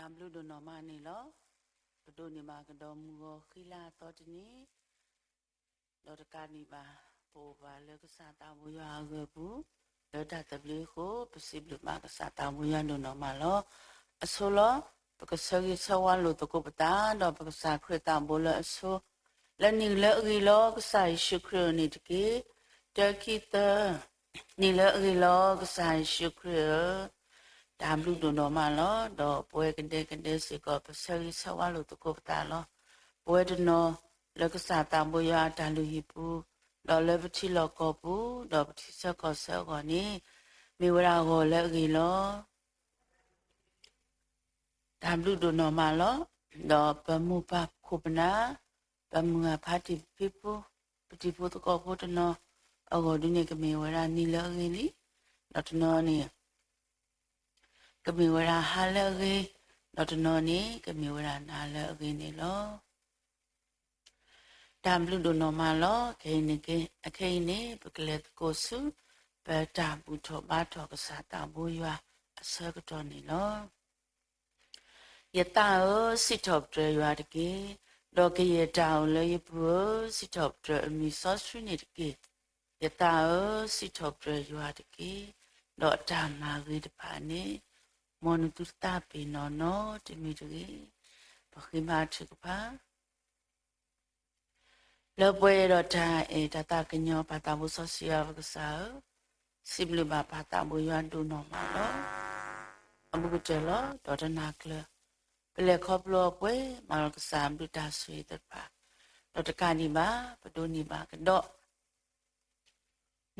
တၢ်ဘျုးဒိၣ်နီၢ်မးန့ၣ်လီၤ. ပဒိးန့ၢ်ဘၣ်ကဒီးမုၢ်ဂီၤဃံလၤအသီတနံၤ, ဒီးတကးဒံးဘၣ် ပအိၣ်ဘၣ်လၢကစၢ်သးဘိယွၤအဂၢၢ်ပူၤ, လၢတၢ်သဘျ့အဃိ ပစံးဘျုးဘၣ်ကစၢ်သးဘိယွၤဒိၣ်နီၢ်မးလီၤ. အဆိလီၤ. ပကဆၢဂ့ၤဆၢဝါလိာ်သကိးပသး ဒီးပကစၢ်ခရံာ်သးဘိလၢအဆိ လၢနံၣ်လၢအဂ့ၤလီၤ ကစၢ်ယ့ၣ်ၡူးခရံာ်ဧၢန့ၣ်တက့ၢ်. တၢခံသၢ, နံၣ်လၢအဂ့ၤလီၤ ကစၢ်ယ့ၣ်ၡူးခရံာ်ဧၢ, တၢ်ဘျုးဒိၣ်နီၢ်မးလီၤ. ဒီးပဝဲကဒဲကဒဲစ့ၢ်ကီး ပဆၢဂ့ၤဆၢဝါလိာ်သကိးပသးလီၤ. ပဝဲတနီၤလၢကစၢ်သးဘိယွၤအတၢ်လုၢ်ဟံၣ်ပူၤ, ဒီးလၢပထံလီၢ်ကီၢ်ပူၤ, ဒီးပထံဆၢကီၢ်ဆၢအဂီၢ်န့ၣ် မ့ၢ်ဝဲဒၣ်ဂီၤလၢအဂ့ၤလီၤ. တၢ်ဘျုးဒိၣ်နီၢ်မးလီၤ. ဒီးပမိၢ်ပၢ်ခိၣ်ပနၢ်, ပမုၢ်ဂၢ်ဖါတံၢ်ဖံဖိ, ပတံၤဖိသကိးဖိတနီၤအဂီၢ်ဒုန့ၣ် ကမ့ၢ်ဝဲဒၣ်နံၤလၢအဂ့ၤလံ, ဒီးတနီၤန့ၣ် ကမ့ၢ်ဝဲဒၣ်ဟါလၢအဂ့ၤ, ဒီးတနီၤန့ၣ် ကမ့ၢ်ဝဲဒၣ်နၤလၢအဂ့ၤန့ၣ်လီၤ. တၢ်ဘျုးဒိၣ်နီၢ်မးလီၤ. ခဲအံၤန့ၣ် ခဲအံၤန့ၣ် ပကလဲၤသကိးဆူ ပတၢ်ဘူၣ်ထီၣ်ဘါထီၣ်ကစၢ်သးဘိယွၤအဆၢကတီၢ်န့ၣ်လီၤ. ယသးဧၢ, စံးထီၣ်ပတြၢၤယွၤတက့ၢ်, ဒီးကယဲၢ်တၢ်အိၣ်လၢယပူၤဧၢ, စံးထီၣ်ပတြၢၤအမံၤစီဆှံန့ၣ်တက့ၢ်. ယသးဧၢ, စံးထီၣ်ပတြၢၤယွၤတက့ၢ်, ဒီးအတၢ်မၤဂ့ၤတဖၣ်န့ၣ် မ်နသုတသးပ့ၤနီၣ်နီတမံၤတဂ့ၤ. ပဃ့ဘါထုကဖၣ် လၢပှဲၤဒီးတၢ်အဲၣ်တၢ်သးကညီၤ ပၢ်သးဘိစီဆှံယွၤပကစၢ်ဧၢ, စံးဘျုးဘၣ်ပၢ်သးဘိယွၤဒိၣ်နီၢ်မးလီၤ. အဘူးကတၢၢ်လီၤ. ဒီးတနၤကျၢၤ ပလဲၤခီဖျိအပှဲၤမးလီၤ ကစၢ်အဘျုးတၢ်ဆိၣ်ဂ့ၤသ့ၣ်တဖၣ်, ဒီးတကးဒံးဘၣ် ပဒိးန့ၢ်ဘၣ်ကဒီး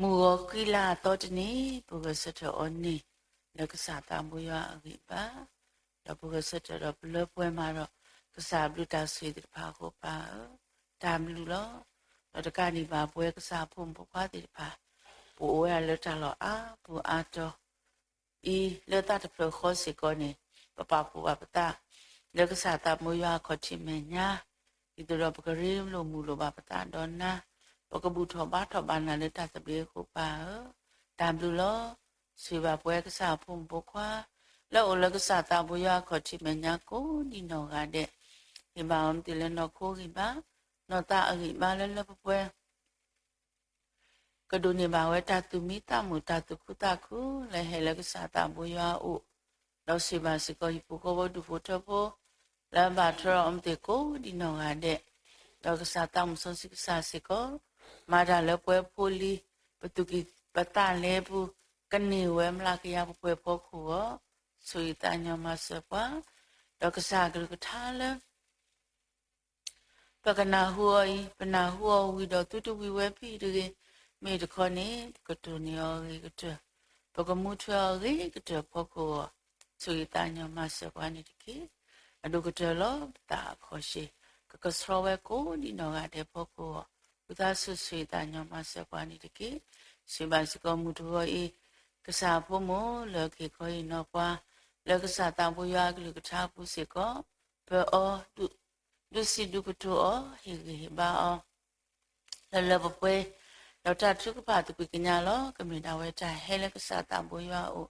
မုၢ်ဂီၤဃံလၤအသီတနံၤ ပဂဲၤဆၢထၢၣ်အီၤန့ၣ် လၢကစၢ်သးဘိယွၤအဂံၢ်အဘါ, ဒီးပဂဲၤဆၢထၢၣ်ဒီးပလၢပှဲၤမးဒီး ကစၢ်အဘျုးတၢ်ဆိၣ်ဂ့ၤသ့ၣ်တဖၣ်အဃိ ပၢ်ဧၢ, တၢ်ဘျုးလီၤ. ဒီးတကးဒံးဘၣ် ပဝဲကစၢ်အဖိမုၣ်ဖိခွါသ့ၣ်တဖၣ် ပအိၣ်ဝဲဒၣ်လၢတၢ်လီၢ်အါပူၤအါတီၤ အံၤ လၢသးတဖျၢၣ်ဃီစ့ၢ်ကီးန့ၣ် ပပာ်ဖှိၣ်ဘၣ်ပသး လၢကစၢ်သးဘိယွၤအခီၣ်ထံးမဲာ်ညါ, ဒ်သိးဒီးပကရ့လိာ်မုာ်လိာ်ဘၣ်ပသးဒီးနၤ, ပကဘူၣ်ထီၣ်ဘါထီၣ်ဘၣ်နၤလၢတၢ်သဘျ့အဃိ ပၢ်ဧၢ, တၢ်ဘျုးလီၤ. ဆိၣ်ဂ့ၤဘၣ်ပဝဲကစၢ်အဖိမုၣ်ဖိခွါ လၢအိၣ်လၢကစၢ်သးဘိယွၤအခီၣ်ထံးမဲာ်ညါကိးဒံးနီၢ်ဂၤဒဲး, ဟ့ၣ်ဘၣ်အီၤမ့ၢ်တုၤလၢနီၢ်ခိဂံၢ်ဘါ, နီၢ်သးအဂံၢ်ဘါလၢလၢပှဲၤပှဲၤ ကဒိးန့ၢ်ဘၣ်ဝဲတၢ်သူၣ်မံသးမုာ် တၢ်သူၣ်ခုသးခု လၢဟဲလၢကစၢ်သးဘိယွၤအအိၣ်, ဒီးစံးဘၣ်စ့ၢ်ကီး ဟံၣ်ဖိဃီဖိဒူၣ်ဖိထၢဖိ လၢအဘၣ်ထွဲဒီးအီၤမ့ၢ်သ့ၣ်ကိးဒံးနီၢ်ဂၤဒဲး, ဒီးကစၢ်သးမုၣ်စီဆှံကစၢ်စ့ၢ်ကီး မၤတၢ်လၢပှဲၤဖိလံၤ ပသူၣ်ကံၢ်ပသးလဲပူၤ ကန့ၢ်ဝဲမျးကယၤပှဲၤပှဲၤဖီခိၣ်အဂီၢ်, ဆိၣ်ဂ့ၤသးညီမၤစၢၤပှၤ, ဒီးကစၢ်အကလုၢ်ကထါလၢ ပကနၢ်ဟူအီၤအံၤ ပနၢ်ဟူအီၤဝံၤဒီးသုတဝံၤဝဲဖဲအံၤတဂ့ၤ, မ့ၢ်တခီန့ၣ် ပကတိၢ်န့ၢ်အီၤအဂ့ၤကတၢၢ်, ပကမူထွဲအီၤအဂ့ၤကတၢၢ်ဖီခိၣ်အဂီၢ်, ဆိၣ်ဂ့ၤသးညီမၤစၢၤပှၤန့ၣ်တက့ၢ်. အဒိၣ်ကတၢၢ်လီၤ ပသးအခီၣ်ဆ့ၣ် ကကဆှီဝဲကိးဒံးနီၢ်ဂၤဒဲးဖီခိၣ်အဂီၢ်, ဝံသးစူၤဆိၣ်ဂ့ၤသးညီမၤစၢၤပှၤန့ၣ်တက့ၢ်. စံးဘၣ်စ့ၢ်ကီးမုၢ်တဂီၤအံၤ ကစၢ်အဖိမုၣ်လၢက့ၤခီအံၤနီၢ်ပှၤ လၢကစၢ်သးဘိယွၤအကလုၢ်ကထါအပူၤစ့ၢ်ကီး ပၢၤအီၤ ဒုးစံးဒုးကတိၤအီၤ ဟ့ၣ်ဂံၢ်ဟ့ၣ်ဘါအီၤ လၢလၢပှဲၤပှဲၤ, ဒီးတၢ်ထုကဖၣ်သကွံာ်ကညးလီၤ. ကမ့ၢ်ဒၣ်ဝဲတၢ်ဟဲလၢကစၢ်သးဘိယွၤအအိၣ်,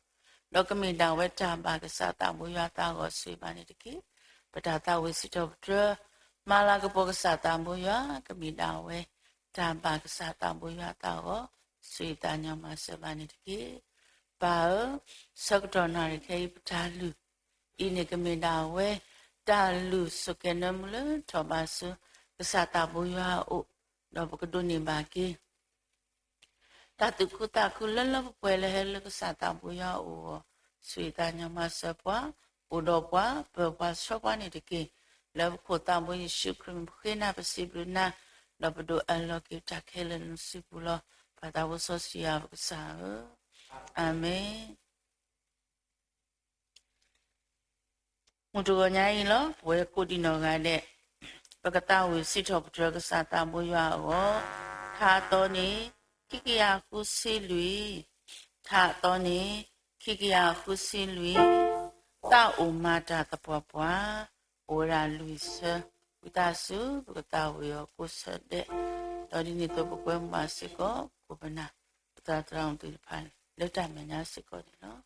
ဒီးကမ့ၢ်ဒၣ်ဝဲတၢ်ဘၣ်ကစၢ်သးဘိယွၤသးဂီၤဆိၣ်ဂ့ၤဘၣ်န့ၣ်တက့ၢ်. ပတၢ်သးဝံၣ်စံးထီၣ်ပတြၢၤ မၤလၤကပီၤကစၢ်သးဘိယွၤ ကမ့ၢ်ဒၣ်ဝဲ တၢ်ဘၣ်ကစၢ်သးဘိယွၤသးဂီၤ ဆိၣ်ဂ့ၤသးညီမၤစၢၤဘၣ်န့ၣ်တက့ၢ်. ပၢ်ဧၢ, ဆၢကတီၢ်နၣ်ရံၣ်ခဲအံၤပတၢ်လုၢ် အံၤန့ၣ်ကမ့ၢ်ဒၣ်ဝဲ တၢ်လုၢ်ဆိၣ်ကဲၤနၢမူလၢထီၣ်ဘးဆူ ကစၢ်သးဘိယွၤအအိၣ်, ဒီးပကဒိးန့ၢ်ဘၣ်က့ၤ တၢ်သူၣ်ခုသးခုလၢလၢပှဲၤပှဲၤလၢဟဲလၢကစၢ်သးဘိယွၤအအိၣ်အဂီၢ်, ဆိၣ်ဂ့ၤသးညီမၤစၢၤပှၤ, အိၣ်ဒီးပှၤ, ပၢၤပှၤဆှၢပှၤန့ၣ်တက့ၢ်. လၢပခိၣ်သးဘိယ့ၣ်ၡူးခရံာ်မံၤပဃ့နၤပစံးဘျုးနၤ, ဒီးပဒိးအၢၣ်လီၤက့ၤတၢ်ခဲလၢာ်လၢနစုပူၤလီၤ. ပၢ်သးဘိစီဆှံယွၤပကစၢ်ဧၢ, အၤမ့ၣ်. မုၢ်တဂီၤညါအံၤလီၤ ပဝဲကိးဒံးနီၢ်ဂၤဒဲး ပကသးဝံၣ်စံးထီၣ်ပတြၢၤကစၢ်သးဘိယွၤအဂီၢ်, ထါအသီန့ၣ် ခံကယၤဃုဆံလွံၢ်, ထါအသီန့ၣ် ခံကယၤဃုဆံလွံၢ်, သးအိၣ်မၤတၢ်သပှၢ်ပှၢ်, အိၣ်ဝဲဒၣ်လွံၢ်ဆၢ, ဝံသးစူၤ ပကသးဝံၣ်အီၤကိးဆၢဒဲး, ဒီးဒ်န့ၣ်အသိးပကွဲမုာ်ဘၣ်စ့ၢ်ကီး ပခိၣ်ပနၢ် ပသရၣ်သရၣ်မုၣ်သ့ၣ်တဖၣ်န့ၣ် လၢတၢ်မဲာ်ညါစ့ၢ်ကီးန့ၣ်လီၤ.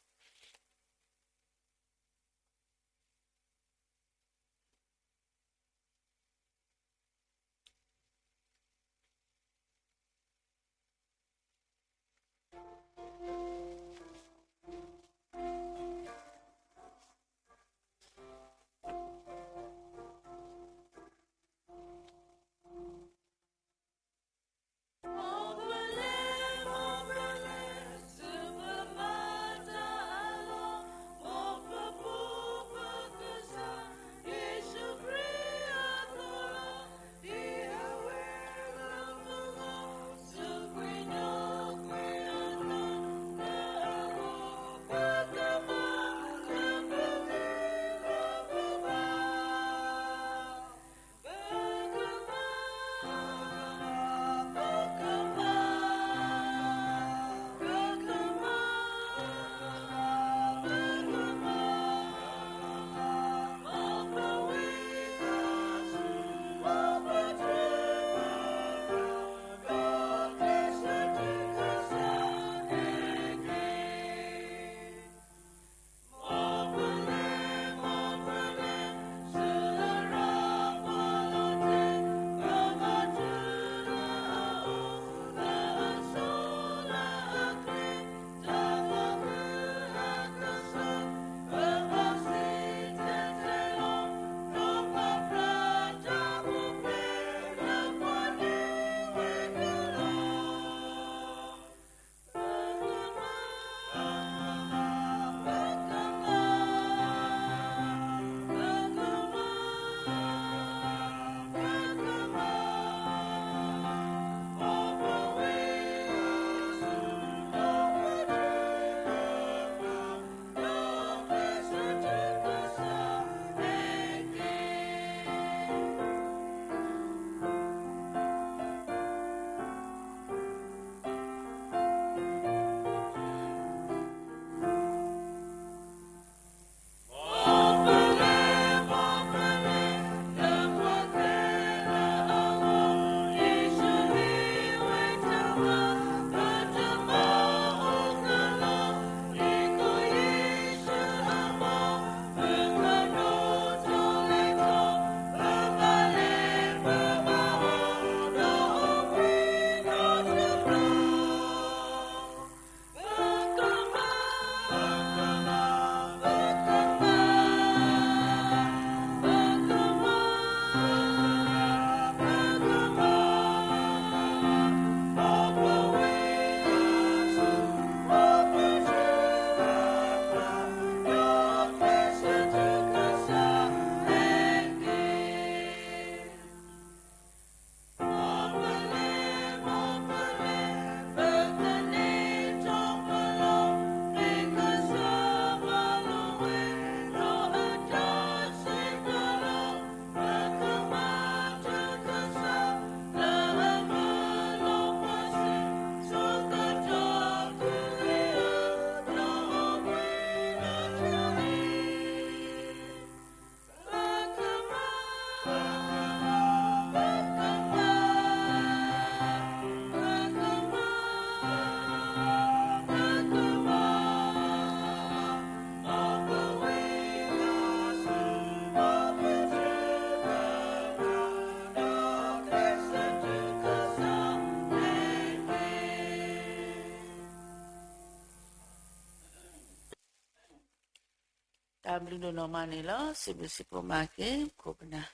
ဘျုးဒိၣ်နီၢ်မးန့ၣ်လီၤ. စံးဘျုးစံးဖှိၣ်မၤက့ၤ ခိၣ်ပနၢ်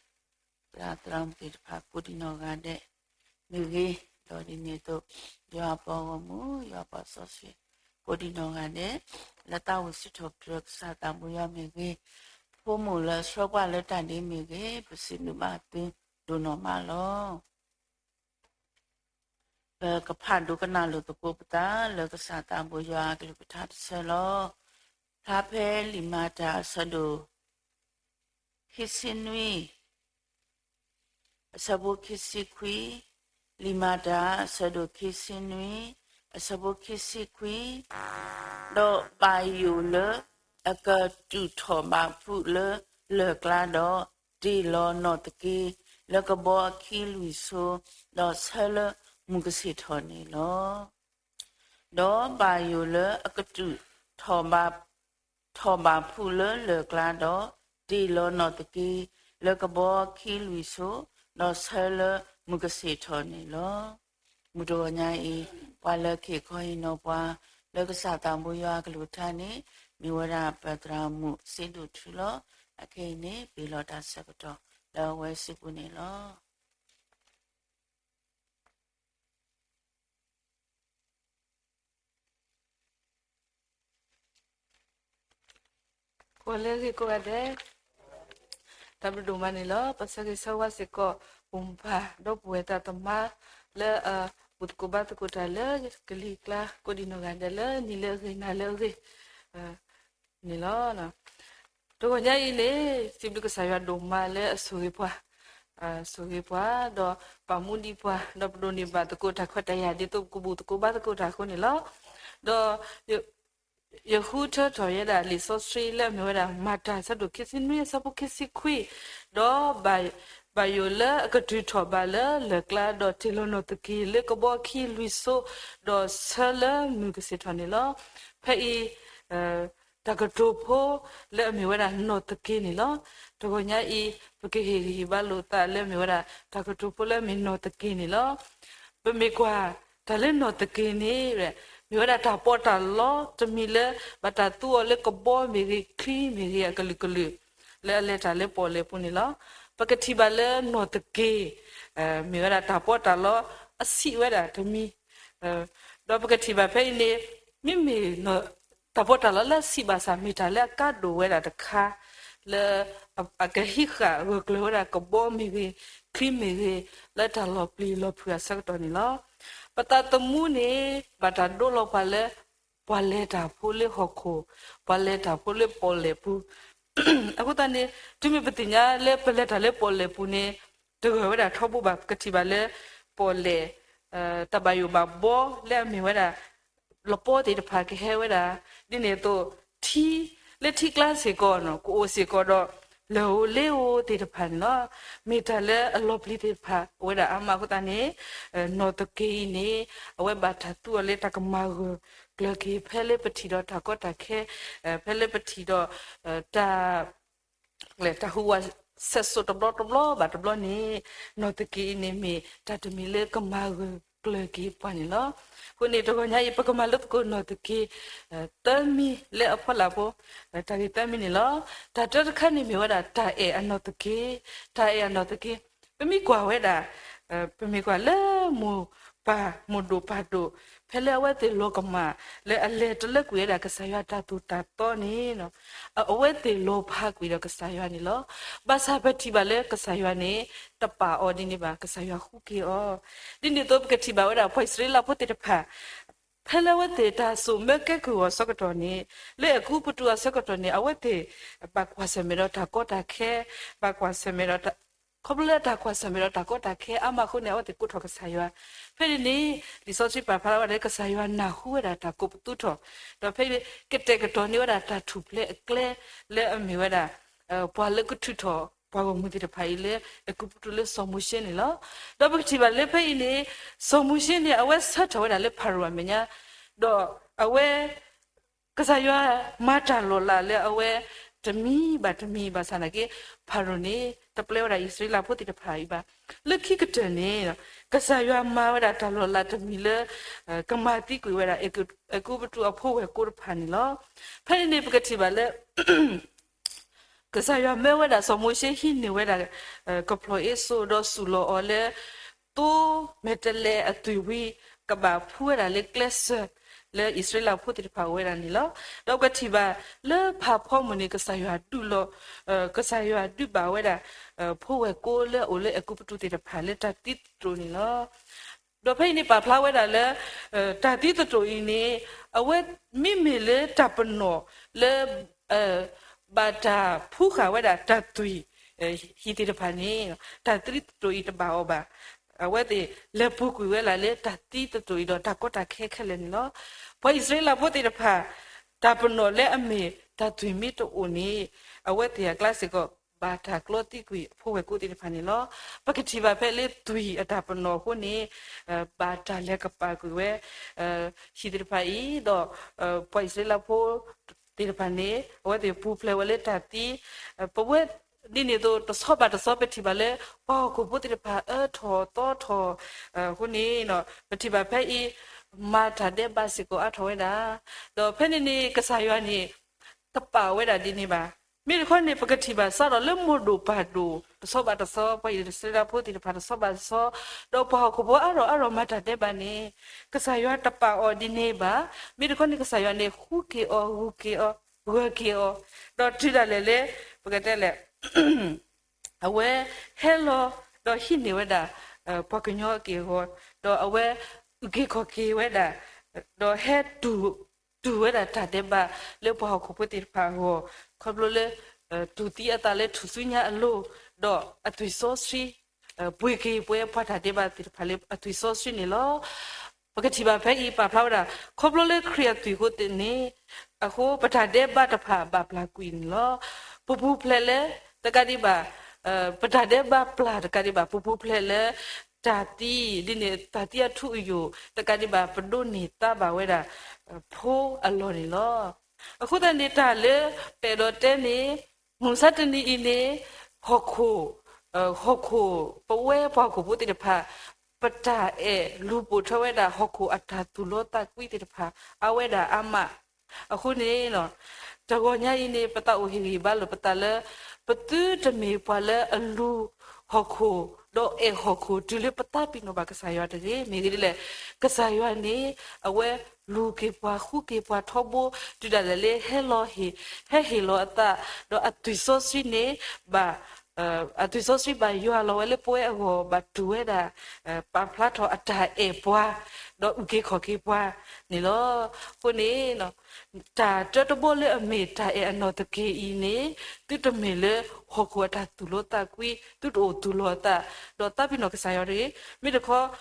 သရၣ်သရၣ်မုၣ်သ့ၣ်တဖၣ် ကိးဒံးနီၢ်ဂၤဒဲးမ့ၢ်ဂ့ၤ, ဒီးဒ်န့ၣ်အသိး ယွၤအပှၤဂီၢ်မုၢ် ယွၤပှၤစီဆှံ ကိးဒံးနီၢ်ဂၤဒဲး လၢတၢ်အိၣ်စံးထီၣ်ပတြၢၤကစၢ်သးဘိယွၤမ့ၢ်ဂ့ၤ, ဖိမုၣ်လၢအဆှၢပှၤလၢတၢ်ဒ်မ့ၢ်ဂ့ၤ, ပစံးဘျုးဘၣ်သုဒိၣ်နီၢ်မးလီၤ. ပကဖးဒိကနၣ်လိာ်သကိးပသးလၢကစၢ်သးဘိယွၤအကလုၢ်ကထါတဆၢလီၤ. ဖျါဖဲလံာ်မၤတၢ်အဆၢဒိၣ် ခံဆံနွံ အဆၢဖိခံဆံခွံ, လံာ်မၤတၢ်အဆၢဒိၣ်ခံဆံနွံ အဆၢဖိခံဆံခွံ, ဒီးဘၣ်ယိၣ်လၢအကတူၢ်ထီၣ်ဘးဖုးလၢလၢၢ်ကျါဒီး တ့ၢ်လီၤနီၣ်သက့ၤ လၢကဘီအခံလွံၢ်ဆိ, ဒီးဆၢလၢမုၢ်ကဆ့ၣ်ထီၣ်န့ၣ်လီၤ. ဒီးဘၣ်ယိၣ်လၢအကတူၢ်ထီၣ်ဘး ထီၣ်ဘးဖုးလၢလၢၢ်ကျါဒီး တ့ၢ်လီၤနီၣ်သက့ၤ လၢကဘီခံလွံၢ်ဆိ, ဒီးဆၢလၢမုၢ်ကဆ့ၣ်ထီၣ်န့ၣ်လီၤ. မုၢ်တဂီၤညါအံၤ ပှၤလၢက့ၤခီဟ့ၣ်နီၤပှၤ လၢကစၢ်သးဘိယွၤအကလုၢ်ကထါန့ၣ် မ့ၢ်ဝဲဒၣ်ပသရၣ်မုၣ်စ့ဒိၣ်ထူလီၤ. အခဲအံၤန့ၣ် ပ့ၤလီၤတၢ်ဆၢကတီၢ်လၢအဝဲစုပူၤန့ၣ်လီၤ. ကိးဂၤဒဲး, တၢ်ဘျုးဒိၣ်မးန့ၣ်လီၤ. ပဆၢဂ့ၤဆၢဝါစ့ၢ်ကီး ပမိၢ်ပၢ် ဒီပုၢ်ဝဲၢ်သးသမါ လၢအဘူၣ်သကိးဘါသကိးတၢ်လၢကလံၤကျါ ကိးဒံးနီၢ်ဂၤဒဲးလၢနံၤလၢအဂ့ၤ နၤလၢအဂ့ၤန့ၣ်လီၤ. တဂီၤညါအံၤန့ၣ် စံးဘျုးကစၢ်ယွၤဒိၣ်မးလၢအဆိၣ်ဂ့ၤပှၤ, ဆိၣ်ဂ့ၤပှၤ ဒီးပာ်မူဒံးပှၤ ဒီးပဒိးန့ၢ်ဘၣ်သကိးတၢ်ခွဲးတၢ်ယာ် ဒ်သိးပကဘူၣ်သကိးဘါသကိးတၢ်အဃိန့ၣ်လီၤ. ဒီး ယဃုထၢထီၣ်ဝဲဒၣ်လံာ်စီဆှံလၢအမ့ၢ်ဝဲဒၣ် မၤတၢ်အဆၢဒိၣ်ခံဆံနွံအဆၢဖိခံဆံခွံ, ဒီး ဘၣ်ယိၣ်လၢအကတုၤထီၣ်ဘးလၢလၢၢ်ကျါ ဒီးတ့ၢ်လီၤနီၣ်သက့ၤလၢကဘီခံလွံၢ်ဆိ, ဒီးဆၢလၢမုၢ်ကဆ့ၣ်ထီၣ်န့ၣ်လီၤ. ဖဲအံၤ တၢ်ကတိၤဖိလၢအမ့ၢ်ဝဲဒၣ်နီၣ်သက့ၤန့ၣ်လီၤ. တဂီၤညါအံၤ ပကဟ့ၣ်ဂံၢ်ဟ့ၣ်ဘါလိာ်သးလၢအမ့ၢ်ဝဲဒၣ် တၢ်ကတိၤဖိလၢအမ့ၢ်နီၣ်သက့ၤန့ၣ်လီၤ. ပမ့ၢ်ကွၢ်တၢ်လၢနီၣ်သက့ၤန့ၣ် မ့ၢ်ဝဲဒၣ်တၢ်ပီးတၢ်လီတမံၤလၢ ဘၣ်တၢ်သူအီၤလၢကဘီမ့ၢ်ဂ့ၤ ချံမ့ၢ်ဂ့ၤ အကလုာ်ကလုာ် လၢအလဲၤတၢ်လၢပီၣ်လဲၣ်ပူၤန့ၣ်လီၤ. ပကထံၣ်ဘၣ်လၢနီၣ်သက့ၤ မ့ၢ်ဝဲဒၣ်တၢ်ပီးတၢ်လီအဆံးဝဲဒၣ်တမံၤ, ဒီးပကထံၣ်ဘၣ်ဖဲအံၤန့ၣ် မ့မ့ၢ် တၢ်ပီးတၢ်လီလၢအဆံးဘၣ်ဆၣ် မ့ၢ်တၢ်လၢအကါဒိၣ်ဝဲဒၣ်တခါ လၢအကဟံးဃာ်ဂၢၢ်ကျၢၤဝဲဒၣ်ကဘီမ့ၢ်ဂ့ၤ ချံမ့ၢ်ဂ့ၤ လၢတၢ်လီၤပျံၤလီၤဖုးအဆၢကတီၢ်န့ၣ်လီၤ. ပသးသမူန့ၣ် ဘၣ်တၢ်ဒိလီၤပှၤလၢ ပှၤလဲၤတၢ်ဖိလၢဟီၣ်ခိၣ်, ပှၤလဲၤတၢ်ဖိလၢပီၣ်လဲၣ်ပူၤ, အဃိသတးန့ၣ် တုၤမ့ၢ်ပသ့ၣ်ညါလၢပလဲၤတၢ်လၢပီၣ်လဲၣ်ပူၤန့ၣ် တဂၢၢ်ဝဲဒၣ်ထီဘိဘၣ် ပကထံၣ်ဘၣ်လၢ ပီၣ်လဲၣ် တၢ်ဘၣ်ယိၣ်ဘၣ်ဘီလၢအမ့ၢ်ဝဲဒၣ် လပီသ့ၣ်တဖၣ်ကဟဲဝဲဒၣ်, ဒ်န့ၣ်အသိး ထံ လၢထံကျါစ့ၢ်ကီး ကအိၣ်စ့ၢ်ကီးဒီး လၢၢ်ဧိၤလ့ဧိၤသ့ၣ်တဖၣ်န့ၣ်လီၤ. မ့ၢ်တၢ်လၢအလီၤပျံၤသ့ၣ်တဖၣ် အိၣ်ဝဲဒၣ်အါမးအဃိသတးန့ၣ် နီၣ်သက့ၤအံၤန့ၣ် အဝဲဘၣ်တၢ်သူအီၤလၢတၢ်ကမၤဂၢၢ်ကျၢၤက့ၤ ဖဲလၢပထံၣ်ဒီးတၢ်ကီတၢ်ခဲ, ဖဲလၢပထံၣ်ဒီး တၢ် တၢ်ဟူးဝးစဲးစိးတဘျီတဘျီဘၣ်တဘျီန့ၣ် နီၣ်သက့ၤအံၤန့ၣ်မ့ၢ်တၢ်တမံၤလၢကမၤဂၢၢ်ကျၢၤက့ၤပှၤန့ၣ်လီၤ. အဃိန့ၣ်တဂီၤညါအံၤ ပကမၤလိသကိးနီၣ်သက့ၤ သၢမံၤလၢအဖီလာ်ဖိ, တၢ်ဂ့ၢ်သၢမံၤန့ၣ်လီၤ. တၢ်တၢတခါန့ၣ်မ့ၢ်ဝဲဒၣ် တၢ်အဲၣ်အနီၣ်သက့ၤ, တၢ်အဲၣ်အနီၣ်သက့ၤ, ပမ့ၢ်ကွၢ်ဝဲဒၣ် ပမ့ၢ်ကွၢ်လၢမိၢ်ပၢ်မိၢ်ဒိၣ်ပၢ်ဒိၣ် ဖဲလၢအဝဲသ့ၣ်လီၤကမၣ် လၢအလဲၤတလၢကွံာ်ဝဲဒၣ်ကစၢ်ယွၤတၢ်သိၣ်တၢ်သီန့ၣ် အဝဲသ့ၣ်လီၤဖးကွံာ်ဒီးကစၢ်ယွၤန့ၣ်လီၤ. ဘၣ်ဆၣ်ပထံၣ်ဘၣ်လၢကစၢ်ယွၤန့ၣ် တပာ်အီၤဒ်န့ၣ်ဘၣ်, ကစၢ်ယွၤဃုက့ၤအီၤ. ဒ်န့ၣ်အသိးပကထံၣ်ဘၣ်ဝဲဒၣ်ပှၤအံၣ်စရ့လးဖိသ့ၣ်တဖၣ် ဖဲလၢအဝဲသ့ၣ်တၢ်စိာ်မၢကဲကုၢ်အီၤအဆၢကတီၢ်န့ၣ်, လၢအဲၤကူပတူးအဆၢကတီၢ်န့ၣ် အဝဲသ့ၣ် ဘၣ်ကွၢ်ဆၢၣ်မဲာ်ဒီးတၢ်ကီတၢ်ခဲ, ဘၣ်ကွၢ်ဆၢၣ်မဲာ်ဒီး ခီဖျိလၢတၢ်ကွၢ်ဆၢၣ်မဲာ်ဒီးတၢ်ကီတၢ်ခဲအါမးအဃိန့ၣ် အဝဲသ့ၣ်ကိးထီၣ်ကစၢ်ယွၤ. ဖဲန့ၣ်န့ၣ် လံာ်စီဆှံပာ်ဖျါဝဲဒၣ်လၢကစၢ်ယွၤနၢ်ဟူဝဲဒၣ်တၢ်ကိးပသူထီၣ်, ဒီးဖဲန့ၣ် ကတဲာ်ကတီၤန့ၢ်ဝဲဒၣ်တၢ်ထူၣ်ဖျဲးအကျဲ လၢအမ့ၢ်ဝဲဒၣ် ပှၤလၢကထုးထီၣ်ပှၤဂီၢ်မုၢ်သ့ၣ်တဖၣ်အံၤလၢအဲၤကူပတူးလၢစီၤမိၤၡ့န့ၣ်လီၤ. ဒီးပကထံၣ်ဘၣ်လၢဖဲအံၤန့ၣ် စီၤမိၤၡ့န့ၣ် အဝဲဆၢထၢၣ်ဝဲဒၣ်လၢဖၤရိၤအမဲာ်ညါ, ဒီးအဝဲ ကစၢ်ယွၤမၤတၢ်လီၤလးလၢအဝဲ တမံၤဘၣ်တမံၤဘၣ်ဆၣ်နာ်က့ ဖၤရိၤန့ၣ် တပျဲဝဲဒၣ်အံၣ်စရ့လးဖိသ့ၣ်တဖၣ်အံၤဘၣ်. လၢခံကတၢၢ်န့ၣ် ကစၢ်ယွၤမၤဝဲဒၣ်တၢ်လီၤလးတမံၤလၢ ကမၤသံကွံာ်ဝဲဒၣ် အဲၤကူပတူးအဖိဝဲၢ်ကိးတဖၣ်န့ၣ်လီၤ. ဖဲန့ၣ်န့ၣ် ပကထံၣ်ဘၣ်လၢ ကစၢ်ယွၤမၢဝဲဒၣ်စီၤမိၤၡ့ဟံးန့ၢ်ဝဲဒၣ် ကဖျိးအ့စိၣ် ဒီးစူၢ်လီၤအီၤလၢ သိမဲာ်တဲးလဲးအသွံၣ်ဝံၤ ကဘၣ်ဖှူဝဲဒၣ်လၢကျဲစၢၤ လၢအံၣ်စရ့လးဖိသ့ၣ်တဖၣ်အိၣ်ဝဲဒၣ်န့ၣ်လီၤ. ဒီးပကထံၣ်ဘၣ်လၢဖးဖီမုၢ်န့ၣ် ကစၢ်ယွၤဒုးလီၤ ကစၢ်ယွၤဒုးဘၣ်ဝဲဒၣ် ဖိဝဲၢ်ကိလၢအအိၣ်လၢအဲၤကူပတူးသ့ၣ်တဖၣ်လၢတၢ်သံသတြိာ်န့ၣ်လီၤ. ဒီးဖဲအံၤန့ၣ်ပာ်ဖျါဝဲဒၣ်လၢ တၢ်သံသတြိာ်အံၤန့ၣ် အဝဲမ့မ့ၢ်လၢတၢ်ပနီၣ်လၢ ဘၣ်တၢ်ဖှူဃာ်ဝဲဒၣ်တၢ်သွံၣ် ဟံၣ်သ့ၣ်တဖၣ်န့ၣ် တၢ်သံသတြိာ်အံၤတဘၣ်အီၤဘၣ်. အဝဲသ့ၣ်လဲၤပူၤကွံာ်ဝဲဒၣ်လၢတၢ်သံသတြိာ်အံၤဒီးတၢ်ကီတၢ်ခဲခဲလၢာ်န့ၣ်လီၤ. ပှၤအံၣ်စရ့လးဖိသ့ၣ်တဖၣ် တၢ်ပနီၣ်လၢအမ့ၢ်တၢ်သွံၣ်မ့ၢ်တအိၣ်န့ၣ် အဝဲသ့ၣ်အကျါစ့ၢ်ကီး ဘၣ်တၢ်ကျီသံကွံာ်အဖိဝဲၢ်ကိသ့ၣ်တဖၣ်န့ၣ်လီၤ. ပကထံၣ်ဘၣ်ဖဲလၢသွံၣ်အတၢ်ပနီၣ်အဃိန့ၣ် ဘၣ်တၢ်လဲၤကပာ်ကွံာ်ဝဲ ဟံၣ်သ့ၣ်တဖၣ်အံၤ ဒီး ပှၤအံၣ်စရ့လးဖိသ့ၣ်တဖၣ်န့ၣ် အဝဲသ့ၣ်ပူၤဖျဲးဝဲလၢတၢ်သံ ပဝဲဒ်န့ၣ်အသိး တဆီဘၣ်တဆီပထံၣ်ဘၣ်လၢ ပှၤဟီၣ်ခိၣ်ဖိသ့ၣ်တဖၣ်အၢထီၣ်သီထီၣ် အဃိန့ၣ် ပထံၣ်ဘၣ်ဖဲအံၤ မၤတၢ်ဒဲးဘးစ့ၢ်ကီးအါထီၣ်ဝဲဒၣ် ဒီးဖဲန့ၣ်န့ၣ် ကစၢ်ယွၤန့ၣ် တပာ်ဝဲဒၣ်ဒ်န့ၣ်ဘၣ်. မ့ၢ်တခီန့ၣ် ပကထံၣ်ဘၣ်စးထီၣ်လၢမိၢ်ဒိၣ်ပၢ်ဒိၣ် တဆီဘၣ်တဆီ ပှၤအံၣ်စရ့လးဖိသ့ၣ်တဖၣ်တဆီဘၣ်တဆီ ဒီးပှၤဟီၣ်ခိၣ်ဖိအါထီၣ်အါထီၣ်မၤတၢ်ဒဲးဘးန့ၣ် ကစၢ်ယွၤတပာ်အီၤဒ်န့ၣ်ဘၣ်. မ့ၢ်တခီန့ၣ် ကစၢ်ယွၤန့ၣ် ဃုက့ၤအီၤ ဂုာ်က့ၤအီၤ ဂၢၢ်က့ၤအီၤ ဒီးတုၤဒၣ်လဲာ်လၢ ပကတဲလဲၣ် အဝဲဟဲလီၤ ဒီးဟံးန့ၢ်ဝဲဒၣ် ပှၤကညီအက့ၢ်အဂီၤ ဒီးအဝဲအုၣ်က့ၤခီၣ်က့ၤဝဲဒၣ် ဒီးဟဲတူၢ်ဝဲဒၣ်တၢ်ဒဲးဘးလၢပှၤဟီၣ်ခိၣ်ဖိသ့ၣ်တဖၣ်အဂီၢ် ခီဖျိလၢ တူၢ်သံအသးလၢထူၣ်စုညါအလိၤ ဒီးအသွံၣ်စီဆှံ ပှ့ၤက့ၤပှၤတၢ်ဒဲးဘးသ့ၣ်တဖၣ်လၢအသွံၣ်စီဆှံန့ၣ်လီၤ. ပကထံၣ်ဘၣ်ဖဲအံၤပာ်ဖျါဝဲဒၣ် ခီဖျိလၢခရံာ်အသွံၣ်အဃိန့ၣ် အဃိပတၢ်ဒဲးဘးတဖၣ်ဘၣ်ပျၢ်ကွံာ်န့ၣ်လီၤ. ပပူၤဖျဲးလၢ တကးဒံးဘၣ် ပတၢ်ဒဲးဘးပျၢ်တကးဒံးဘၣ် ပပူၤဖျဲးလၢ တၢ်သံ ဒ်န့ၣ် တၢ်သံအထူအယိာ် တကးဒံးဘၣ် ပဒိးန့ၢ်သါဘၣ်ဝဲဒၣ် ဖိအလီၢ်န့ၣ်လီၤ. အဃိသတးန့ၣ် တၢ်လၢပအဲၣ်ဒိးတဲန့ၣ် မုၢ်မဆါတနံၤအံၤန့ၣ် ဟီၣ်ခိၣ် ဟီၣ်ခိၣ် ပဝဲပှၤဟီၣ်ခိၣ်ဖိသ့ၣ်တဖၣ် ပတၢ်အဲၣ်လူၤပိာ်ထွဲဝဲဒၣ် ဟီၣ်ခိၣ်အတၢ်သူၣ်လီသးကွံသ့ၣ်တဖၣ် အါဝဲဒၣ်အါမး အဃိန့ၣ် တဂီၤညါအံၤန့ၣ် ပသးအိၣ်ဟ့ၣ်ဂံၢ်ဘါလိာ်ပသးလၢ ပသုတမ့ၢ်ပှၤလၢအလူၤဟီၣ်ခိၣ် ဒီးအဲၣ်ဟီၣ်ခိၣ် တုၤလၢပသးပ့ၤနီၣ်ဘၣ်ကစၢ်ယွၤတဂ့ၤ. မ့ၢ်ဂ့ၢ်ဒ်လဲၣ်, ကစၢ်ယွၤန့ၣ် အဝဲလူၤက့ၤပှၤ ဃုက့ၤပှၤထီဘိ တုၤဒၣ်လဲာ်လၢဟဲလီၤဟ့ၣ် ဟဲဟ့ၣ်လီၤအသး ဒီးအသွံၣ်စီဆှံန့ၣ် ဘၣ် အသွံၣ်စီဆှံဘၣ်ယွၤလီၤဝဲလၢပဝဲအဂီၢ် ဘၣ်တူၢ်ဝဲဒၣ် ပာ်ဖျါထီၣ်အတၢ်အဲၣ်ပှၤ ဒီးအုၣ်က့ၤခီၣ်က့ၤပှၤန့ၣ်လီၤ. အဃိန့ၣ် တၢ်တၢတဘီလၢအမ့ၢ်တၢ်အဲၣ်အနီၢ်သက့ၤအံၤန့ၣ် သုတမ့ၢ်လၢဟီၣ်ခိၣ်အတၢ်သူၣ်လီသးကွံ သုတအိၣ်သူၣ်လီၤအသး ဒီးသးပ့ၤနီၣ်ကစၢ်ယွၤတဂ့ၤ. မ့ၢ်တခီ ပ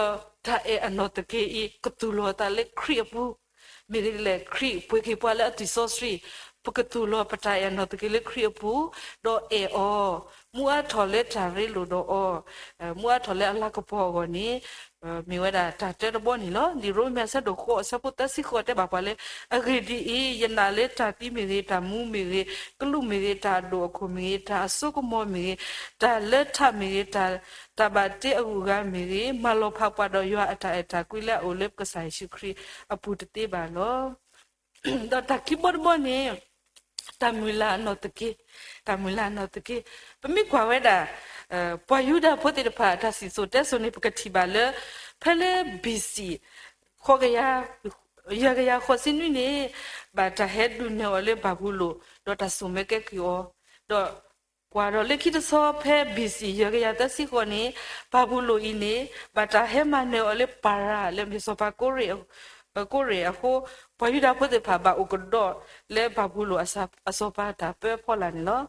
တၢ်အဲၣ်အနီၢ်သက့ၤအံၤ ကသူၣ်လီၤအသးလၢခရံာ်အပူၤ မ့ၢ်ဂ့ၢ်ဒ်လဲၣ်, ခရံာ်ပှ့ၤက့ၤပှၤလၢအသွံၣ်စီဆှံ, ပကသူၣ်လီၤပတၢ်အဲၣ်အနီၢ်သက့ၤလၢခရံာ်အပူၤ, ဒီးအဲၣ်အီၤ, မူအါထီၣ်လၢတၢ်ရ့လိာ်ဒီးအီၤ, မူအါထီၣ်လၢအလၤကပီၤအဂီၢ်န့ၣ် မ့ၢ်ဝဲဒၣ်တၢ်တၢတဘီန့ၣ်လီၤ. လံာ်ရိမ့ၤအဆၢဒိၣ်ဃိးအဆၢဖိသၢဆံဃိးတဲဘၣ်ပှၤလၢ အဂ့ၢ်ဒ်အံၤ, ယနာ်လၢတၢ်သံမ့ၢ်ဂ့ၤ, တၢ်မူမ့ၢ်ဂ့ၤ, ကလူးမ့ၢ်ဂ့ၤ, တၢ်အဒိၣ်အခိၣ်မ့ၢ်ဂ့ၤ, တၢ်အစိကမီၤမ့ၢ်ဂ့ၤ, တၢ်လၢထးမ့ၢ်ဂ့ၤ, တၢ် တၢ်ဘၣ်တ့အဂုၤအဂၤမ့ၢ်ဂ့ၤ, မၤလီၤဖးပှၤဒီးယွၤအတၢ်အဲၣ်တၢ်ကွံလၢအအိၣ်လၢကစၢ်ယ့ၣ်ၡူးခရံာ်အပူၤတသ့ဘၣ်လီၤ. ဒီးတၢ်ခံဘီတဘီန့ၣ် တၢ်မုၢ်လၢ်အနီၢ်သက့, တၢ်မုၢ်လၢ်အနီၢ်သက့, ပမ့ၢ်ကွၢ်ဝဲဒၣ် ပှၤယူဒၤဖိသ့ၣ်တဖၣ်အတၢ်စံၣ်စိၤတဲစိၤန့ၣ် ပကထံၣ်ဘၣ်လၢ ဖဲလၢ ဘီၣ်စံၣ် ဃိးကယၤ ယဲၢ်ကယၤဃိးဆံနွံန့ၣ် ဘၣ်တၢ်ဟဲဒုးနၢၤအီၤလၢဘၤဘူလိၣ် ဒီးတၢ်စိာ်မၢကဲကုၢ်အီၤ, ဒီးကွၢ်ဒီးလၢခံတဆီဖဲ ဘီၣ်စံၣ် ယဲၢ်ကယၤသၢဆံဃိးန့ၣ် ဘၤဘူလိၣ်အံၤန့ၣ် ဘၣ်တၢ်ဟဲမၤနၢၤအီၤလၢပၤရၤ လၢမ့ၢ်စီၤပၤ ကိရ့ၣ်အဃိ ပှၤယူဒၤဖိသ့ၣ်တဖၣ်ဘၣ်အိၣ်ကဒီးလၢဘၤဘူလိၣ်အစီၤပၤတၢ်ပၢအဖီလာ်န့ၣ်လီၤ.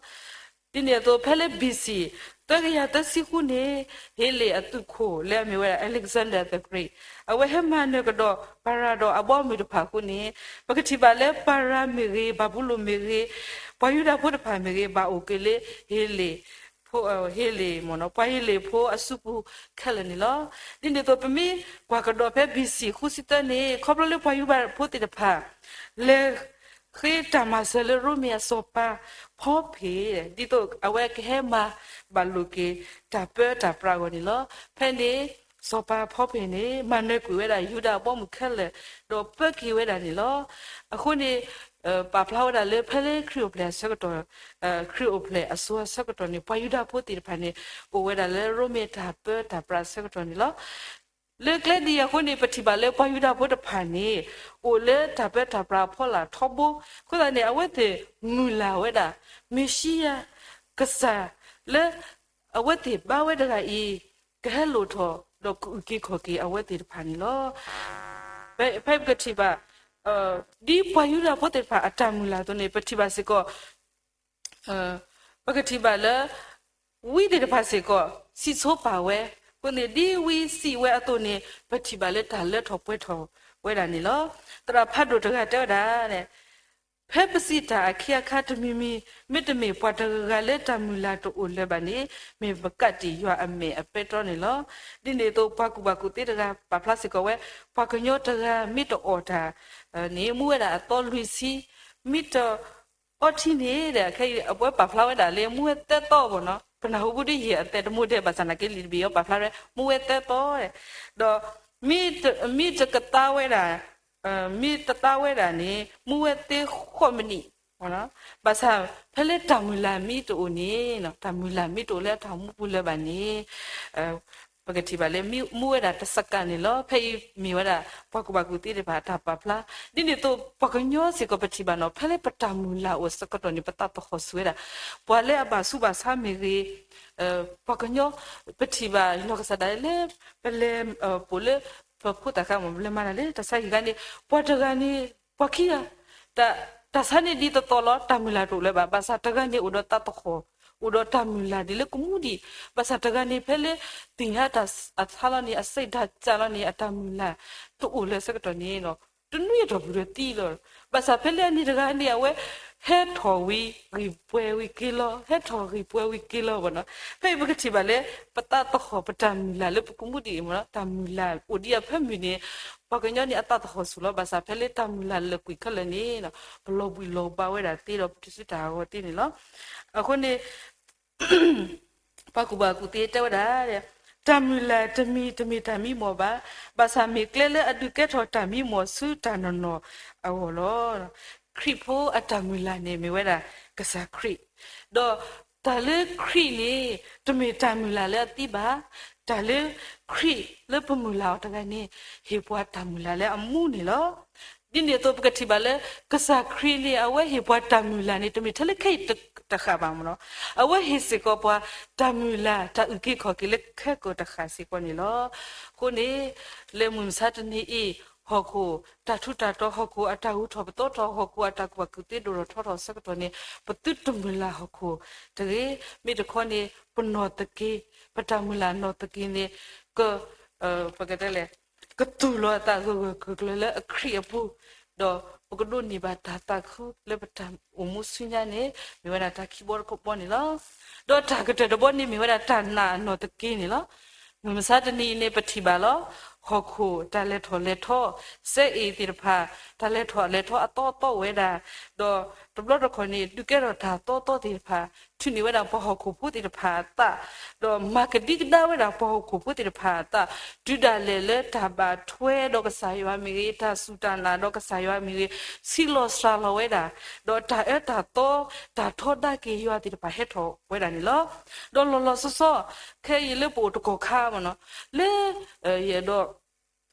ဒ်န့ၣ်အသိး ဖဲလၢ ဘီၣ်စံၣ် သၢကယၤသၢဆံဃုန့ၣ် ဟ့လ့ၣ်အသုးခိၣ်လၢအမ့ၢ်ဝဲဒၣ် Alexander the Great အဝဲဟဲမၤနၢၤကဒီးပၤရၤဒီးအဘီအမုၢ်တဖၣ်အဃိန့ၣ် ပကထံၣ်ဘၣ်လၢပၤရၤမ့ၢ်ဂ့ၤ, ဘၤဘူလိၣ်မ့ၢ်ဂ့ၤ, ပှၤယူဒၤဖိတဖၣ်မ့ၢ်ဂ့ၤ ဘၣ်အိၣ်က့ၤလၢ ဟ့လ့ၣ် ဟ့လ့ၣ် ပှၤဟ့လ့ၣ်ဖိအစုပူၤခဲလၢာ်န့ၣ်လီၤ. ဒ်န့ၣ်အသိး ပမ့ၢ်ကွၢ်ကဒီးဖဲ ဘီၣ်စံၣ် ဃုဆံသၢန့ၣ် ခီဖျိလၢပှၤယူဒၤဖိသ့ၣ်တဖၣ် လဲၤဃ့တၢ်မၤစၢၤလၢရိမ့ၤအစီၤပၤ ဖီဖ့ၣ် ဒ်သိးအဝဲကဟဲမၤဘၣ်လိာ်က့ၤတၢ်ပၢတၢ်ပြးအဂီၢ်န့ၣ်လီၤ. ဖဲန့ၣ် စီၤပၤဖီဖ့ၣ်န့ၣ် မၤနၢၤကွံာ်ဝဲဒၣ်ယူဒၤအဘီအမုၢ်ခဲလၢာ် ဒီးပၢက့ၤဝဲဒၣ်န့ၣ်လီၤ. အဃိန့ၣ် ပာ်ဖျါဝဲဒၣ်လၢဖဲလၢခရံာ်အိၣ်ဖျဲၣ်အဆၢကတီၢ်, ခရံာ်အိၣ်ဖျဲၣ်အစိၤအဆၢကတီၢ်န့ၣ် ပှၤယူဒၤဖိသ့ၣ်တဖၣ်န့ၣ် အိၣ်ဝဲဒၣ်လၢရိမ့ၤတၢ်ပၢတၢ်ပြးအဆၢကတီၢ်န့ၣ်လီၤ. လၢကျဲဒ်အံၤအဃိန့ၣ် ပထံၣ်ဘၣ်လၢပှၤယူဒၤဖိတဖၣ်န့ၣ် အိၣ်လၢတၢ်ပၢတၢ်ပြးအဖီလာ်ထီဘိ, အဃိသတးန့ၣ် အဝဲသ့ၣ်မုၢ်လၢ်ဝဲဒၣ် မ့ၤၡံယၤ ကစၢ်လၢအဝဲသ့ၣ်ဘါဝဲတဂၤအံၤ ကဟဲလိၣ်ထီၣ် ဒီးကအုၣ်က့ၤခီၣ်က့ၤအဝဲသ့ၣ်တဖၣ်န့ၣ်လီၤ. ဖဲပကထံၣ်ဘၣ် ဒ်ပှၤယူဒၤဖိသ့ၣ်တဖၣ်အတၢ်မုၢ်လၢ်အသိးန့ၣ် ပထံၣ်ဘၣ်စ့ၢ်ကီး ပကထံၣ်ဘၣ်လၢ ဝံသ့ၣ်တဖၣ်စ့ၢ်ကီး စံၣ်ဆိပာ်ဝဲ, အဃိန့ၣ် ဒ်ဝံစံးဝဲအသိးန့ၣ် ပထံၣ်ဘၣ်လၢတၢ်လၢထီၣ်ပှဲၤထီၣ်ဝဲဒၣ်န့ၣ်လီၤ. သရၣ်ဖးဒိၣ်တဂၤတဲဝဲဒၣ် ဖဲပစံးတၢ်အခ့အခါတမံၤမံၤ မ့တမ့ၢ်ပှၤတဂၤဂၤလၢတၢ်မုၢ်လၢ်တအိၣ်လၢၤဘၣ်န့ၣ် မ့ၢ်ပကးတံာ်ယွၤအမဲာ်အပဲတြီန့ၣ်လီၤ. ဒ်န့ၣ်အသိး ပှၤကူၣ်ဘၣ်ကူၣ်သ့တဂၤ ပာ်ဖျါစ့ၢ်ကီးဝဲ ပှၤကညီတဂၤမ့ၢ်တအီၣ်တၢ်န့ၣ် မူဝဲဒၣ်အသီလွံၢ်ဆံ, မ့ၢ်တ အီထံန့ၣ်ဒီး ခဲအံၤအဝဲပာ်ဖျါဝဲဒၣ်လၢ မူဝဲသၢသီဘၣ်နီၤ, ပနၢ်ဟူဘၣ်ဒီးယဲၢ်အသဲတမူဒဲး ဘၣ်ဆၣ်နာ်က့လံာ်တဘ့ၣ်အံၤပာ်ဖျါဝဲ မူဝဲသၢသီ, ဒီး မ့ၢ်တကသါဝဲဒၣ်, မ့ၢ်တသါဝဲဒၣ်န့ၣ် မူဝဲသ့ဃိးမံးနံး, ဘၣ်ဆၣ်ဖဲလၢတၢ်မုၢ်လၢ်မ့ၢ်တအိၣ်န့ၣ် တၢ်မုၢ်လၢ်မ့ၢ်တအိၣ်လၢအတၢ်အိၣ်မူပူၤလၢၤဘၣ်န့ၣ် ပကထံၣ်ဘၣ်လၢ မူဝဲဒၣ်တစကၤန့ၣ်လီၤ. ဖဲအံၤမ့ၢ်ဝဲဒၣ် ပှၤကူၣ်ဘၣ်ကူၣ်သ့သ့ၣ်တဖၣ်အတၢ်ပာ်ဖျါ, ဒ်န့ၣ်အသိး ပှၤကညီစ့ၢ်ကီးပထံၣ်ဘၣ်နီၤ ဖဲလၢပတၢ်မုၢ်လၢ်အိၣ်အဆၢကတီၢ်န့ၣ် ပသးသဟီၣ်ဆူၣ်ဝဲဒၣ် ပှၤလၢအဘၣ်ဆူးဘၣ်ဆါမ့ၢ်ဂ့ၤ, ပှၤကညီ ပထံၣ်ဘၣ်နီၢ်ကစၢ်ဒၣ်လၢ ပလဲၤပိာ်လၢ ပဖိသၣ်ခါမ့ၢ် ပလဲၤမၤတၢ်လၢတၢ်ဆါဟံၣ်ဂၤန့ၣ် ပှၤတဂၤန့ၣ် ပှၤခံဂၤ တၢ်ဆါန့ၣ်ဒ်သိးသိးလီၤ, တၢ်မုၢ်လၢ်တအိၣ်လၢၤဘၣ်, ဘၣ်ဆၣ်တဂၤန့ၣ်အိၣ်ဒီးသးသဟီၣ်, အိၣ်ဒီးတၢ်မုၢ်လၢ်ဒ်လၢကမူဒံး, ဘၣ်ဆၣ်တဂၤန့ၣ် ဖဲလၢသ့ၣ်ညါတၢ်အသါလီၤန့ၣ် အစံးတၢ်ကၢ်လီၤန့ၣ် အတၢ်မုၢ်လၢ်တအိၣ်လၢၤဆၢကတီၢ်န့ၣ် တနွံအတီၢ်ပူၤဒီးသံလီၤ. ဘၣ်ဆၣ်ဖဲလၢအန့ၣ်တဂၤန့ၣ် အဝဲဟဲထီၣ်ဝံၤဂံၢ်ပှဲၤဝံၤက့ၤလီၤ, ဟဲထီၣ်ဂံၢ်ပှဲၤဝံၤက့ၤလီၤဘၣ်နီၤ. ဖဲအံၤပကထံၣ်ဘၣ်လၢ ပသးသဟီၣ်ပတၢ်မုၢ်လၢ်လၢပကမူဒံးအံၤမ့ၢ်နီၤ, တၢ်မုၢ်လၢ်အိၣ်ဒံးအဖၢမုၢ်န့ၣ် ပှၤကညီန့ၣ်အသးသဟီၣ်ဆူၣ်လီၤ. ဘၣ်ဆၣ်ဖဲလၢတၢ်မုၢ်လၢ်လၢာ်ကွံာ်ခဲလၢာ်န့ၣ် ပလီၤဘှံးလီၤဘါဝဲဒၣ်သ့ဒီးပတစုတၢ်အဂီၢ်သ့န့ၣ်လီၤ. အဃိန့ၣ် ပှၤကူၣ်ဘၣ်ကူၣ်သ့တဲဝဲဒၣ်, တၢ်မုၢ်လၢ်တမံၤတမ့ၢ်တၢ်မံမီၢ်ဘၣ်, ဘၣ်ဆၣ်မ့ၢ်ကျဲလၢအဒုးကဲထီၣ်တၢ်မံမီၢ်ဆူတၢ်နီၢ်နီၢ်အဂီၢ်လီၤ. ခရံာ်ဖိအတၢ်မုၢ်လၢ်န့ၣ်မ့ၢ်ဝဲဒၣ်ကစၢ်ခရံာ်, ဒီးတၢ်လၢခရံာ်န့ၣ် တမ့ၢ်တၢ်မုၢ်လၢ်လၢအသံဘၣ်, တၢ်လၢခရံာ်လၢပမုၢ်လၢ်အီၤတဂၤန့ၣ် ဟ့ၣ်ပှၤတၢ်မုၢ်လၢ်လၢအမူန့ၣ်လီၤ. ဒ်န့ၣ်အသိးပကထံၣ်ဘၣ်လၢ ကစၢ်ခရံာ်န့ၣ် အဝဲဟ့ၣ်ပှၤတၢ်မုၢ်လၢ်န့ၣ် တမ့ၢ်ထဲလၢခဲအံၤတဃၣ်ဘၣ်မ့ၢ်နီၤ, အဝဲဟ့ၣ်စ့ၢ်ကီးပှၤတၢ်မုၢ်လၢ် တၢ်အုၣ်က့ၤခီၣ်က့ၤလၢခဲကိာ်တဃၣ်စ့ၢ်ကီးန့ၣ်လီၤ. အဃိန့ၣ် လၢမုၢ်မဆါတနံၤအံၤ ဟီၣ်ခိၣ်တၢ်ထူးတၢ်တီၤ ဟီၣ်ခိၣ်အတၢ်ဂုၤထီၣ်ပသီထီၣ် ဟီၣ်ခိၣ်အတၢ်ကူၣ်ဘၣ်ကူၣ်သ့ဒိၣ်ထီၣ်ထီထီၣ်အဆၢကတီၢ်န့ၣ် ပသုတမုၢ်လၢ်ဟီၣ်ခိၣ်တဂ့ၤ, မ့ၢ်တခီန့ၣ် ပနီၢ်သက့, ပတၢ်မုၢ်လၢ်နီၢ်သက့န့ၣ် က ပကတဲလဲၣ်, ကတူၢ်လိာ်အသးဂၢၢ်ဂၢၢ်ကျၢၤကျၢၤလၢအခရံာ်အပူၤ, ဒီးပကဒိးန့ၢ်ဘၣ်တၢ်သးခုလၢပတၢ်အိၣ်မူဆူညါန့ၣ် မ့ၢ်ဝဲဒၣ်တၢ်ခံဘီတဘီန့ၣ်လီၤ. ဒီးတၢ်ကတၢၢ်တဘီန့ၣ်မ့ၢ်ဝဲဒၣ်တၢ်နာ်အနီၢ်သက့န့ၣ်လီၤ. မုၢ်မဆါတနံၤအံၤန့ၣ် ပထံၣ်ဘၣ်လီၤ. ဟီၣ်ခိၣ်တၢ်လဲၤထီၣ်လဲၤထီ, စဲအ့ၣ်သ့ၣ်တဖၣ် တၢ်လဲၤထီၣ်လဲၤထီအသီသီဝဲဒၣ်, ဒီးတဘျီတခီၣ်န့ၣ် ဒုးကဲထီၣ်တၢ်သီသီသ့ၣ်တဖၣ် ထုးန့ၢ်ဝဲဒၣ်ပှၤဟီၣ်ခိၣ်ဖိသ့ၣ်တဖၣ်အသး, ဒီးမၤကဒံကဒါဝဲဒၣ်ပှၤဟီၣ်ခိၣ်ဖိသ့ၣ်တဖၣ်အသး, တုၤဒၣ်လဲာ်လၢတၢ်ဘၣ်ထွဲဒီးကစၢ်ယွၤမ့ၢ်ဂ့ၤ, တၢ်စူၢ်တၢ်နာ်ဒီးကစၢ်ယွၤမ့ၢ်ဂ့ၤ, ဆံးလီၤစှၤလီၤဝဲဒၣ်, ဒီးတၢ်အၢတၢ်သီ, တၢ်ထီဒါက့ၤယွၤသ့ၣ်တဖၣ်ဟဲထီၣ်ဝဲဒၣ်န့ၣ်လီၤ. ဒီးလီၤလီၤဆီဆီ ခဲအံၤလၢပအိၣ်တကီၢ်ခါမ့ၢ်နီၤ, လၢ ယအဲၣ်ဒိး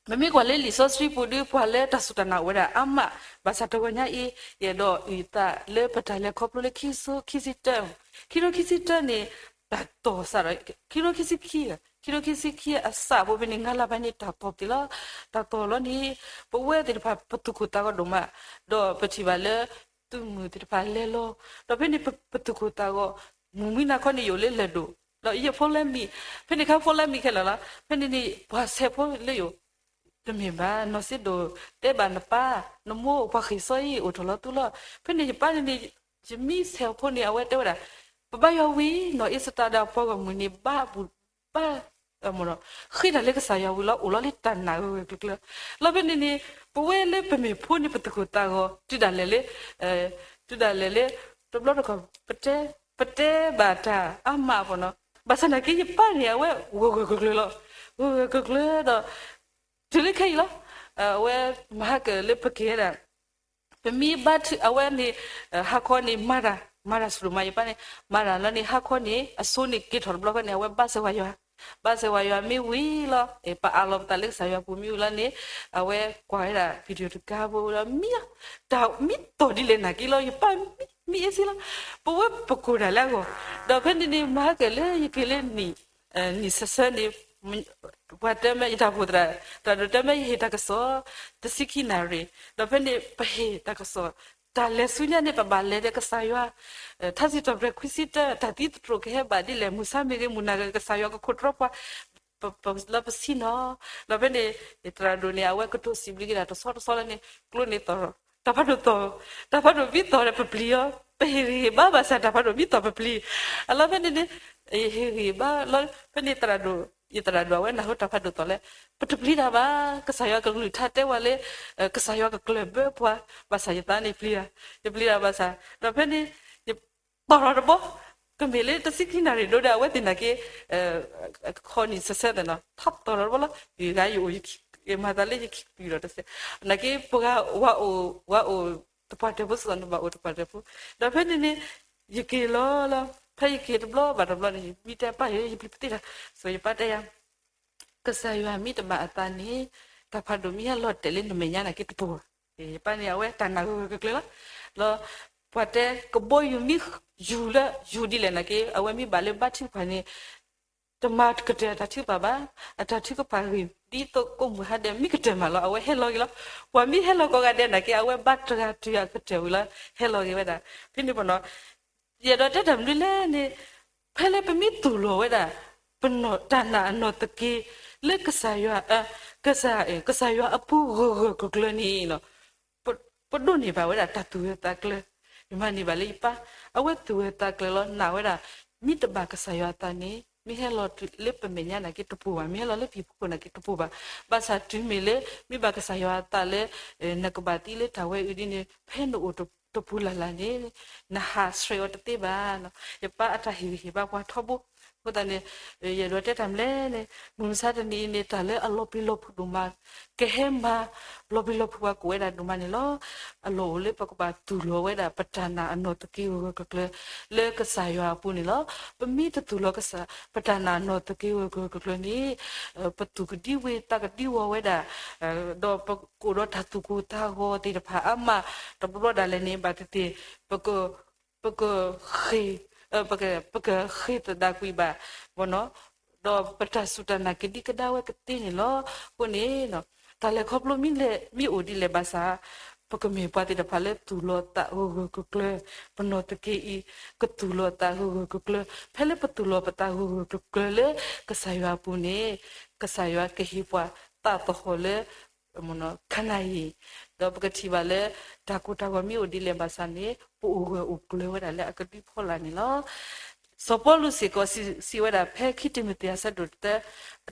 ပမ့ၢ်ကွၢ်လၢလံာ်စီဆှံပူၤဒီး ပှၤလၢတၢ်စူၢ်တၢ်နာ်အိၣ်ဝဲဒၣ်အါမး, ဘၣ်ဆၣ်တဂီၤညါအံၤ ယအဲၣ်ဒိးအုၣ်သးလၢပတၢ်လဲၤခီဖျိလၢခံကထိခံဆံတၢ, ခံကထိခံဆံတၢန့ၣ် တၢ်တီၢ်စးဒီး ခံကထိခံဆံခံ, ခံကထိခံဆံခံအစးဖိဖဲန့ၣ် ငါးလါဘၣ်န့ၣ်တၢ်တီၢ်သ့လီၤ. တၢ်တီၢ်လီၤန့ၣ် ပဝဲသ့ၣ်တဖၣ်ပသူၣ်ကိၢ်သးဂီၤဒိၣ်မး, ဒီးပထံၣ်ဘၣ်လၢ သုးမုၢ်သ့ၣ်တဖၣ်လဲၤလီၤ, ဒီးဖဲန့ၣ်ပသူၣ်ကိၢ်သးဂီၤ, မုၢ်မံနၤခီန့ၣ်ယအိၣ်လၢလဲၢ်ဒိၣ်, ဒီးယဲၢ်ဖိလဲမံၤ, ဖဲန့ၣ်ခါဖိလဲမံၤခဲလၢာ်လီၤ. ဖဲန့ၣ်န့ၣ် ပှၤဆဲးဖိလၢယအိၣ် တမ့ၢ်ဘၣ်, နီၢ်စ့ဒိၣ်တဲဘၣ်နပၢ်, နမိၢ်ပှၤဃ့ၢ်စီအံၤအိၣ်ထီၣ်လီၤသူလီၤ. ဖဲန့ၣ်ယပၢ်န့ၣ်န့ၣ် ယမံဆဲးဖိန့ၣ် အဝဲတဲဝဲဒၣ် ပဘါယွၤဝံၤ နီၢ်အ့စတၢၤဒီးအပှၤဂီၢ်မုၢ်န့ၣ် ဘါဘူး ဘါ ဃ့တၢ်လၢကစၢ်ယွၤဝံၤလီၤ, အိၣ်လီၤလၢတၢ်နာ်ဂၢၢ်ဂၢၢ်ကျၢၤကျၢၤ. လီၤဖဲန့ၣ်န့ၣ် ပဝဲလၢပမ့ၢ်ဖိန့ၣ် ပသူၣ်ကိၢ်သးဂီၤ တုၤဒၣ်လဲာ်လၢ တုၤဒၣ်လဲာ်လၢ တဘျီတခီၣ် ပတဲ ပတဲဘၣ်တၢ်အါမးအပူၤနီၤ. ဘၣ်ဆၣ်နာ်က့ယပၢ်န့ၣ် အဝဲဂၢၢ်ဂၢၢ်ကျၢၤကျၢၤလီၤ, ဂၢၢ်ဂၢၢ်ကျၢၤကျၢၤဒီး တုၤလၢခဲအံၤလီၤ. အဝဲမၤဟါကၢၣ်လၢပက့ၤဝဲဒၣ် ပမ့ၢ်ဘါထုကဖၣ်အဝဲန့ၣ်, ဟါခီန့ၣ် မၤတၢ်, မၤတၢ်ဆူၣ်ဒိၣ်မး ယပၢ်န့ၣ်, မၤတၢ်လီၤန့ၣ် ဟါခီန့ၣ် အစိန့ၣ်က့ၤထီၣ်တဘျီဃီန့ၣ် အဝဲဘါစၢၤဝဲယွၤ, ဘါစၢၤဝဲယွၤမ့ၢ်ဝံၤလီၤ, ပအးလီၤပသးလၢကစၢ်ယွၤပူၤမ့ၢ်ဝံၤလီၤန့ၣ်, အဝဲကွၢ်ဝဲဒၣ် video တကါဖိဒီး မံလီၤ, တၢ်မံသီၣ်ဒ်လဲၣ်နာ်က့လီၤ ယပၢ်မံအ့ၣ်စ့လီၤ, ပဝဲပကိၢ်တၢ်လၢအဂီၢ်, ဒီးဖဲန့ၣ်န့ၣ် မၤဟဲကဲလၢယက့ၤလၢ နံၣ်ဆၢဆၢန့ၣ်, ပှၤတဲမ့ၢ်ယတၢ်အိၣ်ဖှိၣ်သရၣ်, သရၣ်ဒိၣ်တဲမ့ၢ်ယဟ့ၣ်တၢ်ကစီၣ် တဆံခံနၣ်ရံၣ်, ဒီးဖဲန့ၣ်ပဟ့ၣ်တၢ်ကစီၣ်, တၢ်လဲၤဆူညါန့ၣ် ပဘၣ်လဲၤဒီးကစၢ်ယွၤ, ထါစံးထီၣ်ပတြၢၤခွံဆံတၢ တၢ်သံသတြိာ်ကဟဲဘၣ်ဒ်လဲၣ် မုၢ်ဆါမ့ၢ်ဂ့ၤ မုၢ်နၤဂ့ၤ ကစၢ်ယွၤကခိးတြီပှၤ လၢပဆံၣ်နီၤ, ဒီးဖဲန့ၣ် သရၣ်ဒိၣ်န့ၣ် အဝဲကတိၤစံးဘျုးက့ၤတၢ်တဆီတဆီလၢန့ၣ် ကျိန့ၣ်သီၣ်, တၢ်ဖးဒိၣ်သီၣ်, တၢ်ဖးဒိၣ်မံသီၣ်ဒီးပပျံၤအီၤ, ပဟ့ၣ်ဂံၢ်ဟ့ၣ်ဘါဘၣ်ဆၣ် တၢ်ဖးဒိၣ်မံသီၣ်ပပျံၤ, အလီၢ်ဖဲန့ၣ်န့ၣ် ယဟ့ၣ်ဂံၢ်ဟ့ၣ်ဘါလီၤ, ဖဲန့ၣ်သရၣ်ဒိၣ်, ယသရၣ်ဒိၣ်အဝဲနၢ်ဟူတၢ်ဖးဒိၣ်သီၣ်လၢ ပတပျံၤတၢ်ဘၣ်, ကစၢ်ယွၤကလုၢ်ကထါတဲဝဲလၢ ကစၢ်ယွၤကကျၢၢ်ဘၢပှၤ, ဘၣ်ဆၣ်ယသးန့ၣ်ပျံၤ, ယပျံၤတၢ်ဘၣ်ဆၣ်, ဒီးဖဲန့ၣ် ယသီၣ်ထီၣ်တဘီ, ကမ့ၢ်လၢတဆံခံနၣ်ရံၣ်ဒိၣ်ဒီး အဝဲသ့ၣ်နာ်က့ ခီနံၣ်ဆၢဆၢသ့ၣ်နီၤ ထီၣ်သီၣ်ထီၣ်တဘီလီၤ, ယဂၤယအိၣ်, ယမၤသးလၢယခံကွံာ်ဒီးတစဲး, နာ်က့ပှၤဝၤအိၣ်, ဝၤအိၣ်သပှၢ်တၢၢ်ဖိစ့ၢ်ကီးန့ၣ် ဘၣ်အိၣ်သပှၢ်တၢၢ်ဖိ, ဒီးဖဲန့ၣ်န့ၣ် ယက့ၤလီၤလီၤ, ဖဲယက့ၤတဘျီဘၣ်တဘျီန့ၣ် မံတဲပၢ်ယၤ ယပျံၤပသ့တၢ်, စီၤယပၢ်တဲယၤ ကစၢ်ယွၤမ့ၢ်တဘၣ်အသးန့ၣ် တၢ်ဖးဒိၣ်မ့ၢ်ဟဲလီၤတဲာ်လၢနမဲာ်ညါနာ်က့တပူၤဘၣ်, ယပၢ်န့ၣ်အဝဲတၢ်နာ်ဂၢၢ်ဂၢၢ်ကျၢၤကျၢၤလီၤ, ဒီးပှၤတဲကဘီယူၤမ့ၢ်ယူၤလၢယူၤဒ်လဲၣ်နာ်က့ အဝဲမ့ၢ်ဘၣ်လၢဘါထုကဖၣ်န့ၣ် တမၤကတၢၢ်အတၢ်ထုကဖၣ်ဘၣ်, အတၢ်ထုကဖၣ်ဂ့ၢ် ဒ်သိးကိးမုၢ်ဟါဒဲး မ့ၢ်ကတၢၢ်မးလီၤ အဝဲဟဲလီၤဂ့ၤလီၤ, ပှၤမ့ၢ်ဟဲလီၤကိးဂၤဒဲးနာ်က့ အဝဲဘါတဂၤတုၤအကတၢၢ်ဝံၤလီၤ ဟဲလီၤဂ့ၤဝဲဒၣ်, ဖဲန့ၣ်ပနီၤ ယအဲၣ်ဒိးတဲတၢ်မနုၤလဲၣ်န့ၣ်, ဖဲလၢပမ့ၢ်သူၣ်လီၤဝဲဒၣ် ပနီၢ်တၢ်နာ်အနီၢ်သက့ လၢကစၢ်ယွၤ, ကစၢ်, ကစၢ်ယွၤအပူၤဂၢၢ်ဂၢၢ်ကျၢၤကျၢၤန့ၣ် ပဒိးန့ၢ်ဘၣ်ဝဲဒၣ်တၢ်သူၣ်ဂၢၢ်သးကျၢၤ, ယမၤန့ၢ်ဘၣ်လၢယပၢ်, အဝဲသူၣ်ဂၢၢ်သးကျၢၤလီၤ နာ်ဝဲဒၣ်, မ့ၢ်တဘၣ်ကစၢ်ယွၤအသးန့ၣ် မ့ၢ်ဟဲလီၤလၢပမဲာ်ညါနာ်က့တပူၤဘၣ်, မ့ၢ်ဟဲလီၤလၢပဟံၣ်ဖိဃီဖိနာ်က့တပူၤဘၣ်, ဘၣ်ဆၣ်တုၤမ့ၢ်လၢ မ့ၢ်ဘၣ်ကစၢ်ယွၤအသးလၢ နကဘၣ်သံလၢတၢ်ဝဲအံၤဒ်န့ၣ် ဖဲနအိၣ်တပူၤလၢ်လၢ်န့ၣ် နဟးဆှဲးအီၤတသ့ဘၣ်, ယပၢ်အတၢ်ဟ့ၣ်ဂံၢ်ဟ့ၣ်ဘါပှၤထီဘိ, အဃိသတးန့ၣ် ယအဲၣ်ဒိးတဲတၢ်မနုၤလဲၣ်န့ၣ် မုၢ်မဆါတနံၤအံၤန့ၣ် တၢ်လၢအလီၤပျံၤလီၤဖုးဒိၣ်မး ကဟဲမၤလီၤပျံၤလီၤဖုးပှၤကိးဝဲဒၣ်ဒိၣ်မးန့ၣ်လီၤ. အလီၢ်အိၣ်လၢပကဘၣ်သူၣ်လီၤဝဲဒၣ် ပတၢ်နာ်အနီၢ်သက့ဂၢၢ်ဂၢၢ်ကျၢၤကျၢၤ လၢကစၢ်ယွၤအပူၤန့ၣ်လီၤ. ပမ့ၢ်တသူၣ်လီၤကစၢ် ပတၢ်နာ်အနီၢ်သက့ဂၢၢ်ဂၢၢ်ကျၢၤကျၢၤန့ၣ် ပသူၣ်ကဒံဝ့ၤသးကဒံဝီၤဝဲဒၣ် ဒီးပကအိၣ်ဒီးတၢ်သူၣ်ကိၢ်သးဂီၤသ့ၣ်တဖၣ်အါမး တဘျီဘျီဒၣ်လဲာ်န့ၣ် ဘၣ်သ့ၣ်သ့ၣ် ပက ပကဃ့ၢ် ပကဃ့ၢ်သဒၣ်ကွံာ်ဘၣ် ဒီးပတၢ်စူၢ်တၢ်နာ်ကဒံကဒါဝဲကသ့န့ၣ်လီၤ. အဃိန့ၣ် တၢ်လဲၤခီဖျိမ့ၢ်လဲၣ် မ့ၢ်အိၣ်ဒ်လဲၣ်ဘၣ်ဆၣ် ပကမ့ၢ်ပှၤသ့ၣ်တဖၣ်လၢသူၣ်လီၤသးဂၢၢ်ဂၢၢ်ကျၢၤကျၢၤ ပနီၢ်သက့အံၤ ကသူၣ်လီၤသးဂၢၢ်ဂၢၢ်ကျၢၤကျၢၤ ဖဲလၢပသူၣ်လီၤပသးဂၢၢ်ဂၢၢ်ကျၢၤကျၢၤလၢ ကစၢ်ယွၤအပူၤန့ၣ် ကစၢ်ယွၤကဟ့ၣ်ပှၤသးသဟီၣ်လၢ ခါနၤအံၤ ဒီးပကထံၣ်ဘၣ်လၢ တၢ်ကိၢ်တၢ်ဂီၤမ့ၢ်အိၣ်ဒ်လဲၣ်ဘၣ်ဆၣ်န့ၣ် ပအိၣ်ဂၢၢ်အိၣ်ကျၢၤဝဲဒၣ်လၢအကဒုဖီလာ်န့ၣ်လီၤ. စီၤပီလူးစ့ၢ်ကီးစံးဝဲဒၣ်ဖဲခံတံၤမသ့းအဆၢဒိၣ်တၢ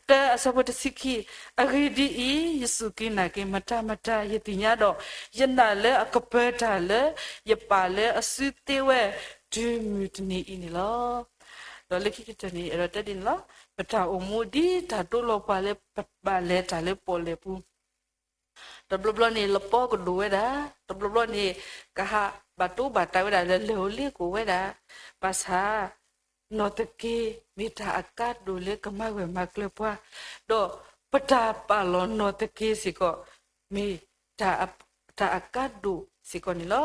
တၢအဆၢဖိတဆံခံ, အဂ့ၢ်ဒ်အံၤ, ယစူၢ်က့ၤနာ်က့ၤမတၤမတၤ ယသ့ၣ်ညါဒီး ယနာ်လၢအကပၢၤတၢ်လၢ ယပာ်လၢအစုသ့ဝဲ တုၤမုၢ်တနံၤအံၤန့ၣ်လီၤ. ဒီးလၢခံကတၢၢ်န့ၣ် အဲၣ်ဒိးတဲဒ်န့ၣ်လီၤ. ပတၢ်အိၣ်မူဒ်တၢ်ဒိလီၤပှၤလၢပဘၣ်လဲၤတၢ်လၢပီၣ်လဲၣ်ပူၤ တဘျီဘျီန့ၣ် လပီကဒိၣ်ဝဲဒၣ်, တဘျီဘျီန့ၣ် ကဟးဘၣ်တိၢ်ဘၣ်တၢ်ဝဲဒၣ်လၢလဲၤအိၣ်လ့ကိၣ်ဝဲဒၣ်, ဘၣ်ဆၣ် နီၢ်သက့မ့ၢ်တၢ်အကါဒိၣ်လၢကမၤဂၢၢ်မၤကျၢၤပှၤ, ဒီးပတၢ်ပာ်လီၤနီၢ်သက့စ့ၢ်ကီး မ့ၢ် တၢ်အကါဒိၣ်စ့ၢ်ကီးန့ၣ်လီၤ.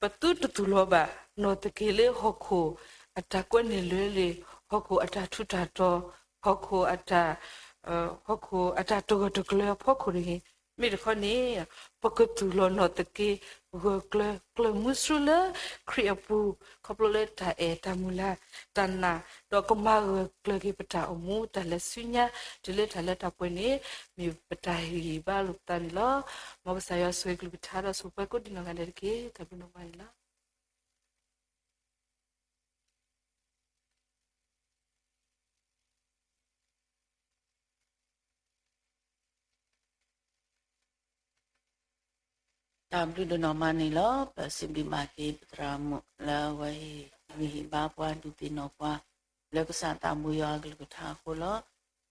ပသုတသူၣ်လီၤဘၣ်နီၢ်သက့လၢဟီၣ်ခိၣ်အတၢ်ကွဲန့ၢ်လွဲလ့ၣ်, ဟီၣ်ခိၣ်အတၢ်ထူးတၢ်တီၤ, ဟီၣ်ခိၣ်အတၢ် ဟီၣ်ခိၣ်အတၢ်တဂၢၢ်တကျၢၤအဖီခိၣ်တဂ့ၤ, မ့ၢ်တခီန့ၣ် ပကသူၣ်လီၤနီၢ်သက့ ဂၢၢ်ကျၢၤကျၢၤမုဆူလၢခရံာ်အပူၤ ခီဖျိလၢတၢ်အဲၣ်တၢ်မုၢ်လၢ် တၢ်နာ် ဒီးကမၤဂၢၢ်ကျၢၤက့ၤပတၢ်အိၣ်မူတၢ်လဲၤဆူညါ တုၤလၢတၢ်လၢတၢ်ပှဲၤန့ၣ် မ့ၢ်ပတၢ်ဟ့ၣ်ဂံၢ်ဘါလိာ်ပသးန့ၣ်လီၤ. မ်ကစၢ်ယွၤဆိၣ်ဂ့ၤကလုၢ်ကထါဒီးဆိၣ်ပှဲၤကိးဒံနီၢ်ဂၤဒဲးတက့ၢ်. တၢ်ဘျုးနီၢ်ဂၤန့ၣ်လီၤ. တၢ်ဘျုးဒိၣ်နီၢ်မးန့ၣ်လီၤ. ပစံးဘျုးဘၣ်က့ၤပသရၣ်မုၣ်လၢအဝဲဟ့ၣ်ဂံၢ်ဟ့ၣ်ဘါပှၤ ဒုးသ့ၣ်နီၣ်ပှၤ လၢကစၢ်သးဘိယွၤအကလုၢ်ကထါအဃိလီၤ.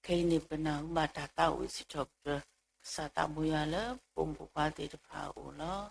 ခဲအံၤန့ၣ် ပနၢ်ဟူဘၣ်တၢ်သးဝံၣ်စံးထီၣ်ပတြၢၤ ကစၢ်သးဘိယွၤလၢပမိၢ်ပပှၢ်သ့ၣ်တဖၣ်အအိၣ်လီၤ.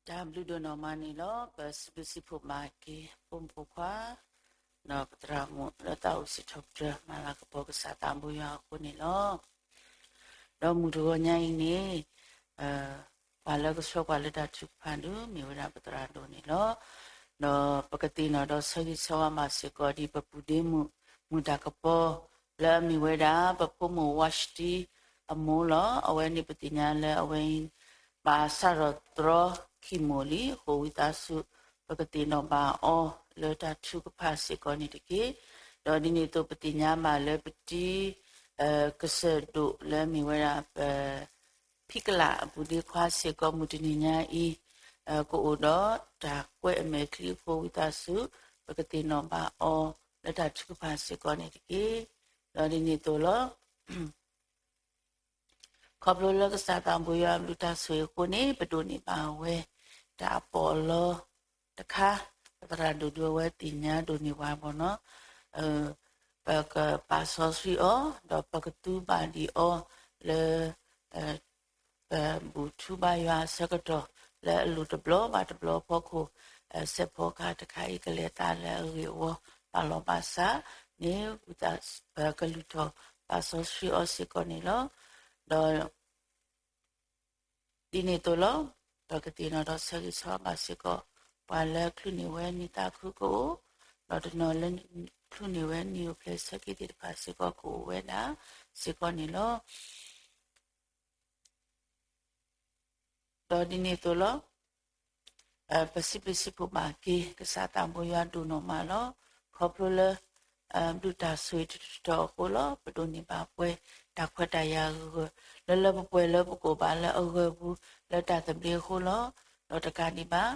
တၢ်ဘျုးဒိၣ်နီၢ်မးန့ၣ်လီၤ. ပစံးဘျုးစံးဖှိၣ်ဘၣ်က့ၤ ဖိမုၣ်ဖိခွါ ဒီးပသရၣ်မုၣ်လၢတၢ်အိၣ်စံးထီၣ်ပတြၢၤ မၤလၤကပီၤကစၢ်သးဘိယွၤအဃိန့ၣ်လီၤ. ဒီးမုၢ်တဂီၤညါအံၤန့ၣ် ပှၤလၢကဆှၢပှၤလၢတၢ်ထုကဖၣ်ဒုး မ့ၢ်ဝဲဒၣ်ပသရၣ်ဒိၣ်န့ၣ်လီၤ. ဒီးပကသ့ၣ်နီၣ်ဒီးဆၢဂ့ၤဆၢဝါဘၣ်စ့ၢ်ကီးဒ်ပပူၤဒ့မုၣ် မုၢ်တၢ်ကပီၤ လၢအမ့ၢ်ဝဲဒၣ် ပဖိမုၣ်ဝါရှတံအမိၢ်လီၤ. အဝဲန့ၣ်ပသ့ၣ်ညါလၢအဝဲအံၤ ဘၣ်စးထီၣ်တြီခံမိၢ်လံ. အဃိဝံသးစူၤ ပကသ့ၣ်နီၣ်ဘၣ်အီၤလၢတၢ်ထုကဖၣ်စ့ၢ်ကီးန့ၣ်တက့ၢ်. ဒီးဒ်န့ၣ်အသိးပသ့ၣ်ညါဘၣ်လၢပတံၤ ကစၢၢ်ဒိၣ်လၢမ့ၢ်ဝဲဒၣ်ပ ဖံကလးအပူၤဒ့ခွါစ့ၢ်ကီး မုၢ်တနံၤညါအံၤ ကအိၣ်ဒီးတၢ်ကွဲးအမဲာ်ချံအဃိ ဝံသးစူၤ ပကသ့ၣ်နီၣ်ဘၣ်အီၤလၢတၢ်ထုကဖၣ်စ့ၢ်ကီးန့ၣ်တက့ၢ်. ဒီးဒ်န့ၣ်အသိးလီၤ. ခီဖျိလၢကစၢ်သးဘိယွၤအဘျုးတၢ်ဆိၣ်ဂ့ၤအဃိန့ၣ် ပဒိးန့ၢ်ဘၣ်ဝဲ တၢ်အပီးအလီတခါ ပသရၣ်ဒိၣ်ဒုးအဝဲသ့ၣ်ညါဒိးန့ၢ်ပှၤဘၣ်နီၤ ပကပာ်စီဆှံအီၤ ဒီးပကသူဘၣ်ဒံးအီၤလၢ ပဘူၣ်ထူဘါယွၤအဆၢကတီၢ် လၢအလိၤတဘျီဘၣ်တဘျီအဖီခိၣ် စဲးဖီကဟၣ်တခါအံၤ ကလဲၤသးလၢအဂ့ၢ်အဝီ ဘၣ်လီၤဘၣ်စးန့ၣ် ပကလုၢ်ထီၣ်ပာ်စီဆှံအီၤစ့ၢ်ကီးန့ၣ်လီၤ. ဒီး ဒ်န့ၣ်အသိးလီၤ. ဒီးကသ့ၣ်နီၣ်ဒီးဆၢဂ့ၤဆၢဝါဘၣ်စ့ၢ်ကီး ပှၤလၢချုးန့ၢ်ဝဲနံၤသးခုကအိၣ်, ဒီးတနီၤလၢချုးန့ၢ်ဝဲနံၤအိၣ်ဖျဲၣ်ဆၢက့ၤသ့ၣ်တဖၣ်စ့ၢ်ကီး ကအိၣ်ဝဲဒၣ်စ့ၢ်ကီးန့ၣ်လီၤ. ဒီးဒ်န့ၣ်အသိးလီၤ. ပစံးဘျုးစံးဖှိၣ်ဘၣ်က့ၤ ကစၢ်သးဘိယွၤဒိၣ်နီၢ်မးလီၤ. ခီဖျိလၢ ဘျုးတၢ်ဆိၣ်ဂ့ၤတတီၤအဃိလီၤ. ပဒိးန့ၢ်ဘၣ်ပှဲၤတၢ်ခွဲးတၢ်ယာ်ဂၢၢ်ဂၢၢ် လၢလၢပှဲၤပှဲၤလၢပကအိၣ်ဘၣ်လၢအဂၢၤပူၤ လၢတၢ်သဘျ့အဃိလီၤ. ဒီးတကးဒံးဘၣ်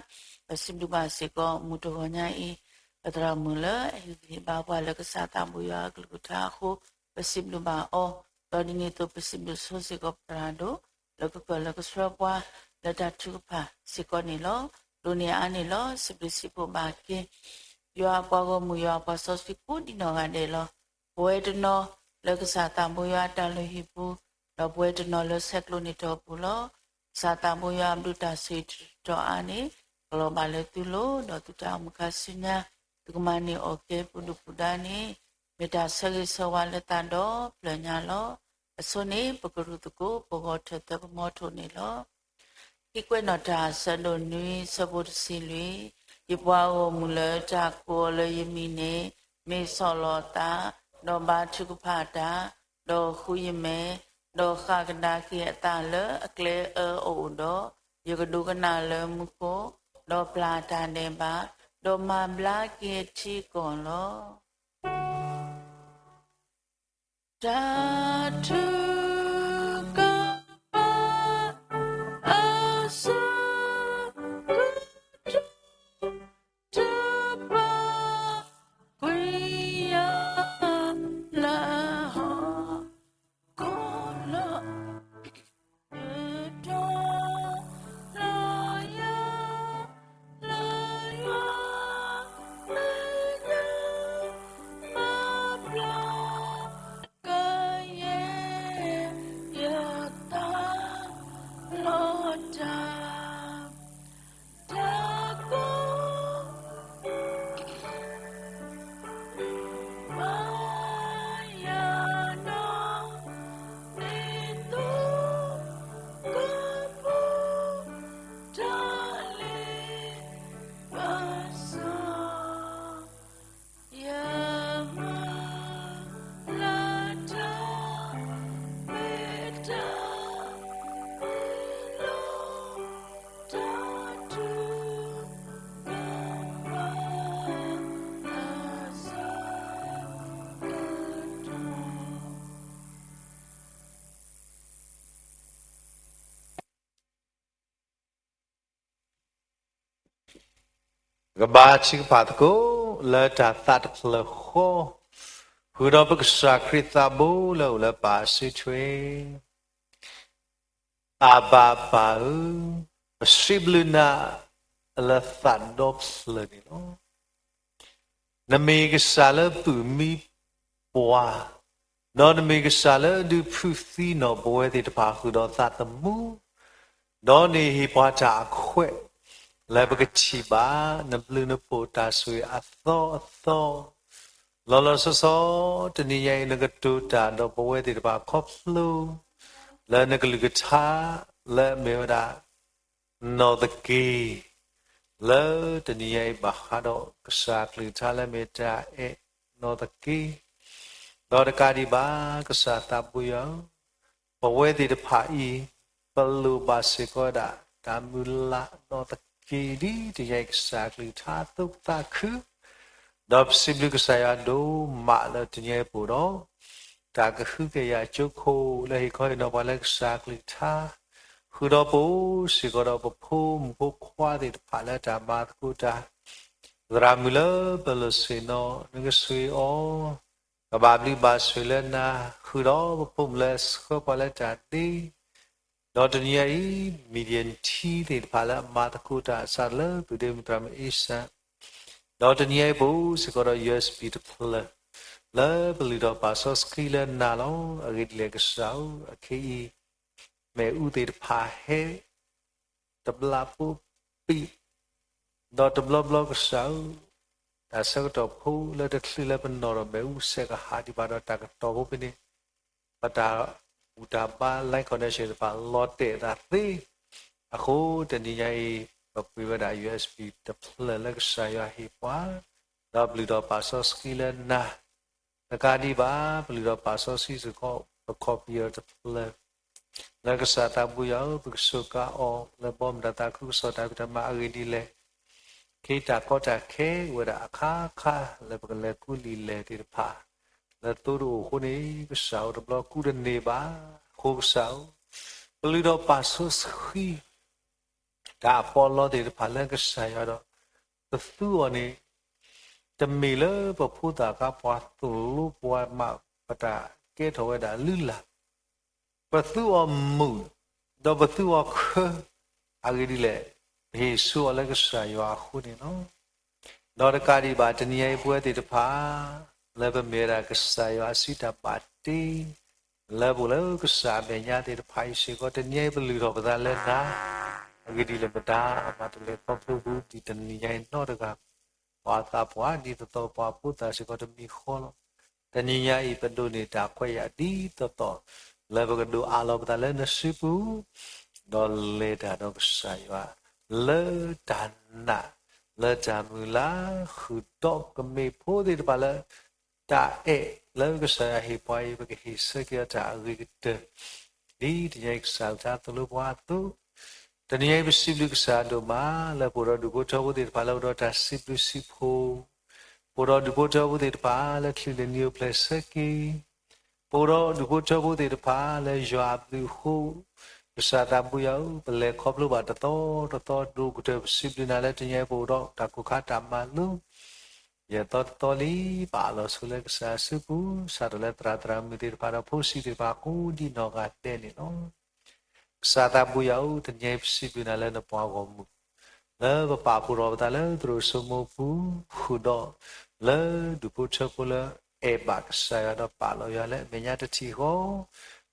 ပစံးဘျုးဘၣ်စ့ၢ်ကီး မုၢ်တဂီၤညါအံၤ ပသရၣ်မုၣ်လၢအဟ့ၣ်ဂံၢ်ဟ့ၣ်ဘါပှၤလၢကစၢ်သးဘိယွၤအကလုၢ်ကထါအဃိ ပစံးဘျုးဘၣ်အီၤ, ဒီးဒ်န့ၣ်အသိး ပစံးဘျုးဆိစ့ၢ်ကီးပသရၣ်ဒိၣ် လၢကကၢၢ်လၢကဆှၢပှၤ လၢတၢ်ထုကဖၣ်စ့ၢ်ကီးန့ၣ်လီၤ. ဒိးန့ၢ်အါန့ၣ်လီၤ. စံးဘျုးစံးဖှိၣ်ဘၣ်က့ၤ ယွၤအပှၤဂီၢ်မုၢ် ယွၤအပှၤစီဆှံကိးဒံနီၢ်ဂၤဒဲးလီၤ. ပဝဲတနီၤလၢကစၢ်သးဘိယွၤအတၢ်လုၢ်ဟံၣ်ပူၤ, ဒီးပဝဲတနီၤလၢဆဲးကျိးန့ၢ်တီၢ်ပူၤလီၤ. ကစၢ်သးဘိယွၤအဘျုးတၢ်ဆိၣ်ဂ့ၤတတီၤအါန့ၣ် ကလီၤဘၣ်လၢသုလိၤ, ဒီးသုတၢ်အိၣ်မူခါဆူညါ သုကမၤန့ၢ်အီၣ်ကဲပူၤဒုၣ်ပူၤဒါန့ၣ် မ့ၢ်တၢ်ဆၢဂ့ၤဆၢဝါလၢသးဒီဖျၢၣ်ညါလီၤ. အဆိန့ၣ် ပကရူၢ်သကိး ပဂီၤထၢၣ်သၢပမီထိၣ်န့ၣ်လီၤ. ဟံးကွဲးနီၣ်တၢ်အဆၢဒိၣ်နွံ ဆၢဖိတဆံလွံၢ်, ယပှၤဂီၢ်မုၢ်လၢတၢ်ကိးအီၤလၢယမံၤန့ၣ် မ့ၢ်ဆီၣ်လီၤသး, ဒီးဘါထုကဖၣ်တၢ်, ဒီးဃုယမဲာ်, ဒီးဃၣ်ကဒါက့ၤအသးလၢအကျဲအၢအအိၣ်ဒီး, ယကဒိကနၣ်လၢမူခိၣ်, ဒီးပျၢ်တၢ်ဒဲးဘး, ဒီးမၤဘျါက့ၤအထံအကီၢ်လီၤ. တၢ်ထုကဖၣ်အဆၢကတီၢ် တဘၣ်ကွံာ်ယၤလၢဟီၣ်ခိၣ်လီၤ. ယတီၤလၢယၤလၢယၤ လၢယၤ မၤဘျါကယဲၢ် ယသးလီၤတၢ် တၢ်ကိး မၤယၤနီၢ် မ့ၢ်သိကီၢ်ဖိ တၢ်လ့ပစီ ယမၤလၢတၢ် မ့ၢ်တၢ် မ့ၢ်လီၤ တၢ်ထုကဖၣ် အဆၢကတီၢ် ကဘါထုကဖၣ်သကိး လၢတၢ်သးတဖျၢၣ်ဃီ, ဃုာ်ဒီးပကစၢ်ခရံာ်သးဘိလၢအအိၣ်လၢပၢ်အစုထွဲ, အဘၤပၢ်ဧၢ, ပစံးဘျုးနၤလၢသးဒီဖျၢၣ်န့ၣ်လီၤ. နမ့ၢ်ကစၢ်လၢပုၢ်မံပှၢ်, ဒီးနမ့ၢ်ကစၢ်လၢဒုးဖုးသံနီၣ်ပဝဲသ့ၣ်တဖၣ်ဃုာ်ဒီးသးသမူ, ဒီးနဟ့ၣ်ပှၤတၢ်အခွဲး, လၢပကထံၣ်ဘၣ်နဘျုးနဖှိၣ်တၢ်ဆိၣ်ဂ့ၤအသီအသီ, လီၤလီၤဆီဆီ တနံၤညါအံၤ နကတိၤတၢ်ဒီးပဝဲသ့ၣ်တဖၣ်ခီဖျိ လၢနကလုၢ်ကထါ လၢအမ့ၢ်ဝဲဒၣ် နီၣ်သက့ လၢတနံၤညါအံၤ ဘၣ်ဃးဒီးကစၢ်ကလုၢ်ကထါလၢအမ့ၢ်တၢ်အဲၣ်နီၣ်သက့, ဒီးတကးဒံးဘၣ် ကစၢ်သးဘိယွၤဧၢ, ပဝဲသ့ၣ်တဖၣ်အံၤ ပလိၣ်ဘၣ်စ့ၢ်ကီးဝဲဒၣ် တၢ်မုၢ်လၢ်နီၣ်သက့ ဒ်တနံၤညါအံၤ ကစၢ်ကလုၢ်ကထါအသိးပသးခု ဒီးပစံးဘျုးကစၢ်ယွၤဒိၣ်မးလၢတနံၤညါအံၤပအိၣ်ဒီး တၢ်ကဟုကယာ်ကၠိခိၣ် လၢဟ့ၣ်ခီဟ့ၣ်နီၤပှၤလၢကစၢ်ကလုၢ်ကထါ, ဃုာ်ဒီးပအိၣ်စ့ၢ်ကီးဒီးပဖိမုၣ်ဖိခွါသ့ၣ်တဖၣ်လၢတၢ်မၤသကိးတၢ်, သရၣ်မုၣ်လၢပလီၢ်ဆ့ၣ်နီၤ နကဆိၣ်ဂ့ၤအီၤ, ကဘၣ်ဘျုးဘၣ်ဆိၣ်ဂ့ၤလၢနၤ, ဃုာ်ဒီးပဖိမုၣ်လၢဆှၢပှၤလၢတၢ်ဒ့ ဒီးတနံၤညါအံၤ media team သ့ၣ်တဖၣ်လၢအမၤသကိးတၢ်အစးလၢ သုးဒ့မုၣ်သရၣ်မုၣ်အ့စၢ်, ဒီးတနံၤညါအံၤပအိၣ်စ့ၢ်ကီးဒီး ယူအ့ၣ်အ့ၣ်ပံၤ တဖျၢၣ် လၢပလုၢ်ထီၣ်ပာ်စီဆှံလၢနၤလီၤ. အဂ့ၢ်ဒ်လဲၣ်ကစၢ်ဧၢ, အခဲအံၤ မ့ၣ်အူသ့ၣ်တဖၣ်ဟဲ တဘျီဖိပံး ဒီးတဘျီဘျီကစၢ်ဧၢ, တၢ်ဆၢကတီၢ်ဖိလၢတချုးလၢပနီၣ်ဒီးမ့ၣ်အူစဲးကဟးဒံးဘၣ်ဒီးတၢ်ကတီၢ်ဖိဖဲန့ၣ် ပတၢ်ဘူၣ်တၢ်ဘါ line connection တဖၣ်လီၤတဲာ်အသးသ့, အဃိတနံၤညါအံၤ ပပှ့ၤဝဲဒၣ် ယူအ့ၣ်အ့ၣ်ပံၤ တဖျၢၣ်လၢကစၢ်ယွၤဟ့ၣ်ပှၤ, ဒီးပလုၢ်ထီၣ်ပာ်စီဆှံလၢနၤ တကးဒံးဘၣ် ပလုၢ်ထီၣ်ပာ်စီဆှံစ့ၢ်ကီး ပခီၣ်ပယီၤတဖျၢၣ် လၢကစၢ်သးဘိယွၤဧၢ, ပကစူးကါအီၤ လၢဘီမုၢ်တၢ်သးခုကစီၣ်တၢ်ဖံးတၢ်မၤအဂ့ၢ်ဒ်လဲၣ်, ခ့တၢ်ကီတၢ်ခဲအိၣ်ဝဲဒၣ်အခါခါလၢပကလဲၤကူလံာ်လဲၢ်သ့ၣ်တဖၣ် လၢသိတအိၣ်အဃိန့ၣ် ကစၢ်ဧၢ တဘျီကူတန့ၢ်ဘၣ်အဃိကစၢ်ဧၢ, ပလုၢ်ထီၣ်ပာ်စီဆှံ တၢ်အပီးအလီသ့ၣ်တဖၣ်လၢကစၢ်ယွၤဒီး ပသူအီၤန့ၣ် တမ့ၢ်လၢပဖိသၣ်ခါပှၤသိၣ်လိပှၤမၤပတၢ်ကဲထီၣ်ဝဲဒၣ်လုၢ်လၢ်, ပသူအီၤမုာ်, ဒီးပသူအီၤခၢ, အဂ့ၢ်ဒ်လဲၣ်, ပဟ့ၣ်ဆူအီၤလၢကစၢ်ယွၤအဃိန့ၣ်လီၤ. ဒီးတကးဒံးဘၣ် တနံၤညါအံၤပဝဲသ့ၣ်တဖၣ် လၢပမ့ၢ်ဝဲဒၣ်ကစၢ်ယွၤအစုတၢ်ဘၣ်တ့ လၢပအိၣ်လၢကစၢ်အမဲာ်ညါသ့ၣ်တဖၣ်အံၤစ့ၢ်ကီး တနံၤညါအံၤပလုၢ်ထီၣ်ပသးလၢနၤ, အဂ့ၢ်ဒ်လဲၣ် ပတၢ်မၤတလဲၤခီဖျိဘူး ဒ်တနံၤညါအံၤနီတဂၤ ပှၤသးပှၢ် ဒ်သိးသိးပှၤဖိသၣ်စ့ၢ်ကီးတမံၤဃီလီၤ. တနံၤညါအံၤ ပဒိးန့ၢ်တၢ်ခွဲးယာ်ဒ်သိးသိး လၢပကဒိးအးလီၤပသးလၢနစုပူၤ, ဒီးလဲၤတၢ်ဒီးကစၢ်ယွၤ လၢတၢ်နာ် လၢတၢ်မုၢ်လၢ် ဃုာ်ဒီးကမ့ၢ်ဖိသ့ၣ်တဖၣ်လၢ တၢ်အဲၣ်လၢကစၢ်ယွၤဟ့ၣ်ပှၤအံၤ ပကဟ့ၣ်ဆၢက့ၤအီၤတၢ်အဂ့ၤကတၢၢ် ဒ်တနံၤညါအံၤကစၢ်ကလုၢ်ကထါသိၣ်လိပှၤအသိး, တနံၤညါအံၤပစံးဘျုးကစၢ်ဒိၣ်မး လၢပအိၣ်ဒီးဒူၣ်ဖိထၢဖိသ့ၣ်တဖၣ်လၢအိၣ်ဒီးတၢ်စံးဘျုးစံးဖှိၣ်, ပအိၣ်ဒီးဒူၣ်ဖိထၢဖိသ့ၣ်တဖၣ်လၢချုးလၢနံၤအိၣ်ဖျဲၣ်ဆၢက့ၤ, ပအိၣ်ဒီးဒူၣ်ဖိထၢဖိသ့ၣ်တဖၣ်လၢယွၤအဘျုးအဃိ, ကစၢ်သးဘိယွၤဧၢ, ပလဲၤခီဖျိဘၣ်တသီတသီဒိၣ်ကတၢၢ် ပစံးဘျုးနၤလၢတနံၤညါအံၤပအိၣ်ဒီးတၢ်ကိၢ်ခါတၢ်မၤလိ ယဲၢ်သီတသီလံ ပအးလီၤဆိလၢကစၢ်အစုပူၤ, စးထီၣ်လၢသရၣ်သရၣ်မုၣ်သ့ၣ်တဖၣ်ဒီးဖိဆံးသ့ၣ်တဖၣ်ကိးဒံနီၢ်ဂၤဒဲးန့ၣ်လီၤ. ကစၢ်သးဘိယွၤဧၢ, တနံၤညါအံၤပစံးဘျုးနၤလၢနပှၤဂီၢ်မုၢ် လၢပပာ်ဖှိၣ်ထီၣ်ပသးလၢသရိာ်စိမိပူၤ, ဃုာ်ဒီးလၢဒူၣ်ဖိထၢဖိလၢအဲၣ်ဘၣ်ကစၢ်ယွၤဒီးပာ်လီၤယွၤလၢအမဲာ်ညါတထံၣ်ဃီ,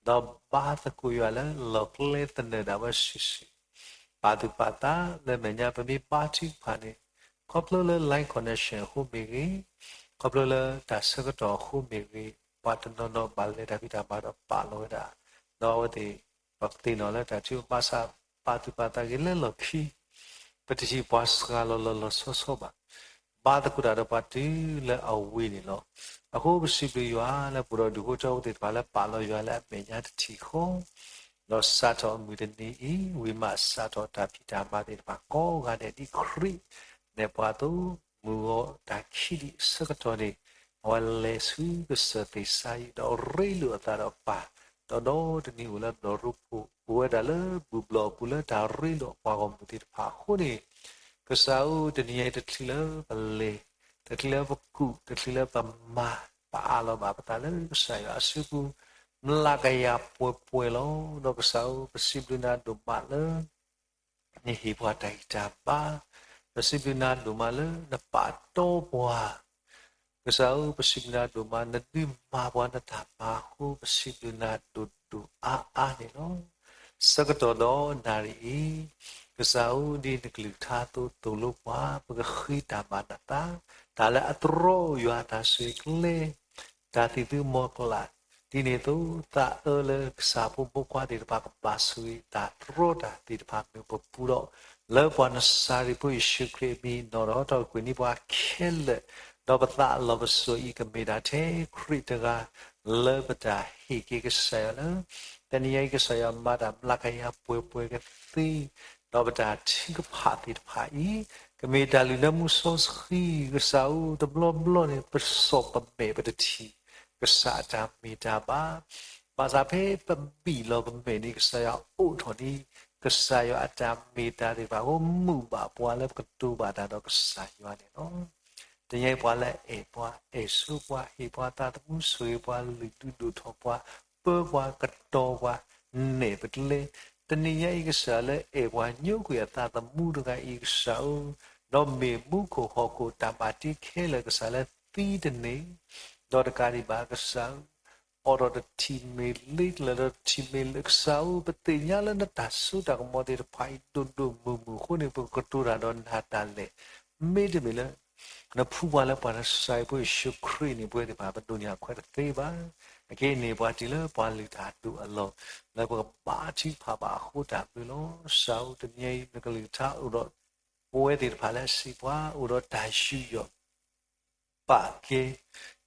ဒီးဘါသကိးယွၤလၢလီၢ်ကျဲသနၢၣ်ဒၣ်ဝဲစုာ်စုာ် ပာ်သူၣ်ပာ်သးလၢမဲာ်ညါပမ့ၢ်ဘါထုကဖၣ်န့ၣ်, ခီဖျိလၢ line connection အဃိမ့ၢ်ဂ့ၤ, ခီဖျိလၢတၢ်ဆၢကတီၢ်အဃိမ့ၢ်ဂ့ၤ, ပှၤတနီၤနီၤဘၣ်လဲၤတၢ်ဖံးတၢ်မၤဒီးပာ်လီၤဝဲဒၣ်, ဒီးအဝဲသ့ၣ် ပသ့ၣ်နီၣ်လၢတၢ်ထုကဖၣ်ဘၣ်ဆၣ် ပာ်သူၣ်ပာ်သးဂ့ၤလၢလီၢ်ခံ ပတထံၣ်ပှၤစှၤလီၤလီၤလီၤဆီဆီဘၣ်. ဘါသကိးတၢ်ဒီးပှၤတုၤလၢအဝံၤန့ၣ်လီၤ. အဃိပစံးဘျုးယွၤလၢပအိၣ်ဒီးဒူၣ်ဖိထၢဖိသ့ၣ်တဖၣ်လၢပာ်လီၤယွၤလၢအမဲာ်ညါတထံၣ်ဃီ, ဒီးစးထီၣ်မုၢ်တနံၤအံၤ ဝံၤမးစးထီၣ်တၢ်ဖံးတၢ်မၤသ့ၣ်တဖၣ်ကိးဂၤဒဲးဒ်ခရံာ်နဲၣ်ပှၤအသိး, မုၢ်ဂီၤတၢ်ခံဒံးအဆၢကတီၢ်န့ၣ် အဝဲလဲၤဆူကစၢၢ်သ့ၣ်စါယံၤ ဒီးရ့လိာ်အသးဒီးပၢ်, ဒီးဒီတနံၤအိၣ်လၢဘျီၣ်ရိဖှိၣ် အိၣ်ဝဲဒၣ်လၢဘူၣ်ဘျီၣ်အပူၤလၢတၢ်ရ့လိာ်ပှၤဂီၢ်မုၢ်သ့ၣ်တဖၣ်အဃိန့ၣ်, ကစၢ်ဧၢ တနံၤအံၤတချုးလၢပလဲၤ, တချုးလၢပကူၣ်, တချုးလၢပမၤ, ပအးလီၤဘၣ်ပသးလၢကစၢ်ယွၤအစုပူၤ, မျးကယၤပှဲၤပှဲၤလီၤ. ဒီးကစၢ်ဧၢ ပစံးဘျုးနၤဒိၣ်မးလၢ နဟ့ၣ်ပှၤတၢ်ဂံၢ်တၢ်ဘါ, ပစံးဘျုးနၤဒိၣ်မးလၢနပာ်တီပှၤ, ကစၢ်ဧၢ ပစံးဘျုးနၤဒိၣ်မး နဒုးမၤပှၤနတၢ်မၤအဃိ ပစံးဘျုးနၤဒိၣ်ဒိၣ်အါအါန့ၣ်လီၤ. ဆၢကတီၢ်ဒီးနၣ်ရံၣ်အံၤ, ကစၢ်ဧၢ, ဒ်နကလုၢ်ကထါအသိးသိၣ်လိပှၤ, ပကဃ့တၢ်ဘၣ်နသး, တၢ်လၢအတြီယွၤအတၢ်ဆိၣ်ဂ့ၤကျဲ, တၢ်သံၣ်သုမီၤကျၢ်, ဒ်န့ၣ်အသိး သးအၢလၢကစၢ်ဖိမုၣ်ဖိခွါသ့ၣ်တဖၣ်ကဘၣ်ဆိၣ်ဂ့ၤတၢ်တြီတၢ်သ့ၣ်တဖၣ်မ့ၢ်ပပူၤဒီး, လၢပှၤနစၤရ့းဖိယ့ၣ်ၡူးခရံာ်အမံၤ နီၣ်ထီၣ်ဟီထီၣ်ကွံာ်န့ၢ်ပှၤခဲလၢာ်, ဒီးပသးလီၤပစိာ်အံၤ ကမ့ၢ်တၢ်ထဲခရံာ်တဂၤ လၢပတၢ်ဟ့ၣ်က့ၤကစၢ်ယွၤလၢ တနံၤညါအံၤ ကစၢ်ယွၤမၤတၢ်မျးကယၤပှဲၤပှဲၤကသ့, ဒီးပတၢ်ထုကဖၣ်သ့ၣ်တဖၣ်အံၤ ကမ့ၢ်တၢ်လုၢ်လၢမူစီဆှံ, ကစၢ်ဧၢ, တဘျီဘျီန့ၣ် ပစိာ်ပမဲာ်ပတထံၣ် ကစၢ်အတၢ်မ့ၢ်တၢ်ဘၣ်. ဘၣ်ဆၣ်ဖဲပဘံၣ်လီၤပမဲာ်န့ၣ် ကစၢ်ယွၤအိးထီၣ်န့ၢ် ကစၢ်ယွၤအတၢ်မ့ၢ်တၢ်သ့ၣ်တဖၣ်အဃိ မုာ်ဘၣ်ပှၤလၢပကတိၤဘၣ်တၢ်ဒီးကစၢ်ယွၤန့ၣ်လီၤ. တနံၤညါအံၤ ပှၤလၢအဲၣ်ပှၤ, အဲၣ်ဆိပှၤ, ဟ့ၣ်ပှၤသးသမူ, ဆိၣ်ဂ့ၤပှၤ, လုၢ်ဒုးဒိၣ်ထီၣ်ပှၤ, ပၢပှၤ, ကတီၤပှၤ, နဲၣ်ပကျဲ, တနံၤညါအံၤ ကစၢ်လၢအဲၣ်ပှၤညိကွံာ်အသးသမူတဂၤအံၤ ကစၢ်ဧၢ, ဒီးမ့ၢ်မူခိၣ်ဟီၣ်ခိၣ်တၢ်ဘၣ်တ့ခဲလၢာ် ကစၢ်လၢသံတန့ၢ်, ဒီးတကးဒံးဘၣ် ကစၢ်ဧၢ, အိးထီၣ်တထံၣ်မ့ၢ်လ့, ကလၢၤဒီးတထံၣ်မ့ၢ်လၢ, ကစၢ်ဧၢ, ပသ့ၣ်ညါလၢနတၢ်စိတၢ်ကမီၤသ့ၣ်တဖၣ်အံၤ ဒိၣ်ဒိၣ်မုၢ်မုၢ်အဃိန့ၣ် ပကကတိၤတၢ်ဒီးနၤတၢ်လဲာ်, မ့တမ့ၢ်လၢ နဖှူပှၤလၢပှၤနစၤရ့းဖိယ့ၣ်ၡူးခရံာ်န့ၣ် ပဝဲသ့ၣ်တဖၣ် ပဒိးန့ၢ်အခွဲးတသ့ဘၣ်. အက့န့ၣ် ပှၤတုၤလၢပှၤလုၢ်တၢ်ဒိၣ်အလီၢ် လၢပကဘၣ်ထုကဖၣ်ဘၣ်အဃိ တၢ်ဘျုးလီၤ. ကစၢ်ဧၢ, တနံၤညါအံၤ နကလုၢ်ကထါအိၣ်ဒီး ပဝဲသ့ၣ်တဖၣ်လၢအစံးပှၤ အိၣ်ဒီးတၢ်ယူးယီၣ် ပာ်ကဲ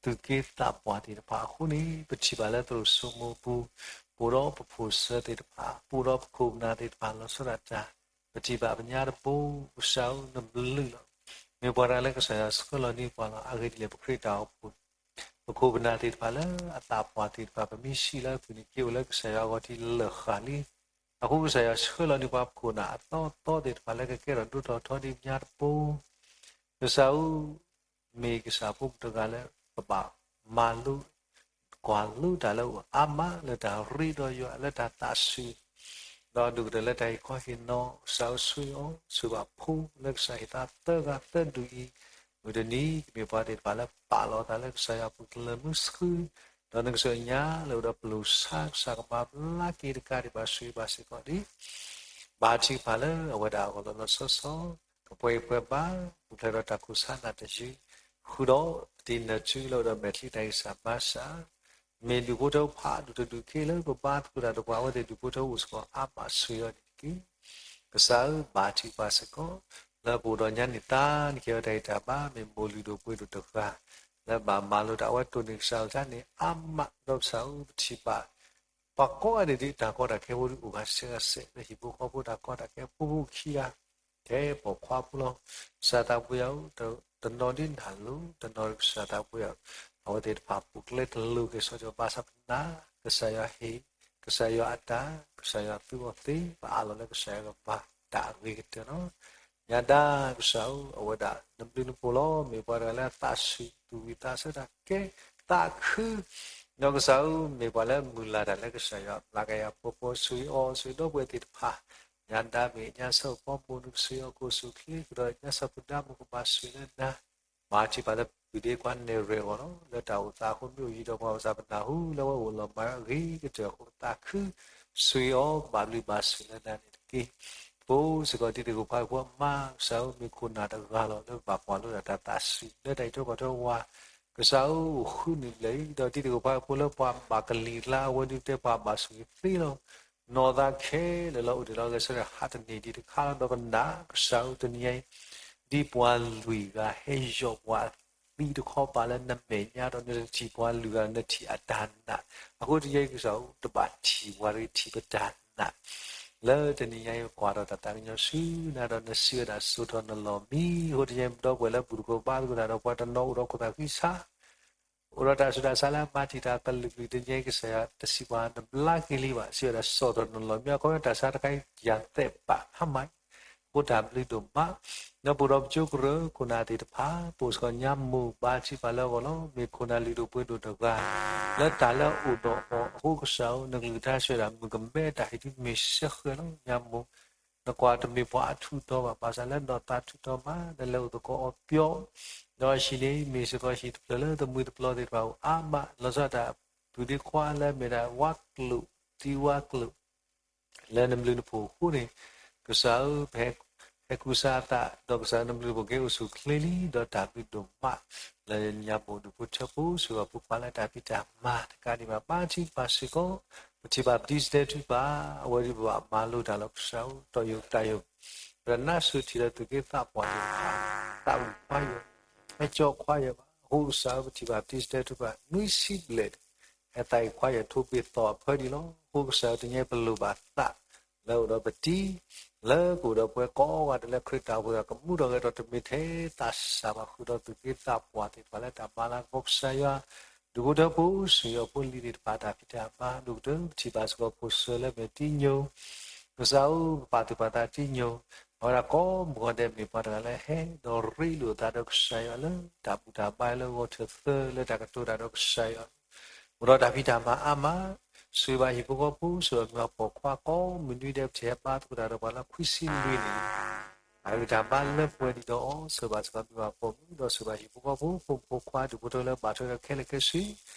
သူၣ်က့သးပှၢ်သ့ၣ်တဖၣ်အဃိန့ၣ် ပထံၣ်ဘၣ်လၢသရိာ်စိမိၤပူၤ ပအိၣ်ဒီးပဖိၣ်စၢၤသ့ၣ်တဖၣ်, ပအိၣ်ဒီးပခိၣ်ပနၢ်သ့ၣ်တဖၣ် လီၤဆီဒၣ်တၢ်, ပထံၣ်ဘၣ်ပညါတဘိ, ကစၢ်ဧၢ, နဘျုးလီၤ. မ့ၢ်ပှၤတဂၤလၢကစၢ်ယွၤဆှၢလီၤန့ၢ်ပှၤလီၤ. အဂ့ၢ်ဒ်လဲၣ် ပခရံာ်တၢ်အိၣ်ဖှိၣ် ပခိၣ်ပနၢ်သ့ၣ်တဖၣ်လၢအသးပှၢ်သ့ၣ်တဖၣ် ပမ့ၢ်စံးလၢအပူၤန့ၣ် က့ၤအိၣ်လၢကစၢ်ယွၤအဂီၢ်ဒ်လၢာ်ဃၣ်လံ. အဃိကစၢ်ယွၤဆှၢလီၤန့ၢ်ပှၤပခိၣ်ပနၢ်အသီသီသ့ၣ်တဖၣ်လၢကကဲထီၣ်ဒိၣ်ထီၣ်ထီဒ်ပညါတဘိ ကစၢ်ဧၢ, မ့ၢ်ကစၢ်ဖိတဂၤလၢပဘၣ်မၤလိ ကွၢ်လိတၢ်လၢအအိၣ်အါမး လၢတၢ်ရ့ဒီးယွၤ လၢတၢ်သးဆူၣ်, ဒီးဒိၣ်ကတၢၢ်လၢတၢ်ဟ့ၣ်ခီဟ့ၣ်နီၤ, ကစၢ်ဧၢဆိၣ်ဂ့ၤအီၤ ဆိၣ်ဂ့ၤဘၣ်ဖိလၢကစၢ်ဟ့ၣ်သးသၢဂၤသၢဒူၣ်အံၤ, မုၢ်တနံၤ ကမ့ၢ်ပှၤသ့ၣ်တဖၣ်လၢပာ်လီၤသးလၢကစၢ်ယွၤအပူၤကလၢၤမုၢ်ဆှု, ဒီးနကစၢ်ညါလၢအိၣ်ဒီးပလိၣ်ဆါ ကစၢ်ကမၤဘျါက့ၤတကးဒံးဘၣ် ဆိၣ်ဂ့ၤဘၣ်စ့ၢ်ကီးဒံး ဘါထုကဖၣ်လၢအဝဲဒၣ်အဂီၢ်လီၤလီၤဆီဆီ, ကပှဲၤအံၤပှဲၤဘၣ်, ပူၤဖျဲးဒီးတၢ်ခိၣ်ဆါနၢ်တယုၢ်, ဃုာ်ဒီးတံၤနၢၤစုလၢအိၣ်ဒီးမဲာ်ချံတၢ်ဂံၢ်စၢ်ဘါစၢ်, မ့ၢ်ဒူၣ်ဖိထၢဖးဒိၣ်တဒူၣ်ခံလၢပဘါသကိးတၢ်ဒီးပှၤအဝဲသ့ၣ်ဒူၣ်ဖိထၢအိၣ်စ့ၢ်ကီးအါမး ဆိၣ်ဂ့ၤအီၤန့ၣ်တက့ၢ်. ကစၢ်ဧၢ, ဘါထုကဖၣ်စ့ၢ်ကီး လၢပအိၣ်ဒီးညါန့ၢ်သါန့ၣ် ကဲထီၣ်တၢ်ဂံၢ်တၢ်ဘါ မ့ၢ်မိၢ်လုၢ်ဒိၣ်ပှ့ၤဒိၣ်တဂၤ လၢဘၣ်မၤလိတၢ်အဝဲတိၢ်န့ၢ်ကစၢ်အကလုၢ်ကထါန့ၣ်အါမး ဒီးကစၢ်ဧၢ ပထံၣ်ဘၣ် ပှၤကိးဂၤဒဲးဒ်တၢ်ကီတၢ်ခဲဖိဒ်အိၣ်ဂၤစဲဂၤစဲး လၢဟံၣ်ဖိဃီဖိတၢ်ကီတၢ်ခဲဖိဖိခံဂၤ ထဲပိာ်ခွါဖိလီၤ. ကစၢ်သးပှၢ်ယွၤဧၢ, တနီၤဒ်နၤလိၤ တနီၤကစၢ်သးပှၢ်ယွၤဧၢ, အဝဲသ့ၣ်တဖၣ်ပူၤကျဲတလိၤက့ၤဆီဒီး ဘၣ်ဆၣ်ပနာ် ကစၢ်ယွၤဟ့ၣ်, ကစၢ်ယွၤအတၢ်, ကစၢ်ယွၤသူအီၤသ့ ပအးလီၤလၢကစၢ်ယွၤကမၤတၢ်အဂ့ၤကတၢၢ်လီၤ. ညါဒၣ်ကစၢ်ဧၢ, အဝဲဒၣ်နဘျုးနဖှိၣ်လီၤ. မ့ၢ်ပှၤတဂၤလၢအသးဆူၣ် သူၣ်ဝံၤသးဆၢတၢ်ကဲ သးခု ဒီးကစၢ်ဧၢ, မ့ၢ်ပှၤလၢမုၢ်လၢ်တၢ်လၢကစၢ်ယွၤ ဘျါကယၤပှဲၤပှဲၤဆိၣ်ဂ့ၤအီၤ ဆိၣ်ဂ့ၤဒီပုၢ်ဝဲၢ်သ့ၣ်တဖၣ်, ညါဒၣ်မ့ၢ်ညါဆၢကပီၤမိၢ်နုာ်ကဆိၣ်ဂ့ၤအီၤ ကအိၣ်ဆူၣ်အိၣ်ချ့ ဃုာ်ဒီးညါဆၢပူၤဒါမိၢ်ကဘၣ်ဆိၣ်ဂ့ၤလၢနၤ, ဘါထုကဖၣ်လၢပုၢ်ဒ့ခွါနဲၣ်ရွဲၣ်အဂီၢ်လီၤ. လၢတၢ်အိၣ်သးအဃိမ့ၢ်အိၣ်ယံၤဒီးပှၤအိၣ်သးပနၢ်ဟူ လၢအဝဲအိၣ်လီၤမၢ်အဂ့ၤကတၢၢ်အဃိ ပသးခု ဆိၣ်ဂ့ၤအီၤ ကဘၣ်ဘျုးဘၣ်ဆိၣ်လၢနၤန့ၣ်တက့ၢ်. ပအိၣ်စ့ၢ်ကီးတံၤသကိးခွါဖိအမါ ကစၢ်ဧၢ, မ့ၢ်ခိၣ်နၢ်တဂၤလီၤ လၢဘၣ်ကွၢ်လိတၢ်တၢ်သးဆူၣ် လၢတၢ်အံးထွဲကွၢ်ထွဲဝဲ ကစၢ်ဧၢ, အိၣ်ဃုနံၣ်ဘျဲၣ်အံၤ ဒီးတံၤသကိးခွါဖိလၢပှၤဘၣ်ကလံၤကျါ အဝဲဒုးတဲပှၤဘၣ်ဆိၣ်ဂ့ၤသ့လီၤ. နီၢ်သးခဲလၢာ်လီၤ အိၣ်ဒံးလီၤဂဲၤဆၢထၢၣ်ဟးတန့ၢ်ဒံးတခါလီၤ. ဒီးပနာ်ကစၢ်ဧၢ တနံၤညါအံၤ ဒ်ပှၤလွံၢ်ဂၤဟဲယီၢ်ပှၤသံတခီပၤလၢနမဲာ်ညါဒီး နတထံၣ်ပှၤလွံၢ်ဂၤ နထံၣ်အတၢ်နာ်, အဃိတနံၤညါအံၤ ကစၢ်ဧၢ တဘၣ်ထံၣ်ပှၤတဂ့ၤ ထံၣ်ပတၢ်နာ် လၢတနံၤညါအံၤ ကွၢ်ထီၣ်တၢ်သးကညီၤဆူနၤဒီး နစံးဝဲဒၣ်စိာ်ထီၣ်နလီၢ်မံ, အဃိတနံၤညါအံၤ ပဒီပုၢ်ဝဲၢ်လၢဘူၣ်သကိးဘါသကိးတၢ်ဒီးပှၤတနီၤအိၣ်ဒီးခိၣ်သၣ်ဃံဆါ အိၣ်ဒီးတၢ်ဆူးတၢ်ဆါလၢအမၤတံာ်တာ်ကလုာ်ကလုာ် တနံၤညါအံၤ ကစၢ်ယွၤတစံးပှၤနဘျါက့ၤလံဘၣ်, စံးဝဲဒၣ်စိာ်ထီၣ်နလီၢ်မံ, အခီပညီတၢ်ဆါတခါအံၤ ယၤသဲးပာ်ဖးမးအံၤ, အဃိတၢ်ဘျုးဒိၣ်မး, ဒီးပအိၣ်ဒီးပကၠိကရၢခိၣ်နၢ်သ့ၣ်တဖၣ် ပအိၣ်စ့ၢ်ကီးညါမိၢ် ဘါထုကဖၣ်လၢအဂီၢ်လီၤ. မ့ၢ်ခိၣ်နၢ်လုၢ်ဒိၣ်ပှ့ၤဒိၣ်တဂၤ လၢတၢ်လၢအအိၣ်ဒီးအီၤအဃိ ကစၢ်ဧၢ နကလုၢ်ကထါစံးဝဲဒၣ် မုၣ်ကမဲတၢ်ဟ့ၣ်ဒုးမ့ၢ်စဲဃဲၤလီၤ. ညါမိၢ် နကွၢ်တမ့ၢ်ပှၤအထူးတီဘၣ်, ဘၣ်ဆၣ်လၢနီၢ်သးထူးတီမး, နလဲၤအိၣ်သကိးအီၤပျီ, ဒီးဟံၣ်န့ၣ် မ့ၢ်စ့ၢ်ကီးဟံၣ်တဖျၢၣ်လၢသမုၢ်သပျီသ့ၣ်တဖၣ်အိၣ်အါမး, လီၤဆီဒၣ်တၢ်ပုၢ်ဒ့ခွါလၢအမ့ၢ်ဒၣ်ဝါကျိာ်, သံဝါကျိာ် လၢနဘျုးနဖှိၣ်အဃိန့ၣ်, ကစၢ်ဧၢ, ပဟဲကူစါအသး, ဒီးကစၢ်ဧၢ နဘျုးနဖှိၣ်ကဟဲအိၣ်ဆူၣ်အိၣ်ချ့လံ, ဒီးတၢ်ဘျုးဒိၣ်မး လၢညါပအိၣ်ဒူၣ်ဖိထၢဖိ စ့ၢ်ကီးဖိခွါလၢတၢ်ဖံးတၢ်မၤတကးဒံးဘၣ် ဘါထုကဖၣ်စ့ၢ်ကီး, ပထံၣ်ဘၣ်ပတံၤစတဲထုကဖၣ်, အဝဲဒၣ်ပဘၣ်မၤလိတၢ်လီၤ ကစၢ်ဧၢ, တီၢ်ယိာ်တၢ်ယိာ်, ပတနါစၢၤထံၣ်ဒီးသူၣ်က့သးပှၢ်သ့ၣ်တဖၣ်, သးဝံၣ်ခွါယွၤ, ဟဲကၠီခွါယွၤဘၣ်, အဃိကစၢ်ဧၢ ပထံၣ်ဘၣ်ပတံၤစတဲထုကဖၣ် နွံဆံဘျဲၣ် ဟဲသးဝံၣ်ခွါယွၤထိးဘ့ၣ်သီၣ်အဖၢဒံးလီၤ. အဃိကစၢ်ဧၢ တနံၤအံၤပလိၣ်ဘၣ်သး လၢအအိၣ်ဒီးပတံၤ, လၢကအိၣ်ဒီးပှၤကိးဂၤဒဲးလၢခရံာ်တၢ်အိၣ်ဖှိၣ်သရၣ် ကမူထီၣ်ဂဲၤထီၣ်တမ့ၢ်ထဲသးစၢ်ဘၣ် ဃုာ်ဒီးသူၣ်က့သးပှၢ်သ့ၣ်တဖၣ်လၢတၢ်မၤလၤကပီၤ ကစၢ်ယွၤ, ဒူၣ်ဖိထၢဖိ စ့ၢ်ကီးဖိလံၤသ့ၣ်တဖၣ် တၢ်ဖံးတၢ်မၤ ဒိၣ်ကတၢၢ် ပထံၣ်ဘၣ်စ့ၢ်ကီးဖိၣ်စၢၤလၢမဲာ်တံညိၣ်, ကစၢ်ဧၢ ပပာ်သူၣ်ပာ်သးတံညိၣ်, အဝဲဒၣ်ကိးမုၢ်ဂီၤဒဲးမ့ၢ်ပှၤတဂၤလၢဟဲဒီးရ့လိာ်အသးဒီးကစၢ်ယွၤလၢ တၢ်ဘူၣ်တၢ်ဘါလၢဂီၤထၢၣ်သၢလၢတၢ်ကတိၤတၢ်ဒီးကစၢ်ယွၤ အိၣ်ဒီးတၢ်ဖံးတၢ်မၤအါမး, ဆိၣ်ဂ့ၤဘၣ်ဟံၣ်ဖိဃီဖိ ဆိၣ်ဂ့ၤဘၣ်မုၢ်အီၣ်ပိာ်ခွါကိးမုၢ်နွံဒဲး ပထံၣ်ဟဲဘါသကိးတၢ်ဒီးပှၤလၢခွံဆံလွံၢ်နံၣ်န့ၣ်, တၢ်ဂံၢ်တၢ်ဘါလၢပှဲၤဒံးဒီးအီၤ ဆိၣ်ဂ့ၤဘၣ်စ့ၢ်ကီးမုၢ်အီၣ်ပိာ်မုၣ် ဒီးဆိၣ်ဂ့ၤဘၣ်ဟံၣ်ဖိဃီဖိ ဖိမုၣ်ဖိခွါဒူၣ်ဖိထၢလၢဘၣ်ထွဲဒီးခဲလၢာ်ခဲဆ့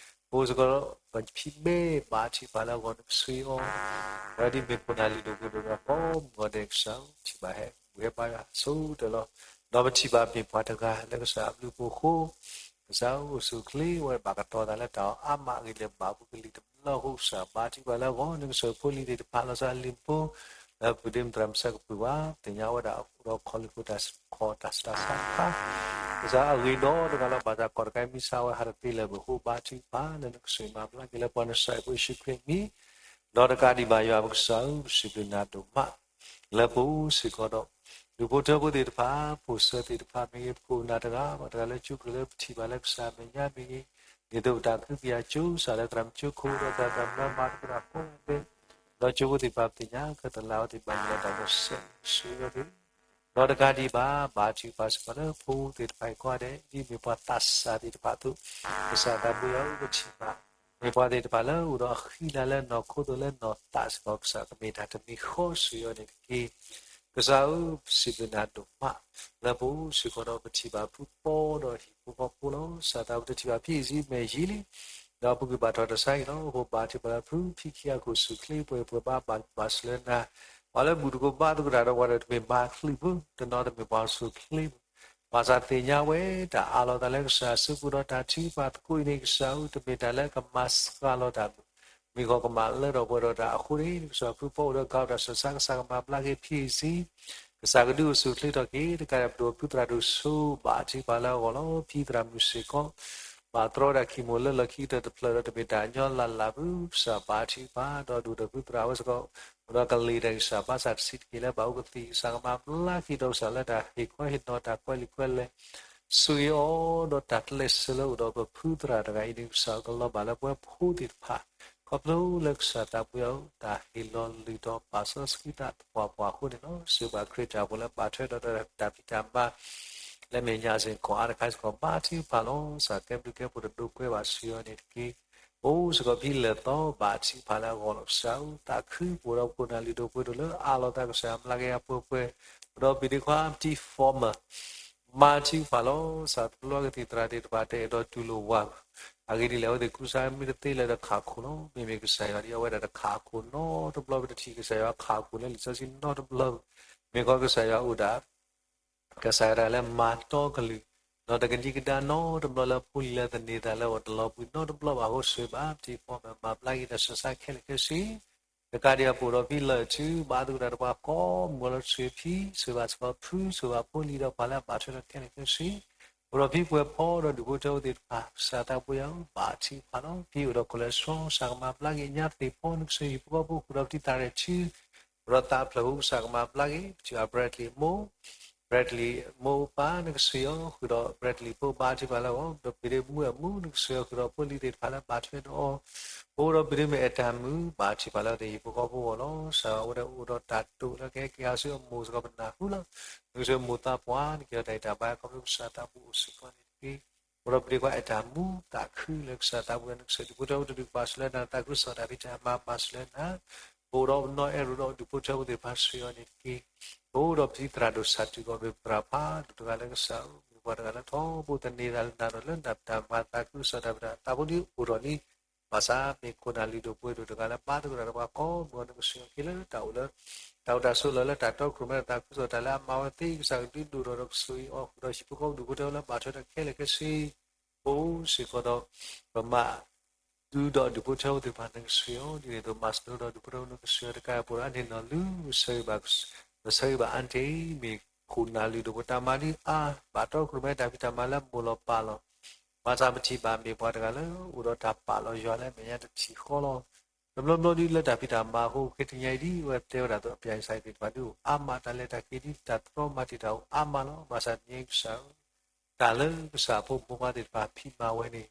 ပအိၣ်စ့ၢ်ကီး ပဖံးဘဲဘၣ်ထံၣ်ပာ်လၢအဂီၢ် နကဆိၣ်ဂ့ၤအီၤ, ဝဲဒ်မ့ၢ်ခိၣ်နၢ်လံၤဒိၣ်ပှ့ၤဒိၣ်ဒီးကိးမုၢ်ဂီၤဒဲး ကစၢ်ဧၢ ပထံၣ်ဘၣ်ဟဲဘူၣ်ဟဲဘါယွၤဆိကတၢၢ်လီၤ. ဒီးပထံၣ်ဘၣ်မ့ၢ်ပှၤတဂၤလၢကစၢ်အဘျုးအဖှိၣ်အဃိ ကစၢ်ဧၢ အိၣ်ဆူၣ်အိၣ်ချ့ဝဲ ဘၣ်ကတီၤသးလၢတၢ်အီၣ်အါမးအဂ့ၢ်လၢဘၣ်ပူၤကလံၤတဘျီအဃိ ကစၢ်ဘါထုကဖၣ်လၢအဂီၢ် နကဆိၣ်ဂ့ၤဖိလံၤသ့ၣ်တဖၣ် လီၤဆီအလံာ်ဖိ လၢပူၤဒ့မုၣ်သရၣ်မုၣ်ဆၢကပူၤဘၣ် သ့ၣ်ညါဝဲဒၣ်အိၣ်ဒီးခီၣ်လ့ၣ်ခိၣ်တၢ်စးခါ ကစၢ်အဂ့ၤဒီးတဂၤလီၤ ဘၣ်ဆၣ်ကီၢ်တကဲမံဆါဝဲ ဟးတသ့လၢၤဘၣ်အဃိ ဘါထုကဖၣ်လၢနကဆိၣ်ဂ့ၤမၤဘျါက့ၤလၢပှၤ နကစၢ်ယ့ၣ်ၡူးခရံာ်အမံၤ ဒီးတကးဒံးဘၣ်ယွၤပကစၢ်ဧၢ ပစံးဘျုးနၤဒိၣ်မး လၢပအိၣ်စ့ၢ်ကီးဒီး ဒူၣ်ဖိထၢဖိသ့ၣ်တဖၣ် ဖိၣ်စၢၤသ့ၣ်တဖၣ်မ့ၢ်ဂ့ၤ ပခိၣ်ပနၢ်တဂၤဘၣ်တဂၤလၢကၠိကလုာ်လၢပထံၣ်ဘၣ်လၢကစၢ်အမဲာ်ညါမ့ၢ်ဂ့ၤ, ဒ်သိးပတၢ်ကဟုကယာ်ကၠိ ကစၢ်လၢသရၣ်မုၣ်ကၠိခိၣ်ဒီးသရၣ်မုၣ်မၤသကိးတၢ်ကိးဂၤဒဲး, ဒီးကၠိဖိသ့ၣ်တဖၣ်ပသ့ၣ်ညါ ကတလးဝဲသ့ၣ်ဘၣ်လၢတၢ်လီၤစဲး ဆိၣ်ဂ့ၤအီၤသ့ၣ် ဒီးတကးဒံးဘၣ် ဘါထုကဖၣ်စ့ၢ်ကီးလၢဖိသ့ၣ်တဖၣ်အံၤကိးဂၤဒဲး ဒ်မ့ၢ်ပှၤသးစၢ်သ့ၣ်တဖၣ်အသိး, ကစၢ်သးပှၢ်ယွၤဧၢ ပထံၣ်ဘၣ် မ့ၢ်ပှၤသ့ၣ်တဖၣ်လၢအိၣ်ဒီးအဃံလၤလၢနီၢ်ခိသိးလၢနီၢ်သးစ့ၢ်ကီး ကစၢ်ကမ့ၢ်တၢ်တမံၤဃီ ဆိၣ်ဂ့ၤအီၤန့ၣ်တက့ၢ်. ကစၢ်ဧၢ ပစံးဘျုးနၤဒိၣ်မး လၢပအိၣ်စ့ၢ်ကီးဒီးပထံၣ်ဘၣ်ဖုပီဒီးဟံၣ်ဖိဃီဖိလီၤ. ကစၢ်သးပတထံၣ်ဘၣ်ဖံအံၤ မ့ၢ်ယံာ်လံ ဒီးပူၤကွံာ်ဘၣ်ထီၣ်တစဲးအံၤလီၤ. အဃိဘါထုကဖၣ်လၢဖု ဖံခံဂၤခိၣ်ဆူၣ်ချ့ ပှဲၤပှဲၤဘါဘၣ်ဘၣ်စၢၤလၢနၤ, ပှၤလၢဘူၣ်တကိးဘါသကိးတၢ်ဒီးပှၤဒီးတမ့ၢ်ဘါချံးဖိ, တနီၤတမ့ၢ်ပှၤဆူၣ်ချ့ဖိ, ဘၣ်ဆၣ်သ့ၣ်ညါဝဲ တၢ်အးလီၤသးလၢကစၢ်စုပူၤဒီးတၢ်ထုကဖၣ်သကိးအံၤန့ၣ် ကစၢ်ဧၢ တမ့ၢ်တၢ်လၢကမၤစှၤလီၤတၢ်ဘၣ် မ့ၢ်ဂ့ၤကမၤလၢထီၣ်ပှဲၤထီၣ်တၢ်အဃိန့ၣ် ကစၢ်ဖုပီအိၣ်ဒီးကၤတၢ်ဆၢစး ကစၢ်ကမၤဘျါက့ၤဖံအံၤစ့ၢ်, ကစၢ်ကဒုးအိၣ်ဆူၣ်ချ့ထီၣ်က့ၤ တကးဒံးပဒိၣ်ဖုသရၣ်ဒိၣ်စိ ဘါထုကဖၣ်လၢအဂီၢ်လီၤ. ဖံသရၣ်မုၣ်စ့ၢ်ကီး ဘၣ်တြီဝဲဒၣ်ခံမိၢ်လၢလီၢ်ခံကတၢၢ်တဖျၢၣ်ဒီးတမ့ၢ်တၢ်ညီလၢ်လၢ်ဘၣ် ကစၢ်ဘါထုကဖၣ် ဒီးဒိၣ်ဒီးဖုသရၣ်ဝဲစ့ၢ်ကီး အိၣ်ဒီးကလံၤတၢ်ဂံၢ်စၢ်ဘါစၢ်တဆံးတက့ၢ်လၢဘၣ်အိၣ်ကသံၣ် ကစၢ်ကမၤဘျါက့ၤဒီးကစၢ်လၢတၢ်ဟ့ၣ်ခီဟ့ၣ်နီၤတၢ်ကွဲးလံာ်ကွဲးလဲၢ် ဆိၣ်ဂ့ၤအီၤဒီးတၢ်ကျဲးစၢးလၢအိၣ်ဒီးပဖုသရၣ်တဂၤအံၤန့ၣ် ကစၢ်ကလီၤဘၣ်လၢပဝဲဖိသ့ၣ်တဖၣ် ခီဖျိလၢကစၢ်သးပှၢ်ယွၤ တၢ်ဟ့ၣ်လီၤလုၢ်ထီၣ်ပာ်စီဆှံသးသပှၢ်ပှၢ်အဃိန့ၣ်လီၤ. စံးဘၣ်ခရံာ်တၢ်အိၣ်ဖှိၣ်လၢဘၣ်ထွဲဒီးတၢ်ဖံးတၢ်မၤ လၢမဲာ်ညါစ့ၢ်ကီးအါတခါစ့ၢ်ကီး ဘါထုကဖၣ်လီၤ. ကစၢ်ကဲဘျုးကဲဖှိၣ်တဒိးကွဲးဘၣ် ဆိၣ်ဂ့ၤအီၤန့ၣ်တက့ၢ်. အိၣ်စ့ၢ်ကီးဖံလၢာ်သီ ဘါထုကဖၣ်လၢအဂီၢ်လီၤ. ကစၢ်ဧၢ သးခုပှဲၤဒီးခိၣ်နၢ်လံၤဒိၣ်ပှ့ၤဒိၣ်လၢအးလီၤသး ကစၢ်အမျးကယၤပှဲၤပှဲၤ ပဒီပုၢ်ဝဲၢ်ခွါ ပတံၤ former မၤထုကဖၣ်လီၤ. ကစၢ်တဘျီကသံၣ်သရၣ်သ့ၣ်တဖၣ်တအဲၣ်ဒိးတူၢ်လိာ်ဝၤဘၣ်. အဂ့ၢ်ဒ်လဲၣ် အဝဲသ့ၣ်ကူစါမ့ၢ်တသ့လၢတခးခိၣ်လီၤ. မ့မ့ၢ်ကစၢ်ယွၤဒ်အဝဲဒၣ်တခးခိၣ်နီတဘျီ ပတထံၣ်ကစၢ်ယွၤခးခိၣ်လၢလံာ်စီဆှံနီတဘျီဘၣ်. မ့ၢ်ခီကစၢ်ယွၤအိၣ်ဒၣ် ကစၢ်ယွၤတဂၤလၢမၤတီကလုၢ် ဒီးတကဒံကဒါနီတဘျီလၢဖိလံၤလၢသန့ၤသးလၢအီၤတလီၤပှံၤနီတဘျီဘၣ်အဃိ ဆိၣ်ဂ့ၤဘၣ်ပတံၤ former မၤဘျါက့ၤတၢ်ဆၢစးခဲလၢာ်ခဲဆ့ တကးဒံးအပူၤဒီးဖံလၢာ်ထူ ဘါသကိးတၢ်ဒီးပှၤကိးမုၢ်လီၤ ဆိၣ်ဂ့ၤဖံ ဆိၣ်ဂ့ၤဘၣ်စ့ၢ်ကီးဖု ဆိၣ်ဂ့ၤဘၣ်ဖိလံၤဒီးပှၤလၢအဘၣ်ထွဲဒီးခဲလၢာ်ခဲဆ့ အိၣ်ဒီးဖံပှဲၤဖီဒီးဒူၣ်ဖိထၢဖိသ့ၣ်တဖၣ် ကစၢ်သးပှၢ်ယွၤဧၢ ဘါထုကဖၣ်လီၤ. ဖံအိၣ်ဒီး cholesterol ကစၢ်ကမၤဘျါက့ၤ ညါသ့ၣ်ဖီ နကဆိၣ်ဂ့ၤဟံၣ်ဖိဃီဖိ ဃုာ်ဒီးပတံၤသရၣ်ထူ အိၣ်ဒီးသးဖျၢၣ်ဖိ ကစၢ်ကမၤဘျါက့ၤ ပထံၣ်ဘၣ် Bradley အမိၢ် Bradley မိၢ်ပၢ် နကဆိၣ်ဂ့ၤအီၤ ဃုာ်ဒီး Bradley ဖိ ဘါထုကဖၣ်လၢအဂီၢ် ဒီးပဒ့မုၣ်အမုၣ် နကဆိၣ်ဂ့ၤအီၤ ဃုာ်ဒီးဖိလံၤသ့ၣ်တဖၣ်လၢဘၣ်ထွဲဒီးအီၤ ပအိၣ်ဒီးပဒ့မုၣ်အဲၣ်တၢ်မုၣ် ဘါထုကဖၣ်လၢအသ့ၣ်ဟံၣ်ဖိဃီဖိအဂီၢ်လီၤ. ကစၢ်အဝဲဒၣ်အိၣ်ဒီးတၢ်တိာ်လၢကဟဲက့ၤဟးဆူအမိၢ်စ့ၢ်ကီးပနၢ်ဟူလီၤ. နကဆိၣ်ဂ့ၤမိၢ်သးပှၢ် နက့ၤဒီးတၢ်အံၤတၢ်ဘါ ခီဖျိကစၢ်သးပူၤအိၣ်စ့ၢ်ကီးန့ၣ်တက့ၢ်. အိၣ်ဒီးပဒ့ခွါအဲၣ်တၢ်မုၣ် သးခုလၢကစၢ်သးပူၤ နကဆိၣ်ဂ့ၤဒူၣ်ဖိထၢဖိတဒူၣ်ဘၣ်ဆိၣ်လၢနၤ သးခုကစီၣ်တၢ်ဖံးတၢ်မၤဘၣ်ဆိၣ်လၢနၤ ပအိၣ်ဒီးပနီၢ်အဲၣ်ရူၤဒီးဒူၣ်ဖိထၢဖိသ့ၣ်တဖၣ်ဆိၣ်ဂ့ၤအီၤန့ၣ်တက့ၢ်. ပအိၣ်ဒီးပတံၤသရၣ်ဒိၣ်စၢ်တုၤကီၢ် မ့ၢ်သရၣ်ဖးဒိၣ်တဂၤလၢကစၢ်ဧၢ မ့ၢ်ပှၤတဂၤလၢထီဘိသန့ၤသးလၢနၤဒီးလၢနတၢ်မၤသးခုကစီၣ်တၢ်ဖံးတၢ် သးဖိဒ်အိၣ်ထီၣ်လံ ဘၣ်ဆၣ်မ့ၢ်ခိၣ်နၢ်လုၢ်ဒိၣ်ပှ့ၤဒိၣ်တဂၤလၢဘါသကိးတၢ်ဒီးပှၤကိးမုၢ်နံၤ နကဆှၢအီၤက့ၤလၢတၢ်အိၣ်လၢ တၢ်အိၣ်တၢ်ဆိးလီၢ်လၢတၢ်တီခိၣ်ရိၣ်မဲဒီးတၢ်သးခုကစီၣ်တၢ်လၢအမၤဝဲသ့ၣ် ကစၢ်ကဒုးဒိၣ်ထီၣ်ဒီးကဆှၢအီၤ ဃုာ်ဒီးဟံၣ်ဖိဃီဖိဒူၣ်ဖိထၢဖိလၢအဘၣ်ထွဲဒီးခဲလၢာ်ခဲဆ့ ပအိၣ်စ့ၢ်ကီးဒီး ပမၤ ဒုးဒီးဒူၣ်ဖိထၢဖိသ့ၣ်တဖၣ် နကဆှၢအီၤ ဒ်န့ၣ်အသိး မၤစၢၤဒီးဒူၣ်ဖိထၢဖိ နကဆှၢအီၤတကးအံၤ ပအိၣ်ဒီးအန့ၣ်နီၢ်လုၢ် ပဆၢဂ့ၤဘၣ် ပဆၢဂ့ၤဘၣ်အါတ့ၢ် မ့ၢ်ခိၣ်နၢ်လုၢ်ဒိၣ်ပှ့ၤ တၢ်မၤဒ်အါ ဘၣ်တီခိၣ်ရိၣ်မဲတၢ်ဖံးတၢ်မၤလၢမိၢ်လီၤပၢ်လီၤ ဘၣ်ဆၣ်ပထံၣ်ဘၣ်မ့ၢ်ပှၤတဂၤလၢ အိၣ်ဒီးတၢ်ပာ်လီၤယွၤလၢအမဲာ်ညါတထံၣ်ဃီလီၤ. တဘျီဘျီဒ်လၢတၢ်ဖံးတၢ်မၤအဃိ ခဲတနံၤအံၤဒ်အဝဲတဲဝဲဒၣ်အသိး အပျဲၢ်ယၡါယၤသ့ၣ်တဖၣ်ဒ်အိၣ်အါမး တၢ်လဲၤတၢ်က့ၤဒ်တၢ်တြီမၤတ့ၢ်တၢ်အိၣ်အါမးလီၤ. ဘၣ်ဆၣ်တနံၤအံၤကစၢ်ဧၢ တၢ်လၢကစၢ်အဖိမုၣ်ဖိခွါသ့ၣ်တဖၣ်ဖံးမၤဝဲန့ၣ်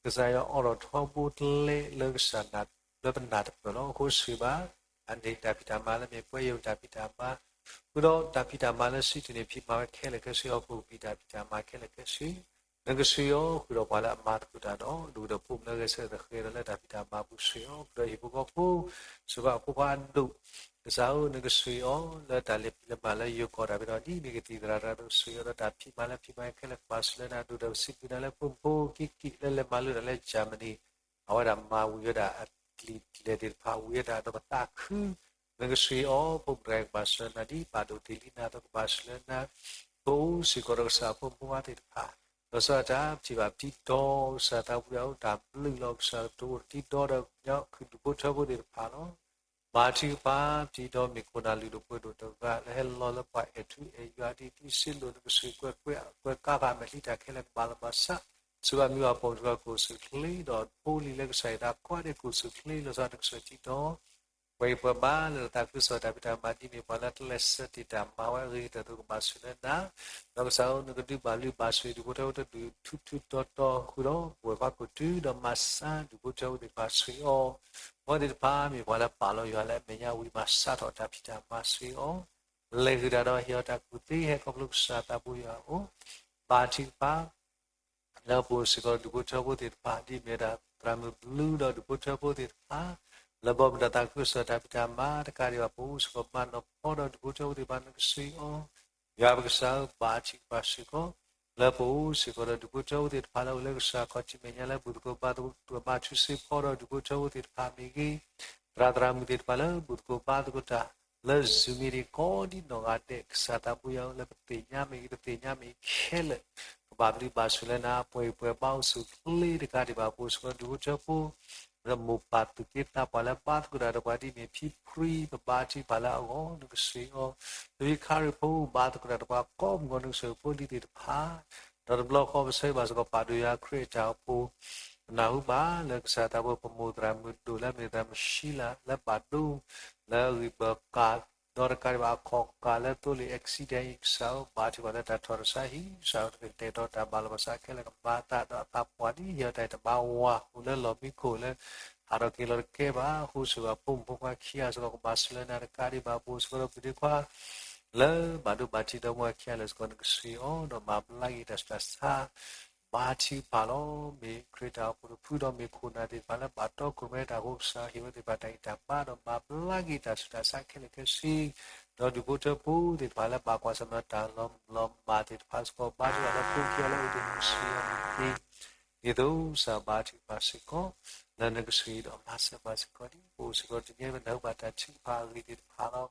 ကစၢ်ယွၤအိးထီၣ်ထီဘိတလဲလၢကစၢ်နၢ် လၢပနၢ်တပၢၢ်လီၤ. အဃိစံးဘၣ် အန့ၣ်တၢ်ဖံးတၢ်မၤလၢမ့ၢ်ပှၤယိၤတၢ်ဖံးတၢ်မၤ ဃုာ်ဒီးတၢ်ဖံးတၢ်မၤလၢစံးတန့ၢ်ဖံးမၤဝဲခဲလၢာ်ခဲဆ့ ဟီၣ်ခိၣ်ကပံာ်တၢ်ဖံးတၢ်မၤခဲလၢာ်ခဲဆ့ နကဆှၢအီၤဃုာ်ဒီးပှၤလၢအမၤသကိးတၢ်ဒီး ဒူၣ်ဒီးဖိမုၣ်လၢအဂဲၤဆၢထၢၣ်သဃဲၤဒီးလၢတၢ်ဖံးတၢ်မၤပူၤဆှၢအီၤ ဃုာ်ဒီးဟံၣ်ဖိဃီဖိ စ့ၢ်ကီးအဖိခွါအဒိၣ် ကစၢ်ဧၢ နကဆှၢအီၤ လၢတၢ်လဲၤဖံးလဲၤမၤလၢယိၤကီၢ်တၢ်ဖဲဒီး ဒ်မ့ၢ်ကသံၣ်သရၣ်တဂၤအသိး ကဆှၢအီၤဒီးတၢ်ဖံးမၤလၢဖံးမၤခဲလၢာ်ကဘၣ်ဆှၢလၢနၤ ဒိၣ်ဒီးပစံးဘျုးနၤလၢဖိမုၣ်ဖိက့ၤက့ၤလၢလဲၤမၤလိတၢ်လၢ Germany အဝဲဒၣ်မၤဝံၤဝဲဒၣ်အကလံၤလဲၢ်သ့ၣ်တဖၣ် ဝံၤဝဲဒၣ်ဒီးပသးခု နကဆှၢအီၤ ဖိမုၣ်တဂၤအံၤကဘၣ်ဆှၢနၤ ဒ်ပာ်ဒိၣ်တ့ၢ်လံနၤအသိးကဘၣ်ဆှၢလၢနၤ ပအိၣ်စ့ၢ်ကီးဒီးကစၢ်အဖိမုၣ်ဖိခွါသ့ၣ်တဖၣ် လီၤဆီဒၣ်တၢ် ပထံၣ်ဘၣ်ပထံၣ်ဒီးကစၢ်သးပူၤယၤအိၣ် တၢ်ဘျုးလီၤ ကစၢ်တအိၣ်တထံၣ်ဒီးဒီး ပညါခုၣ်ဒူၣ်ဖိထၢဖိသ့ၣ်တဖၣ်လီၤ. ဘါထုကဖၣ် ပထံၣ်ဒီးမ့ၢ်ခိၣ်နၢ်လုၢ်ဒိၣ်ပှ့ၤဒိၣ်တဂၤ လၢဟဲလီၤလၢပှၤအဲၣ်ထူအဲၣ်ယွၤဒ် ဒ်စ့လိာ် နကဆှၢကွဲးကွဲးကွဲးကါဖးအမဲာ်ချံ တၢ်ခဲလၢာ်ကဘၣ်လီၤဘၣ်စး စံးဘၣ်မုၢ်အီၤပိာ်စ့ၢ်ကီး ကိၣ်စူၣ်ချ့ဒီးဖိလံၤလၢကစၢ်ယွၤတၢ်ကွၢ်န့ၣ် ကိၣ်စူၣ်ချ့ လီၤဆီဒၣ်တၢ် နကဆှၢထံၣ်ဒီး ပှၤဂံၢ်ပှၤဘါ လၢတၢ်သးခုကစီၣ်တၢ်ဖံးတၢ်မၤ ဒ်မ့ၢ်ပှၤလၢတလဲၤဆၢတ့ၢ်တၢ်မၤဝဲအဂ့ၤကတၢၢ်အသိး ကဘၣ်ဆှၢလၢနၤ ဒီးကစၢ်ဧၢ နကဒုးဘၣ်လုၢ်ဘၣ်စၢၤ ဒူၣ်ဖိထၢဖိတဒူၣ်ထူထူတီတီ ဃုာ်ဒီးပဝဲၢ်ခွါကိးတုၤ ဒီးမၤစၢၤဒူၣ်ဖိထၢဖိသ့ၣ်တဖၣ်ဆှၢအီၤ ပှၤသ့ၣ်တဖၣ်မ့ၢ်ပှၤလၢပာ်လီၤယွၤလၢအမဲာ်ညါဝံၤ မၤစးထီၣ်တၢ်ဖံးတၢ်မၤဆှၢအီၤ လဲၤဃုာ်တၢ်ဒီးဟ့ၣ်အီၤတၢ်ကူၣ်သ့ ဟဲခီဖျိကစၢ်သးပူၤယွၤအအိၣ် ဘါထုကဖၣ် လၢပအိၣ်စ့ၢ်ကီးဒူၣ်ဖိထၢဖိသ့ၣ်တဖၣ် ဒ်မ့ၢ်ဝဲဒၣ်သရၣ်မုၣ်ဘျုးဒီးဒူၣ်ဖိထၢဖိသ့ၣ်တဖၣ် လၢဘီမုၢ်တၢ်သးခုကစီၣ်တၢ်ဖံးတၢ်မၤတကးဒံးဘၣ် ပအိၣ်စ့ၢ်ကီးမၤနီၢ်ဖီဒီးဒူၣ်ဖိထၢဖိသ့ၣ်တဖၣ် နကဆှၢအီၤ ယွၤပကစၢ်ဧၢ ဘါထုကဖၣ်စ့ၢ်ကီး လၢပအိၣ်စ့ၢ်ကီးဒီးဒူၣ်ဖိထၢဖိသ့ၣ်တဖၣ်လၢအိၣ်လၢကစၢ်ခီၣ်ထံးမဲာ်ညါလၢ ဘူၣ်သကိးဘါသကိး ဘါထုကဖၣ်စ့ၢ်ကီးဒီးဒူၣ်ဖိထၢဖိသ့ၣ်တဖၣ်မ့ၢ်ဂ့ၤ သရၣ်သရၣ်မုၣ်သ့ၣ်တဖၣ်လၢဘူၣ်သကိးဘါသကိးတၢ် လၢ Zoom မ့ၢ်ဂ့ၤ ကိးဒံနီၢ်ဂၤဒဲး ကစၢ်သးပူၤယွၤဧၢ လၢပသ့ၣ်ညါမ့ၢ်ဂ့ၤ တသ့ၣ်ညါမ့ၢ်ဂ့ၤခဲလၢာ် ကဘၣ်ဘျုးဘၣ်ဆိၣ်လၢနၤ ပှၤဂံၢ်ပှၤဘါအိၣ်ဆူၣ်အိၣ်ချ့တကးဒံးဘၣ် ပအိၣ်စ့ၢ်ကီးဒူၣ်ဖိထၢဖိ လၢမိၢ်ပၢ်သူၣ်က့သးပှၢ်လၢဘါသကိးတၢ်ဒီးပှၤဒ်မ့ၢ်ဖံဖု ပဘါထုကဖၣ်လၢအဂီၢ် နကဆှၢအီၤ ပဖံခါရံၣ်ဖိ ဘါသကိးတၢ်ဒီးပှၤကိးမုၢ်ဂီၤ နကဆှၢဖိလံၤသ့ၣ်တဖၣ် ဒီးတဘျီဃီပဆၢဂ့ၤဘၣ်စ့ၢ်ကီး ပာ်ဒိၣ်ယွၤခရံာ်အတၢ်အိၣ်ဖှိၣ် ပနၢ်ဟူဘၣ်လၢကစၢ်သးပူၤ ပမိၢ်သရၣ်မုၣ်ဒိၣ်လၢအမ့ၢ်သရၣ်မုၣ်ရှံလၤ လၢဘၣ်ဒိ လၢအဂံၢ်ဘၢကး ဒီးတကးဒံးဘၣ်အခီၣ်ကးလၢသိလ့ၣ် accident အံၤ ကစၢ်ဧၢ ဘါထုကဖၣ်လၢတၢ်ထီၣ်တစးဟံၣ် ကစၢ်ဧၢ နကတဲာ်ကတီၤတၢ်ဘၣ်လီၤဘၣ်စးခဲလၢာ် ကမၤအသးဒီးအသးပှၢ်ဒ်ဟ့ၣ်အီၤတၢ်အံၤတဘၣ်ဝၤ အိၣ်လၢလီၢ်မံခိၣ်လၢ ဟးထီၣ်က့ၤလီၤတကဲဘၣ် အဃိစ့ၢ်ကီးဖိမုၣ်ဖိခွါခံဂၤစ့ၢ်ကီး ကဘၣ်ဆှၢလၢနၤတကးဒံးဘၣ် ပအိၣ်စ့ၢ်ကီးဒီးပုၢ်ဒီခွါ လၢဘၣ်ဒိဘၣ်ထံးဒီမါဝၤခံဂၤလၢာ်စ့ၢ်ကီး နကဆှၢအီၤ ဒီးမၤဘျါက့ၤတၢ်ဆူးတၢ်ဆါ ဘါထုကဖၣ်လီၤ. မ့ၢ်ခရံာ်တၢ်အိၣ်ဖှိၣ်တဖုဒီးမ့ၢ်ခိၣ်နၢ်သ့ၣ်တဖၣ်လၢဘၣ်တီခိၣ်ရိၣ်မဲတၢ်အဃိ ကစၢ်ဟ့ၣ်ဝဲသ့ၣ်တဖၣ်တၢ်ဂံၢ်တၢ်ဘါ ဒီးမၤဘျါက့ၤတၢ်ဆူးတၢ်ဆါခဲလၢာ်ခဲဆ့ ဒီးဒူၣ်ဖိထၢဖိသ့ၣ်တဖၣ်လၢဘၣ်ကွၢ်ဆၢၣ်မဲာ်တၢ်လီၤမုၢ်လီၤမၢ်သ့ၣ်တဖၣ်စ့ၢ်ကီး ဘါထုကဖၣ်လၢဖိခံဂၤလၢအိၣ်တ့ၢ်မုၢ်ဆ့ၣ်အီၤန့ၣ်တက့ၢ်. ဒ်သိးကစၢ်ဘါထုကဖၣ်စ့ၢ်ကီး လၢနကဆှၢဒီးမၤစၢၤဘၣ်စ့ၢ်ကီးဒ် ပအိၣ်စ့ၢ်ကီးတနံၤအံၤ ပနၢ်ဟူဘၣ်တၢ်ထုကဖၣ်အဂ့ၢ်သ့ၣ်တဖၣ်လီၤ.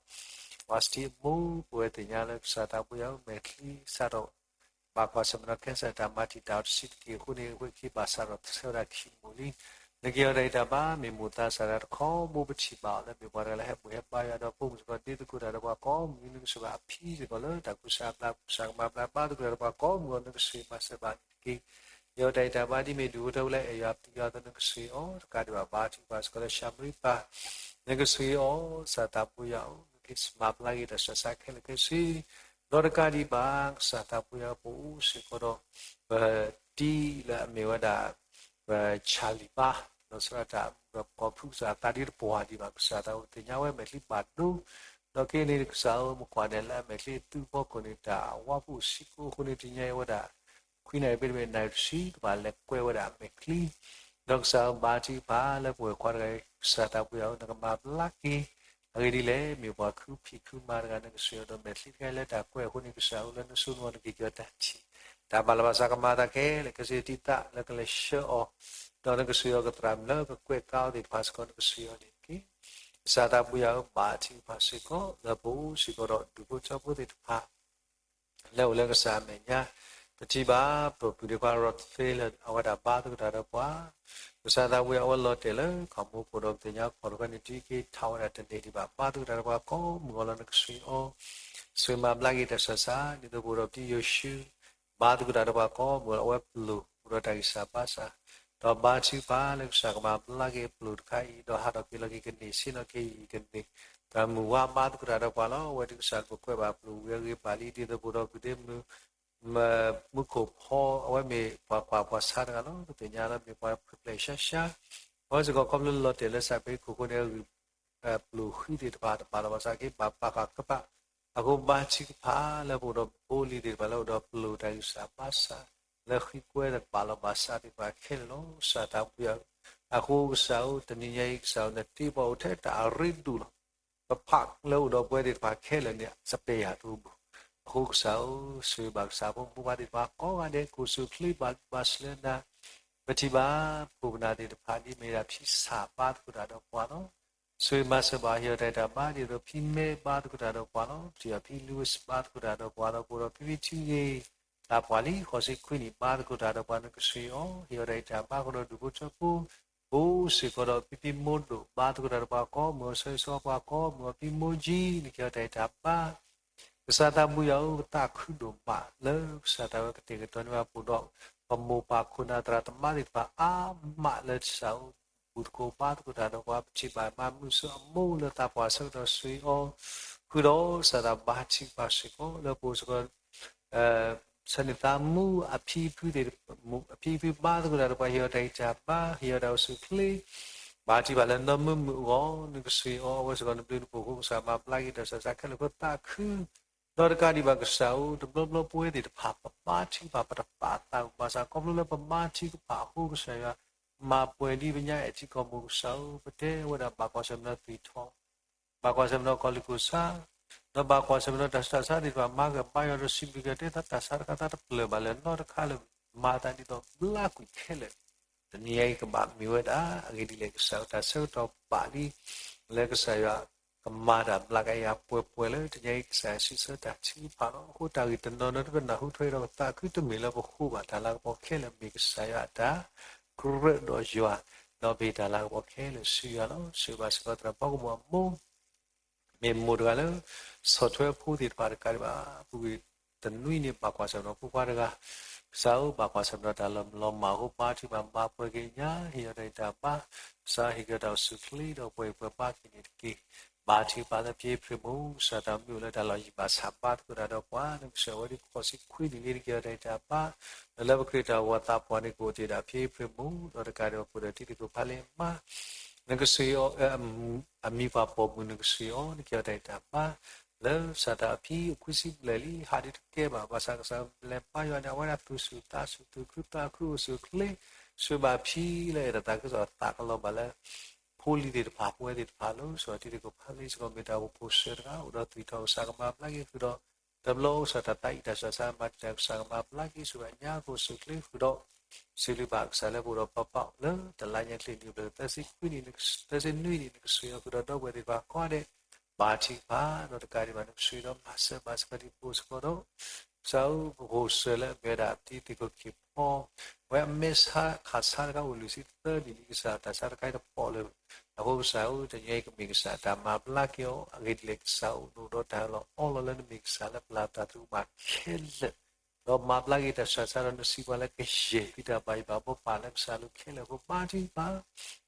ပှၤစတံအမိၢ် ပဝဲသ့ၣ်ညါလၢကစၢ်သးပူၤယွၤဧၢ မဲာ်ချံစးထီၣ် ဘၣ်ကွၢ်ဆၢၣ်မဲာ်ဒီး cancer တၢ်မၤတံာ်တာ်အီၤတဆံးတက့ၢ်အဃိန့ၣ် အဝဲခံဘၣ်စးထီၣ်ဆၢဝဲဒၣ်ခံမူးလံ. နကဟ့ၣ်အီၤတၢ်ဂံၢ်တၢ်ဘါ မ့ၢ်မိၢ်သးစၢ်တၢ်တခီ မိၢ်ပထံၣ်ဘၣ်အီၤလၢမ့ၢ်ပှၤတဂၤလၢဟဲဘူၣ်ဟဲဘါယွၤဒီး ဖိမုၣ်စ့ၢ်ကီး ဒ့သကိးတၢ်ဒီးပှၤကိးမုၢ်နံၤ နကဆိၣ်ဂ့ၤအဖံစ့ၢ်ကီးလၢတၢ်ကူစါအဘျါ ကူစါကမၤဘျါ ဘါသကိးတၢ်ဒီးပှၤကိးမုၢ်ဂီၤ နကဆိၣ်ဂ့ၤမၤစၢၤဘၣ်န့ၣ်တက့ၢ်. ဟ့ၣ်အီၤတၢ်ဂံၢ်တၢ်ဘါဒ်မ့ၢ်ဒူၣ်ဖိထၢဖိလၢအဲၣ်ယွၤပျံၤယွၤအသိး နကဆိၣ်ဂ့ၤအီၤ တကးဒံးဘၣ် ဘါထုကဖၣ်စ့ၢ်ကီးလၢၡၤမရံပၢ် နကဆိၣ်ဂ့ၤအီၤ ကစၢ်သးပူၤယွၤဧၢ နကမၤဘျါက့ၤတၢ်ဆူးတၢ်ဆါခဲလၢာ်ခဲဆ့ ဒီးတကးဒံးဘၣ် ကစၢ်သးပူၤယွၤဧၢ ပအိၣ်စ့ၢ်ကီးဒီး ပတံၤလၢအမ့ၢ်ဝဲဒၣ် ပဆၣ်လံၤဘါ လီၤဆီဒၣ်တၢ် ပကီၢ်ဖုကစၢ်သးဒ်တပှၢ်ဒံးဘၣ် ကစၢ်သးပူၤသ့ၣ်ညါဝဲမဲာ်ချံဘၣ်ဒိ ဒီးခဲအံၤန့ၣ် ကစၢ်ဧၢ မ့ၢ်ကွၢ်နဲၣ်လၢအမဲာ်ချံအသုဖီခိၣ်န့ၣ် တၢ်အဝါဖှိၣ်ဆံးကိာ်အဃိန့ၣ် တနံၤအံၤဝဲဒၣ် ခွံနၣ်ရံၣ် ဖဲတမ့ၢ်နၣ်ရံၣ်တဆံ ကဘၣ်လဲၤကွဲးဝဲဒၣ်အမဲာ်ချံ ဒီးကစၢ်ဧၢ ဘါထုကဖၣ်လၢပဝဲၢ်ခွါတဂၤအံၤ ကစၢ်သးပူၤယွၤဧၢ နကမၤဘျါက့ၤ အဂ့ၢ်ဒ်လဲၣ် မ့ၢ်ပှၤခုဖံးခုမၤတဂၤ နကဆိၣ်ဂ့ၤအီၤဒီးမဲာ်ချံတခါအံၤလၢတၢ်ကွဲးအဃိန့ၣ် ကစၢ်ဧၢ လၢနစိနကမီၤ နကဟ့ၣ်က့ၤအီၤတၢ်ထံၣ် တၢ်ဘၣ်လီၤဘၣ်စးကမၤအသးခဲလၢာ်ခဲဆ့ တံၤသးလၢကလဲၤဆှၢအီၤ ဒီးနကဆှၢအီၤကသရၣ်မုၣ်လၢကကွဲးကါအီၤသ့ၣ်တဖၣ်စ့ၢ်ကီး နကဆှၢအီၤန့ၣ်တက့ၢ်. ကစၢ်သးပူၤယၤဧၢ, ဘါထုကဖၣ်စ့ၢ်ကီး လၢပအိၣ်စ့ၢ်ကီးဒီးဒူၣ်ဖိထၢဖိသ့ၣ်တဖၣ် လၢအိၣ်လၢကစၢ်အမဲာ်ညါ, ပထံၣ်ဘၣ်ပပုၢ်ဒ့ခွါ Rod Phillips လၢအဝဲဒၣ်ဘါသကိးတၢ်ဒီးပှၤ, ကစၢ်သးပူၤယၤ အဝဲလီၤတဲာ်လၢခီၣ်မူခိၣ်ဒီး ပသ့ၣ်ညါခီၣ်တဃၢန့ၣ် တံက့ၤထးဝဲဒၣ်တန့ၢ်ဒံးဘၣ်, ဘါသကိးတၢ်ဒီးပှၤကိးမုၢ်ဂီၤလီၤ. နကဆှၢအီၤ, ဆှၢမၤဘျါက့ၤတၢ်ဆၢစၢ် ဒ်သိးပအိၣ်ဒီးပတံၤယိၤၡူ ဘါသကိးတၢ်ဒီးပှၤကိးမုၢ်ဂီၤလီၤ. အဝဲပျိာ်အိၣ်ဒီးတၢ်ဂံၢ်စၢ်ဘါစၢ်, ဒီးဘါထုကဖၣ်လၢကစၢ်ကမၤဘျါက့ၤအပျိာ်တခါအံၤ, ဒီးဟးထီၣ်က့ၤလီၤက့ၤကန့ၢ်ဆ့ၣ်နီၤက့ၤအံၤကန့ၢ်, ဒီးမုၢ်ဝါဘါသကိးတၢ်ဒီးပှၤလီၤ. အဝဲဒၣ်ကစၢ်ကကွဲးဘၣ်ပျိာ်ဝံၤအဂ့ၢ်ဘၣ်လံ ဒ်သိးပအိၣ်ဒီးပဒ့မုၣ် မုၢ်ခိၣ်ဖီ အဝဲမ့ၢ်ပှၤကွၢ်ပှၤဆါတဂၤလီၤ. ပသ့ၣ်ညါလၢမ့ၢ်ပှၤဖျဲၣ်ဖျဲၣ်ဆါဆါ, အဝဲစ့ၢ်ကီးခီဖျိလီၤတဲာ်လၢစးဖ့ခိၣ်ဃိန့ၣ် အဂံၢ်ပျိာ်ဃံသ့ၣ်တဖၣ်တဘၣ်လီၤဘၣ်ဆၣ်က့ၤ ဘၣ်ပာ်ဃာ်ခၢၣ်ပာ်, အဃိဘါထုကဖၣ်လၢပအိၣ်ဒီးဖိလံၤသ့ၣ်တဖၣ်လၢအိၣ်ဒီးပျိာ်တၢ်ဂံၢ်စၢ်ဘါစၢ် လၢဃံကွဲတဘၣ်လီၤဘၣ်ဆၣ်သ့ၣ်တဖၣ်ခဲလၢာ်လီၤ. ကစၢ်သးပူၤယၤဧၢ, အဃိကစၢ်ဧၢ, တနံၤညါအံၤကစၢ်ဧၢ, နတ့ပှၤအိၣ်ထဲတၢ်အရ့ဒိၣ်လီၤ. ပဖးလၢအိၣ်ဒီးပဝဲသ့ၣ်တဖၣ်ခဲလၢာ်န့ၣ် စပယ်ယၤတအိၣ်ဘၣ်. အဃိကစၢ်ဧၢ, ဆိၣ်ဂ့ၤဘၣ်ကစၢ်ဖိမုၢ်ပှၢ်သ့ၣ်တဖၣ်ကိးဂၤဒဲး ကအိၣ်ဆူၣ်အိၣ်ချ့ဘၣ်လုၢ်ဘၣ်စၢၤလၢနၤ, ပထံၣ်ဘၣ်ပခိၣ်ပနၢ်သ့ၣ်တဖၣ်ဒ်မ့ၢ်ဒၣ်ဖံစၢ်ဘါသကိးတၢ်ဒီးပှၤလီၤ. ဆိၣ်ဂ့ၤမၤစၢၤဘၣ် ဟ့ၣ်အီၤတၢ်အံၤတၢ်ဘါ ဒ်သိးဖံမဲဘါသကိးတၢ်ဒီးပှၤလီၤ. ပထံၣ်ဘၣ်ဖံလူဝဲစဘါသကိးတၢ်ဒီးပှၤလီၤ. ပအိၣ်ဒီးဖံဖံထံဂ့ၤ သးပှၢ်လံ ဃိးဆံခွံနံၣ် ဘါသကိးတၢ်ဒီးပှၤ နကဆှၢအီၤ, ဟ့ၣ်အီၤတၢ်အံၤတၢ်ဘါဃုာ်ဒီးဒူၣ်ဖိထၢဖိ, အိၣ်စ့ၢ်ကီးဒီးဖံဖံမိၢ်ဒိၣ် ဘါသကိးတၢ်ဒီးပှၤကိးမုၢ်ဂီၤ ဆၢဂ့ၤဆၢဝါပှၤကိးမုၢ်ဂီၤ ဖံမိၢ်ကၠံ နကဟ့ၣ်အီၤတၢ်အံၤတၢ်ဘါ ကစၢ်သးပူၤယၤဧၢ, ပသးခုဒိၣ်မးလၢကစၢ်သးဝဲကတဲာ်ကတီၤန့ၢ်ဘၣ်ပအိၣ်ဒီး ပမိၢ်ပၢ်ခိၣ်နၢ်သရၣ်သမါသ့ၣ်တဖၣ်အါမးလၢကစၢ်ဧၢ, ဘူၣ်သကိးဘါသကိးတၢ်ဒီးပှၤ ပထံၣ်ဘၣ်မၤမုာ်ဆူအမိၢ်လၢသးပှၢ်ဆၢကတီၢ်ဆှံအီၤ, ဃုာ်ဒီးကစၢ်သးဘါထုကဖၣ်စ့ၢ်ကီးလၢပအိၣ်စ့ၢ်ကီး ဆၢန့ၣ်သးမူအဖံဖုသ့ၣ်, အဖံဖုဘါသကိးတၢ်ဒီးပှၤ ဟ့ၣ်အီၤတၢ်အံးတၢ်ဘါ ဟ့ၣ်အီၤတၢ်အိၣ်ဆူၣ်အိၣ်ချ့, ဘါထုကဖၣ်လၢနီၢ်မုာ်မုာ်အဂီၢ် နကဆှၢအီၤ အဝဲစ့ၢ်ကီးနဘျုးနဖှိၣ်အဃိ ကစၢ်မၤဘျါက့ၤတၢ်ဆၢကတီၢ်ခဲလၢာ်အဃိ သးခု ဒီးတကးဒံးဘၣ်ကစၢ်ဧၢ, တဘျီဘျီပဝဲသ့ၣ်တဖၣ် ပဘါထုကဖၣ် ပတပာ်သးဘၣ်ဆၣ် ခီဖျိလၢပဘါထုကဖၣ်အဃိ ကစၢ်ယွၤ မၤပှဲၤဒ်ပညါအဲၣ်ထံကီၢ်မူ ကစၢ်ဧၢ, ပတဲဝဲဒၣ်ဘၣ်ကွၢ်ဆၢၣ်မဲာ်ဒီးသွံၣ်ထီၣ်, ဘၣ်ကွၢ်ဆၢၣ်မဲာ်ဒီးကီၢ်လံၢ်ကီၢ်ဆၣ်, ဒီးဘၣ်ကွၢ်ဆၢၣ်မဲာ်ဒီးတၢ်ဆူးတၢ်ဆါသ့ၣ်တဖၣ် မၤကမၤယွၤဒီးစံးဘျုးက့ၤ တဲသးတၢ်ဆါတခါသးတပျၢၢ်ဘၣ်လၢၤနီတခါလၢၤ, မၤသးဒ်သိးဘျါကွံာ်ခဲလၢာ် တနံၤညါအံၤကဘၣ်မ့ၢ်ဝဲဒၣ် အဂ့ၢ်ဒ်လဲၣ်ကစၢ်ဧၢ, တၢ်ဆၢကတီၢ်ဘၣ်လံ လၢကစၢ်ယွၤကမၤတၢ်ဘျါကယၤပှဲၤပှဲၤလၢ တနံၤညါအံၤကစၢ်ယွၤစံးဆၢတၢ်ထုကဖၣ်လီၤ. အဃိတၢ်ဂ့ၢ်တနီၤနီၤ တပနၢ်ဟူထွဲဒီးပသးခု တမ့ၢ်လၢပဃိဘၣ်တၢ်လၤကပီၤခဲလၢာ် မ့ၢ်ကစၢ်ယွၤအတၢ်ကရၢဒီးယွၤ, ဒီးပ့ၤတၢ်လၤကပီၤခဲလၢာ်ဆူယွၤလီၤ. ဆိၣ်ဂ့ၤဘၣ်စ့ၢ်ကီးသရၣ်ဖီကမိၣ်အမိၢ် မ့ၢ်မိၢ်တဂၤလၢ ဆီၣ်ထွဲအဖိသ့ၣ်တဖၣ်တကးဒံးဘၣ် ပူၤကွံာ်တနွံန့ၣ် ဘၣ်ကွၢ်ဆၢၣ်မဲာ်ဒီးဖိခွါတဂၤ, ကစၢ်ဧၢ, ဘၣ်ကွၢ်ဆၢၣ်မဲာ်ဒီးတၢ်လီၤမုၢ်လီၤမၢ်အဃိ ဘါထုကဖၣ်မၤပှဲၤက့ၤညါ ဟ့ၣ်အီၤတၢ်အံးတၢ်ဘါ, ကစၢ်ဟ့ၣ်က့ၤတၢ်အိၣ်ဆူၣ်အိၣ်ချ့ဒီးပှဲၤပှဲၤဘါက့ၤန့ၣ်တက့ၢ်. ဘါထုကဖၣ်လၢဖံဖုမူ ကစၢ်တၢ်မ့ၢ်အိၣ်လၢတၢ်လီၢ်ယံၤဘၣ်ဆၣ်ဘါသကိးတၢ်ဒီးပှၤ နကဆှၢအဝဲဒၣ်ဃိးဆံခွံနံၣ်လံ နကဟ့ၣ်အီၤတၢ်အံးတၢ်ဘါ, ဒီးလၢပခရံာ်တၢ်အိၣ်ဖှိၣ်သးပှၢ်န့ၣ် ကအိၣ်တ့ၢ်ဒၣ်ဖံဖုမူ ဒီးတကးဒံးဘၣ်ပအိၣ်ဒီးတံၤသကိးဖးလံမါ နကဆှၢအီၤ အမံၤပှၢ်ပိာ်မုၣ် နကဆှၢအီၤ နကဟ့ၣ်အီၤတၢ်အံးတၢ်ဘါ, လၢကစၢ်တၢ်အဖံအိၣ်ခွံဆံဘျဲၣ်လံ ဟးဒုးတကဲဘၣ် ဘၣ်ဆၣ်ကစၢ်လဲၤမၤယွၤန့ၣ် အဝဲဒၣ်သူၣ်ဆူၣ်သးဆူၣ် သူၣ်ခုသးခုအိၣ်ဆူၣ်အိၣ်ချ့, ဆိၣ်ဂ့ၤဘၣ်ဖံလၢအဲၣ်တၢ်သးခုကစီၣ်သးကလီၤဘၣ်လၢ ဖိလံၤသ့ၣ်တဖၣ် ပဝဲသ့ၣ်တဖၣ်လီၤ. ဆိၣ်ဂ့ၤတံၤသကိးဖးလံ စ့ၢ်ကီးမ့ၢ်တၢ်အိၣ်ဖှိၣ်စၢၤတဂၤ အိၣ်ဒီးသွံၣ်ထီၣ် ကစၢ်ကမၤဘျါက့ၤဃုာ်ဒီး တဘျီအိၣ်ကစၢ်တၢ်သးအံးတၢ်ဆူးတၢ်ဆါ မၤတံာ်တာ် ကစၢ်ကမၤဘျါက့ၤ ဆိၣ်ဂ့ၤညါကအိၣ်ဆူၣ်အိၣ်ချ့ဃုာ်ဒီး စံးဘျုးဘၣ်ကစၢ်လၢပအိၣ်ဒီးပပၢ်လၢတလါညါချ့နံၣ်ဘျဲၣ် သၢဆံခွံနံၣ် သၢဆံနွံနံၣ် နကဆှၢအီၤဃုာ်ဒီးဒီပုၢ်ဝဲၢ်သ့ၣ်တဖၣ်ကိးဂၤဒဲး ဘါထုကဖၣ်ဒီးတကးဒံးဘၣ် နကဆှၢဒီးမၤစၢၤဘၣ်စ့ၢ်ကီးဒ်ပအိၣ်စ့ၢ်ကီးဒီး ကစၢ်ဧၢ ပအိၣ်စၢၤလၢအမ့ၢ်ဝဲဒၣ်တံၤသကိးခ့ၣ်ဖီ ဝဲအမဲာ်ဆါခးဆါတခါအိၣ်လွံၢ်ဆံသၢနံၣ်လံ ကစၢ်တၢ်ဆါတခါအံၤတပိာ်လၢၤ အဃိကစၢ်ဧၢ တနံၤအံၤကမ့ၢ်ကစၢ်တၢ်မၤဘျါက့ၤအီၤ အဂ့ၢ်ဒ်လဲၣ်ကစၢ်အိၣ်ဒီးတၢ်လီၤအီလီၤလၢနမ့ၢ်ကစၢ်လၢပျၢ်တၢ်သရူးမး ခဲလၢာ် ဒီးမၤဘျါက့ၤတၢ်ဆူးတၢ်ဆါဒီးနစံးပှၤလၢကယဲၢ်ဖံးတၢ်ဘၣ်ယံၤဘၣ်ဘီပာ်လၢကစၢ်အလိၤခဲလၢာ်အဃိ ဘါထုကဖၣ်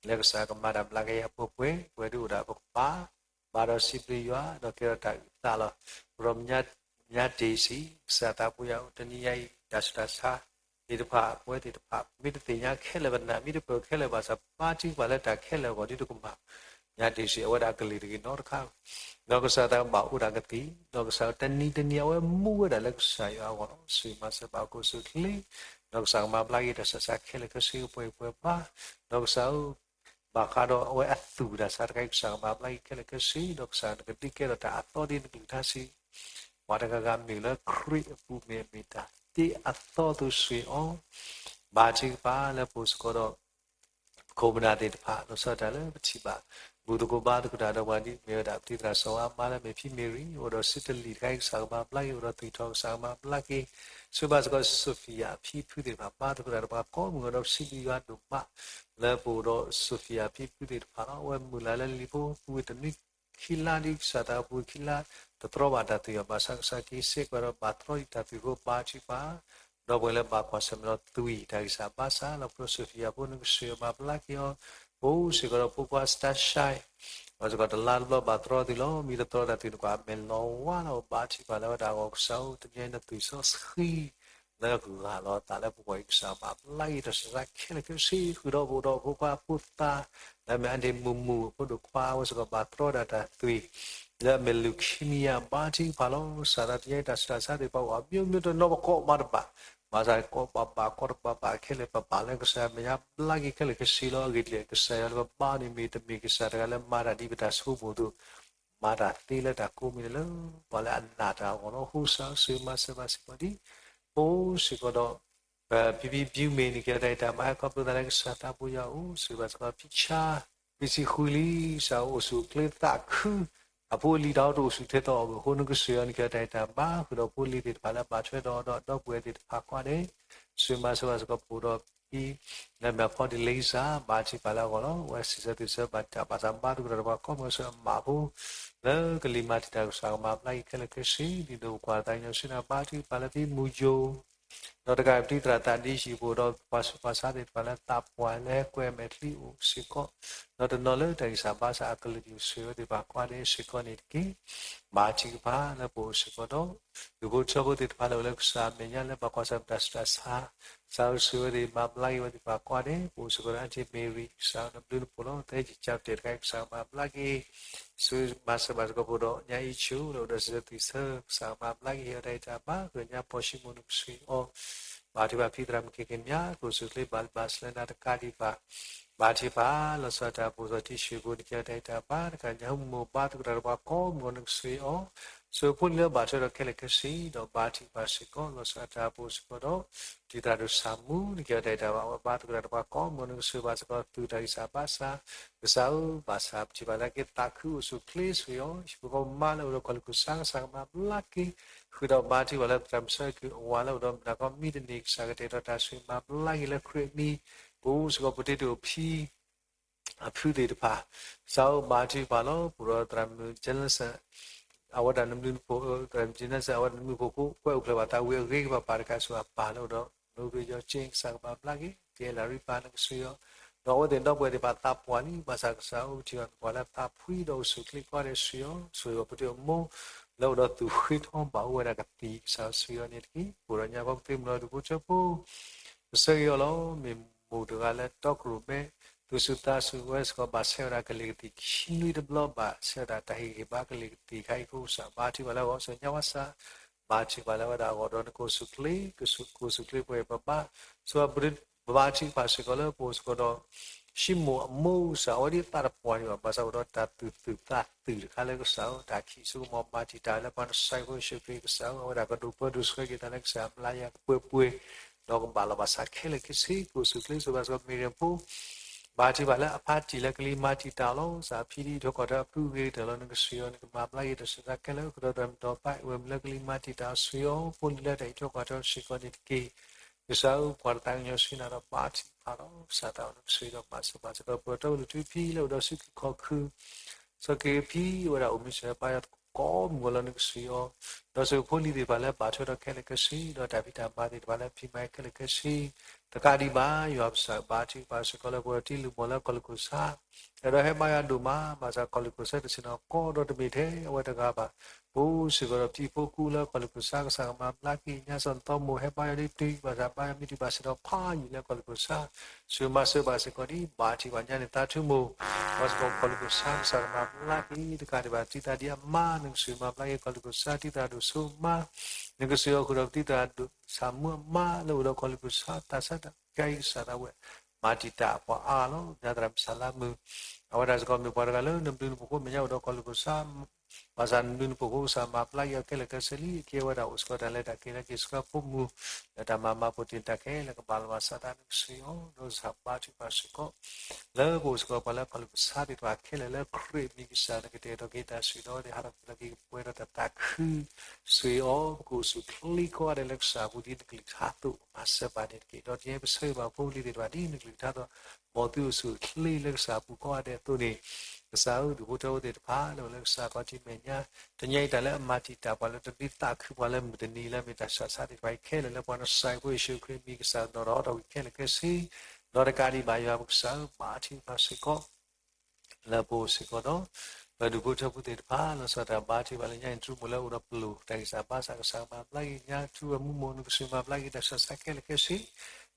လၢကစၢ်ကမၤတၢ်ဘျါက့ၤယၤပှဲၤပှဲၤ ပဝဲဒၣ်အိၣ်ဒၣ်ပကပၤ ဘၣ်ဒီးစံးဘျုးယွၤ ဒီးကဲထီၣ်တၢ်အုၣ်သးလီၤ. ပဒီမါ Daisy ကစၢ်သးပူၤယၤ တနံၤညါအံၤ တၢ်ဆူးတၢ်ဆါသ့ၣ်တဖၣ် ပဝဲသ့ၣ်တဖၣ် မ့ၢ်တသ့ၣ်ညါခဲလၢာ် ပနာ်မ့ၢ်တပၢၢ်ခဲလၢာ်ဘၣ်ဆၣ် ဘါထုကဖၣ်လၢတၢ်ခဲလၢာ်အဂီၢ် ဒ်သိးကမၤ မါ Daisy အဝဲဒၣ်ကလုၢ်တဂ့ၤနီတခါ ဒီးကစၢ်သးဘၣ်အိၣ်ဒၣ်ကသံၣ် ဒီးကစၢ်တနံၤတနံၤအဝဲမူဝဲဒၣ်လၢကစၢ်ယွၤအဂီၢ်လီၤ. ဆိၣ်ဂ့ၤမၤစၢၤဘၣ်အီၤကိးဆူၣ်ချ့ ဒီးကစၢ်ကမၤဘျါက့ၤတၢ်ဆူးတၢ်ဆါခဲလၢာ်ခဲဆ့ ပှဲၤပှဲၤဘါ ဒီးကစၢ်ဧၢ ဘၣ်ဃးဒီးအဝဲအသူၣ်တၢ်ဆါတခါအံၤ ကစၢ်ကမၤဘျါက့ၤခဲလၢာ်ခဲဆ့ ဒီးကစၢ်နကဒုးကဲထီၣ်တၢ်အသီဒ်နကလုၢ်ကထါစံး ပှၤတဂၤဂၤမ့ၢ်လၢခရံာ်အပူၤမ့ၢ်အမ့ၢ်တၢ်တ့အသီအသိးဆိၣ်ဂ့ၤအီၤ ဘါထုကဖၣ်လၢပအိၣ်စ့ၢ်ကီးဒီး ကိးမနၤသ့ၣ်တဖၣ် လီၤဆီဒၣ်တၢ်လၢပထံၣ်ဘၣ် ဘူၣ်သကိးဘါသကိးတၢ်ဒီးပှၤဒ်မ့ၢ်ဝဲဒၣ် ပတံၤသရၣ်စီၤအါမါလၢအမ့ၢ်ဖံမ့ၢ်ရံ အိၣ်ဒီးစံးတလံာ်တခါအံၤ ကစၢ်ကမၤဘျါက့ၤ အိၣ်ဒီးသူၣ်ထီၣ် ကစၢ်ကမၤဘျါက့ၤ ဆိၣ်ဂ့ၤဘၣ်စ့ၢ်ကီး Sophia အဖံအဖုသ့ၣ်တဖၣ် ဘါသကိးတၢ်ဒီးပှၤကိးမုၢ်နံၤဒီး ပစံးဘျုးယွၤဒိၣ်မး လၢပအိၣ်ဒီး Sophia အဖံအဖုသ့ၣ်တဖၣ်လီၤ. အဝဲမုၢ်လၢ်လၢလံာ်ဖိ ပူၤဝဲတနွံခံလါဒ်ကစၢ်သးပူၤခံလါ တတြီဘၣ်တၢ်သွံၣ်အီၤ ဘၣ်ဆၣ်ကစၢ်က့ၤစ့ၢ်ကီးဒီး ဘၣ်တြီဒံးတၢ်သွံၣ်အဃိ ဘါထုကဖၣ် ဒီပုၢ်ဝဲၢ်လၢဘၣ်ကွၢ်ဆၢၣ်မဲာ်ဒီးသွံၣ်တၢ်ဂံၢ်စၢ်ဘါစၢ် လၢပှၤ Sophia ဖိ နကစၢ်ယွၤမၤဘျါက့ၤအီၤ ပအိၣ်စ့ၢ်ကီးဒီးဖိခွါ Stasha အဝဲစ့ၢ်ကီးတလါတဘျီဘၣ်တြီသွံၣ်လီၤ. မ့ၢ်တတြီတၢ်သွံၣ်န့ၣ် ကွၢ်အမဲာ်လီၤဝါလီၤ ဘါထုကဖၣ်လၢဝဲဒၣ်အဂီၢ် ကစၢ်ဧၢ တနံၤအံၤနသွံၣ်စီဆှံ လၢဂၢ်လီၤအသးလၢပဂီၢ်အံၤ ကစၢ်မၤဘျါက့ၤတၢ်ဆၢကတီၢ်ခဲလၢာ်ခဲဆ့ ဃုာ်ဒီးပအိၣ်ဒီးဖိခွါဖိသၣ် လၢအမ့ၢ် Aunty မုၢ်မုၢ် အဖိဒိၣ်ခွါ အဝဲစ့ၢ်ကီးဘၣ်တြီဒၣ်တၢ်သွံၣ် လၢအမ့ၢ် leukemia ဘါထုကဖၣ်လီၤ. ကစၢ်သးတနံၤအံၤ တၢ်ဆူးတၢ်ဆါသ့ၣ်တဖၣ်အိၣ် အမျိုးမျိုး တနီၤပကိးမးတဘၣ် ဘၣ်ဆၣ်ကိးဘၣ်ဘၣ် ကိးတဘၣ်ဘၣ်ခဲလၢာ် ပဘၣ်လၢကစၢ်မဲာ်ညါ ဘျါက့ၤခဲလၢာ်ခဲဆ့လီၤ. အဂ့ၢ်ဒ်လဲၣ် ကစၢ်ယွၤလၢပဘါန့ၣ် မ့ၢ်တမ့ၢ်ကစၢ်တဂၤလၢမၤတၢ်ဒ်ပတၢ်ဆိကမိၣ်အသိး မၤတၢ်သ့လၢတၢ်ကိးမံၤန့ၣ်လၢ ပှၤလၢအနာ်တၢ်အဂီၢ်လီၤ. အဃိကစၢ်ဧၢ ဆိၣ်ဂ့ၤမၤစၢၤဘၣ်စ့ၢ်ကီးဒ် ပအိၣ်စ့ၢ်ကီးဒီး ဖံဖံ Beaumay န့ၣ် ကဲထီၣ်တၢ်ဂံၢ်တၢ်ဘါ ခီဖျိသးလၢကစၢ်သးပူၤယွၤအိၣ် ဆိၣ်ဂ့ၤဘၣ်စ့ၢ်ကီး ဖံဆါ ဖံဆံဃုလံ ကစၢ်အိၣ်ဆူၣ်အိၣ်ချ့သးခု အဖိအလံၤတၢ်အိၣ်တအိၣ်ဆူၣ်ထဲသိးအဂီၢ်အဃိ နကစၢ်ယွၤန့ၣ် ကဲထီၣ်တၢ်ဂံၢ်တၢ်ဘါ ဃုာ်ဒီးဖိလံၤသ့ၣ်တဖၣ်လၢဘၣ်ထွဲဒီး ဒီးဒီပုၢ်ဝဲၢ်သ့ၣ်တဖၣ်ကိးဂၤဒဲး ဆိၣ်ဂ့ၤမၤစၢၤဘၣ်စ့ၢ်ကီး ပအိၣ်ဒီးဖံ လၢအမ့ၢ်အဖီဒံးလ့စၢ် ဘါထုကဖၣ်လၢအဂီၢ်လီၤ. အဝဲစံးဆၢသုဆၢဘၣ်တၢ်ဘၣ်ဆၣ်ဘါသကိးတၢ်ဒီးပှၤကိးမုၢ်နံၤအမးဖိ လၢကလံၤမၤတံာ်တာ် ကစၢ်ကမၤဘျါက့ၤခဲလၢာ်ခဲဆ့ ဒ်သိးပကွၢ်တၢ်ကညီၤဆူနၤ ဘါထုကဖၣ်လၢဖံမူယိၤ ဒီးတကးပတံၤသရၣ်သးဒ့ဟံၣ်ပူၤဒီး ပှၤဆူးပှၤဆါသ့ၣ်တဖၣ်လၢသးပှၢ်လၢဟဲကွဲမဲာ်ချံအိၣ်စ့ၢ်ကီး ဒီးတနီၤလၢတၢ်ဂံၢ်စၢ်ဘါစၢ်အကလုာ်ကလုာ် ဆိၣ်ဂ့ၤဝဲသ့ၣ်တဖၣ်ကိးဂၤဒဲးစ့ၢ်ကီးန့ၣ်တက့ၢ်. ဘါထုကဖၣ်လၢပအိၣ်စ့ၢ်ကီးဒီး ဒူၣ်ဖိထၢဖိသ့ၣ်တဖၣ်လၢအိၣ်လၢကစၢ်မဲာ်ညါလၢဘၣ်ကွၢ်ဆၢၣ်မဲာ်တၢ်ဆူးတၢ်ဆါ ကစၢ်ဧၢ ဆိၣ်ဂ့ၤဝဲသ့ၣ် မၤဘျါက့ၤဝဲသ့ၣ်တဖၣ်ကိးဂၤဒဲး ပအိၣ်စ့ၢ်ကီးဒီး Aunty Mary ကစၢ်ဧၢ နဘျုးနဖှိၣ်လီၤ သဲကစၢ်ပတဲာ်တခါအံၤ ကစၢ်ကမၤဘျါက့ၤ ဆိၣ်ဂ့ၤမၤစၢၤဘၣ်စ့ၢ်ကီးပအိၣ်ဒီး ညါအံၣ်ဆူၣ် လၢအိၣ်ဒီးစံးဆၢသုဆၢ ကစၢ်ကမၤဘျါက့ၤ ဟ့ၣ်အီၤတၢ်ဂံၢ်တၢ်ဘါ ဃ့ညါပီၢ်ၡံမိၣ်နကစၢ်အံၤအီၤ ဘါထုကဖၣ်ဖံသရၣ်မုၣ်က့ၤက့ၤမၠါ ကအိၣ်ဆူၣ်အိၣ်ချ့ဘၣ်လံဘၣ်ဆှၢနၤတကးဒံးဘၣ် ဘါထုကဖၣ် လီၤဆီဒၣ်တၢ် ပအိၣ်စီၤထံဆှံဖိ နကဲထီၣ်တၢ်ဂံၢ်တၢ်ဘါ တကးညါဟူမူ ဘါသကိးတၢ်ဒီးပှၤကိးမုၢ်နံၤနကစၢ်အံၤအီၤ ဆိၣ်ဂ့ၤဖိလံၤလၢဘၣ်ထွဲဒီးခဲလၢာ်ခဲဆ့ ဒီးဘါထုကဖၣ်စ့ၢ်ကီး လီၤဆီဒၣ်တၢ် ပအိၣ်စ့ၢ်ကီးဒီး တံၤသရၣ်ဒိၣ်ဆၣ်မူ နကဲထီၣ်တၢ်ဂံၢ်တၢ်ဘါ အဝဲဘါသကိးတၢ်ဒီးပှၤကိးမုၢ်နံၤနကစၢ်အံၤ ဘၣ်စ့ၢ်ကီးသုးတၢ်ဂံၢ်စၢ်ဘါစၢ် ကစၢ်ဧၢ ဘၣ်ဆၣ်ပထံၣ်ဘၣ်လၢက့ၤသးခုအိၣ်ဆူၣ်အိၣ်ချ့ဆိၣ်ဂ့ၤအီၤ ဟံၣ်ဖိဃီဖိမါလၢအိၣ်ဒီးကီၢ်လူၢ်ခိၣ်စါ ကစၢ်ကမၤဘျါက့ၤ ဃုာ်ဒီးဘါထုကဖၣ်လၢပတၢ်မုၢ်ဆါက့ၤအဝၤလၢအိၣ်ဒီးမုၢ်နၤခီမံတန့ၢ် ကစၢ်ကတဲာ်ကတီၤတၢ်ဆိၣ်ဂ့ၤမၤဘျါက့ၤလၢခရံာ်အမံၤ ပအိၣ်စ့ၢ်ကီး ပတ့တအိၣ်ဖံ အဖုသ့ၣ်တဖၣ် ကစၢ်ဧၢ ဘါထုကဖၣ်လီၤ ပအိၣ်ဒီးသရၣ်မုၣ် Jensen အဝဲဒၣ်နဘျုးနဖှိၣ် သရၣ်မုၣ် Jensen အဝဲဒၣ်နဘျုးနဖှိၣ်ဖိ ကွဲအိၣ်ဖျဲၣ်ဘၣ်သးဝံၤအဂ့ၤကဘၣ်ပၢ်တကးဆူအပၢ်လၢအိၣ်ဒီး နိဂ့ၤယီၤက့ ကစၢ်ကမၤဘျါက့ၤ ကဲလၢရံပၢ်နကစၢ်အံၤအီၤ ဒီးအဝဲသ့ၣ်ဒီပုၢ်ဝဲၢ်သ့ၣ်တဖၣ်သးပှၢ်လံ ဘၣ်ဆၣ်ကစၢ်ဧၢ ပထံၣ်ဘၣ်ပှၤလၢသးဖှံဒီးအိၣ်ဆူၣ်အိၣ်ချ့ကိးဂၤဒဲးဆိၣ်ဂ့ၤအီၤ ဆိၣ်ဂ့ၤအီၤ ပတ့အမိၢ် လၢအိၣ်ဒီးသူၣ်ဃ့ထီဘၣ်အိၣ်ဝဲဒၣ်ကသံၣ် ကစၢ်ဧၢ ဆိၣ်ဂ့ၤအီၤန့ၣ်တက့ၢ်. ပအိၣ်ဒီးညါခီကသ့ၣ်မုၢ်လီၤဒူၣ်ဖိထၢဖိ ပဆၢဂ့ၤအီၤလီၤ. မ့ၢ်မိၢ်တဂၤလၢတီခိၣ်ရိၣ်မဲ သူၣ်ဆူၣ်သးဆူၣ်ဝဲစ့ၢ်ကီး ဘၣ်ဆဲးဝဲဒၣ်ကလံၤကသံၣ်ခံနွံတဘျီ ဘၣ်ဆဲးဝဲဒၣ်တၢ်ဟ့ၣ်ဂံၢ်ဟ့ၣ်ဘါကလံၤကသံၣ်တခါအံၤအဃိ ကစၢ်ဘါထုကဖၣ်လၢအဂီၢ် ဆိၣ်ဂ့ၤညါဝဲစၢ် ဘါထုကဖၣ်လၢဝဲဒၣ်အဂီၢ်ဒီး နကအိၣ်ဆူၣ်အိၣ်ချ့ ကအိၣ်ဆူၣ်အိၣ်ချ့ပှဲၤပဘါ ဆိၣ်ဂ့ၤ ပဘါထုကဖၣ်စ့ၢ်ကီးလၢပအိၣ်စ့ၢ်ကီးဒီး ဟံၣ်မိၢ်အမိၢ်ကစၢ် အဝဲဒၣ်သးတပှၢ်န့ၣ်ဘၣ် ဘၣ်ဆၣ်အိၣ်ဒီးတၢ်သူၣ်ဆူၣ်သးဆူၣ်တခါလၢကစၢ်ဧၢ တၢ်ခံးစိကမီၤမၤတံာ်တာ်လၢပှၤနဆှၢဖိယ့ၣ်ၡူးခရံာ်ကစၢ်ဧၢ အဝဲဒၣ်ကဒိၣ်ပၢဒိၣ်ဆှၢက့ၤသးလၢကစၢ်မျးယၤကပှဲၤပှဲၤ ဒီးကဘၣ်လီၤဘၣ်စးခဲလၢာ်ခဲဆ့ ကအိၣ်ဆူၣ်အိၣ်ချ့ ဆိၣ်ဂ့ၤဘၣ်စ့ၢ်ကီး မ့ၢ်ရံဖိ ဘါထုကဖၣ်လၢအဖါတံၢ်လၢကလံၤမၤတံာ်တာ်လီၤ ကစၢ်ဖံဒ်ထီၣ်ကီၢ်ထၢအဖုအဂ့ၤကတၢၢ်လီၤ နကစၢ်ဧၢ နကမၤဘျါက့ၤတၢ်ဆူးတၢ်ဆါခဲလၢာ် ကဒီးတၢ်မုၢ်ဒီးပၢ် ဝဲၢ်မုၢ်လၢကလံၤမၤတံာ်တာ်ဆိၣ်ဂ့ၤအီၤ ဖိလံၤလၢတၢ်အံးထီၣ်ကီၢ်ထၢစ့ၢ်ကီးန့ၣ်တက့ၢ်. ကစၢ်ဧၢ ပှၤတသးကညီၤဆူနၤဒီးဘါထုကဖၣ်လီၤ ကစၢ်သးအိၣ် နကစၢ်ဒီးမၤစၢၤဘၣ်စ့ၢ်ကီး ပှၤတီအုၣ်လၢထူဖံလၢအိၣ်ဒီးစုကဝဲၤခီၣ်ခု စီၤက့ၤဖံ အဝဲဒၣ်အိၣ်မူဆဲးပၢ်ယွၤကိးမုၢ်ဂီၤလၢနကစၢ်ဧၢ ဒီးဆိၣ်ဂ့ၤဖိလံၤသ့ၣ်တဖၣ်လၢဘၣ်ထွဲဒီးခဲလၢာ်ခဲဆ့ ဒီးတၢ်ဖံးတၢ်မၤသ့ၣ်တဖၣ်လၢဖံးမၤခဲလၢာ်ခဲဆ့ တကးဒံးဘၣ် ယွၤပစၢ်ဘါထုကဖၣ်စ့ၢ်ကီးလၢပှၤတံၤလၢမီၢ်လၢကီၢ်လူၢ်ခိၣ်စါ အဲၣ်ဒိးဟဲဘါယွၤဒိၣ်မး ဘၣ်ဆၣ်ကီၢ်လူၢ်ခိၣ်စါတဆ့ၣ်နီၤကီးဒီးတမ့ၢ်ထဲအဝဲတဂၤဘၣ် ပအိၣ်စ့ၢ်ကီးဒီးပတံၤဖိကူလၢကီၢ်လူၢ်ခိၣ်စါ ကစၢ်ကမၤဘျါက့ၤ ညါစီၤသီမိၢ်ဟဲဘါယွၤဒ်တုၤ ဘၣ်ဆၣ်ဘါယွၤမ့ၢ်တုၤဘၣ်ဆ့ၣ်နီၤဖးယံာ်လၢကီၢ်လူၢ်ခိၣ်စါ ဆိၣ်ဂ့ၤမၤစၢၤဘၣ်စ့ၢ်ကီးဒ် ဘါထုကဖၣ်ညါန့ၣ်သးထူမိၢ် ဘၣ်စ့ၢ်ကီးကီၢ်လူၢ်ခိၣ်စါ ကစၢ်ကမၤဘျါက့ၤ တကးဒံးဘၣ်တံၤသရၣ်ဒံးအမါ နကဆိၣ်ဂ့ၤမၤဘျါက့ၤကီၢ်လူၢ်ခိၣ်စါ တံၤသရၣ်ဒိၣ်ဆိမါ နကစၢ်ဧၢဃုာ်ဒီးပတံၤသရၣ်ဒိၣ်ဆၣ်မူအမါလၢအိၣ်ဒီးကီၢ်လူၢ်ခိၣ်စါ သးစၢ်တၢ်ခဲအံၤကစၢ်ဒၣ်ဝဲ မၤတံာ်တာ်ပှၤအါလီၤ ညါသရၣ်မုၣ်ဆၣ်လါမုၣ် အဝဲဒၣ်စ့ၢ်ကီးမ့ၢ်ပှၤတဂၤလၢနဘျုးနဖှိၣ်ဖိမဲာ်ညါအိၣ်ဒီးကီၢ်လူၢ်ခိၣ်စါ ဘၣ်ဆၣ်နဒုးနဖိးဃိ ကစၢ်မၤဘျါက့ၤအီၤခဲလၢာ်ခဲဆ့လံ, အကဲဝဲဒၣ်အိၣ်စ့ၢ်ကီးတၢ်လဲၤတၢ်က့ၤလၢက့ၤဆှၢဖိမုၢ်, လၢတၢ်မၤမၤပိာ်တ့ၢ်တၢ်ခဲလၢာ် ကဘၣ်လီၤမၢ်စးတၢ်နကစၢ်အံၤအီၤ, ဒီးကစၢ်ဘါထုကဖၣ်စ့ၢ်ကီး လၢပအိၣ်စ့ၢ်ကီးပှၤလၢပှၤလုၢ်ပှၤဆါသ့ၣ်တဖၣ်ခဲလၢာ်လၢခရံာ်အမံၤကစၢ် နကတဲာ်ကတီၤက့ၤတၢ်ဆှၢဒီး ဟးထီၣ်က့ၤလီၤက့ၤတၢ်ခဲလၢာ် ကပှဲၤဒီးတၢ်သးခု ကစၢ်အံၤအီၤ, ပကအိၣ်ဆူၣ်ချ့ကိးဂၤဒဲးလၢကစၢ်အပူၤဒ်နကလုၢ်ကထါအသိး မၤစၢၤပှၤန့ၣ်တက့ၢ်. ဒီးတနံၤအံၤပဆၢဂ့ၤဘၣ်ဖိလံၤသ့ၣ်တဖၣ်ဒ်နကလုၢ်ကထါအသိး မ်သုအိၣ်ဆူၣ်အိၣ်ချ့လၢကစၢ်အပူၤကိးဂၤဒဲးအသိးန့ၣ်, ကစၢ်ဧၢ ဒူၣ်ဖိထၢဖိသ့ၣ်တဖၣ်လၢအိၣ်လၢကစၢ်ခီၣ်ထံးမဲာ်ညါ, တနံၤအံၤတၢ်လၢအမၤတံာ်တာ်ပှၤလၢတဒုးသးခုပှၤလၢမုၢ်တနံၤလၢအမ့ၢ်တၢ်ဆှၢဆါသ့ၣ်တဖၣ်အံၤခဲလၢာ် လၢပှၤနစၢ်ဖိယ့ၣ်ၡူးခရံာ်အမံၤကစၢ် နီၢ်ဒီးဟးထီၣ်ကွံာ်ခဲလၢာ်ခဲဆ့ ဒီးတကးဒံးဘၣ်ယွၤပကစၢ်ဧၢ ဘါထုကဖၣ်စ့ၢ်ကီး လၢပအိၣ်စ့ၢ်ကီးဒီး ပဒူၣ်ဖိထၢဖိသ့ၣ်တဖၣ် လီၤဆီဒၣ်တၢ်ဘါထုကဖၣ်လၢညါအံၤ နတရူးမိၢ်လၢအိၣ်ဒီးပလိၣ်တၢ်ဂံၢ်စၢ်ဘါစၢ် ကစၢ်ကမၤဘျါက့ၤ ညါထူဝဲမူမိၢ် နကစၢ်မၤဘျါက့ၤတၢ်ဆှၢဆါခဲလၢာ်ခဲဆ့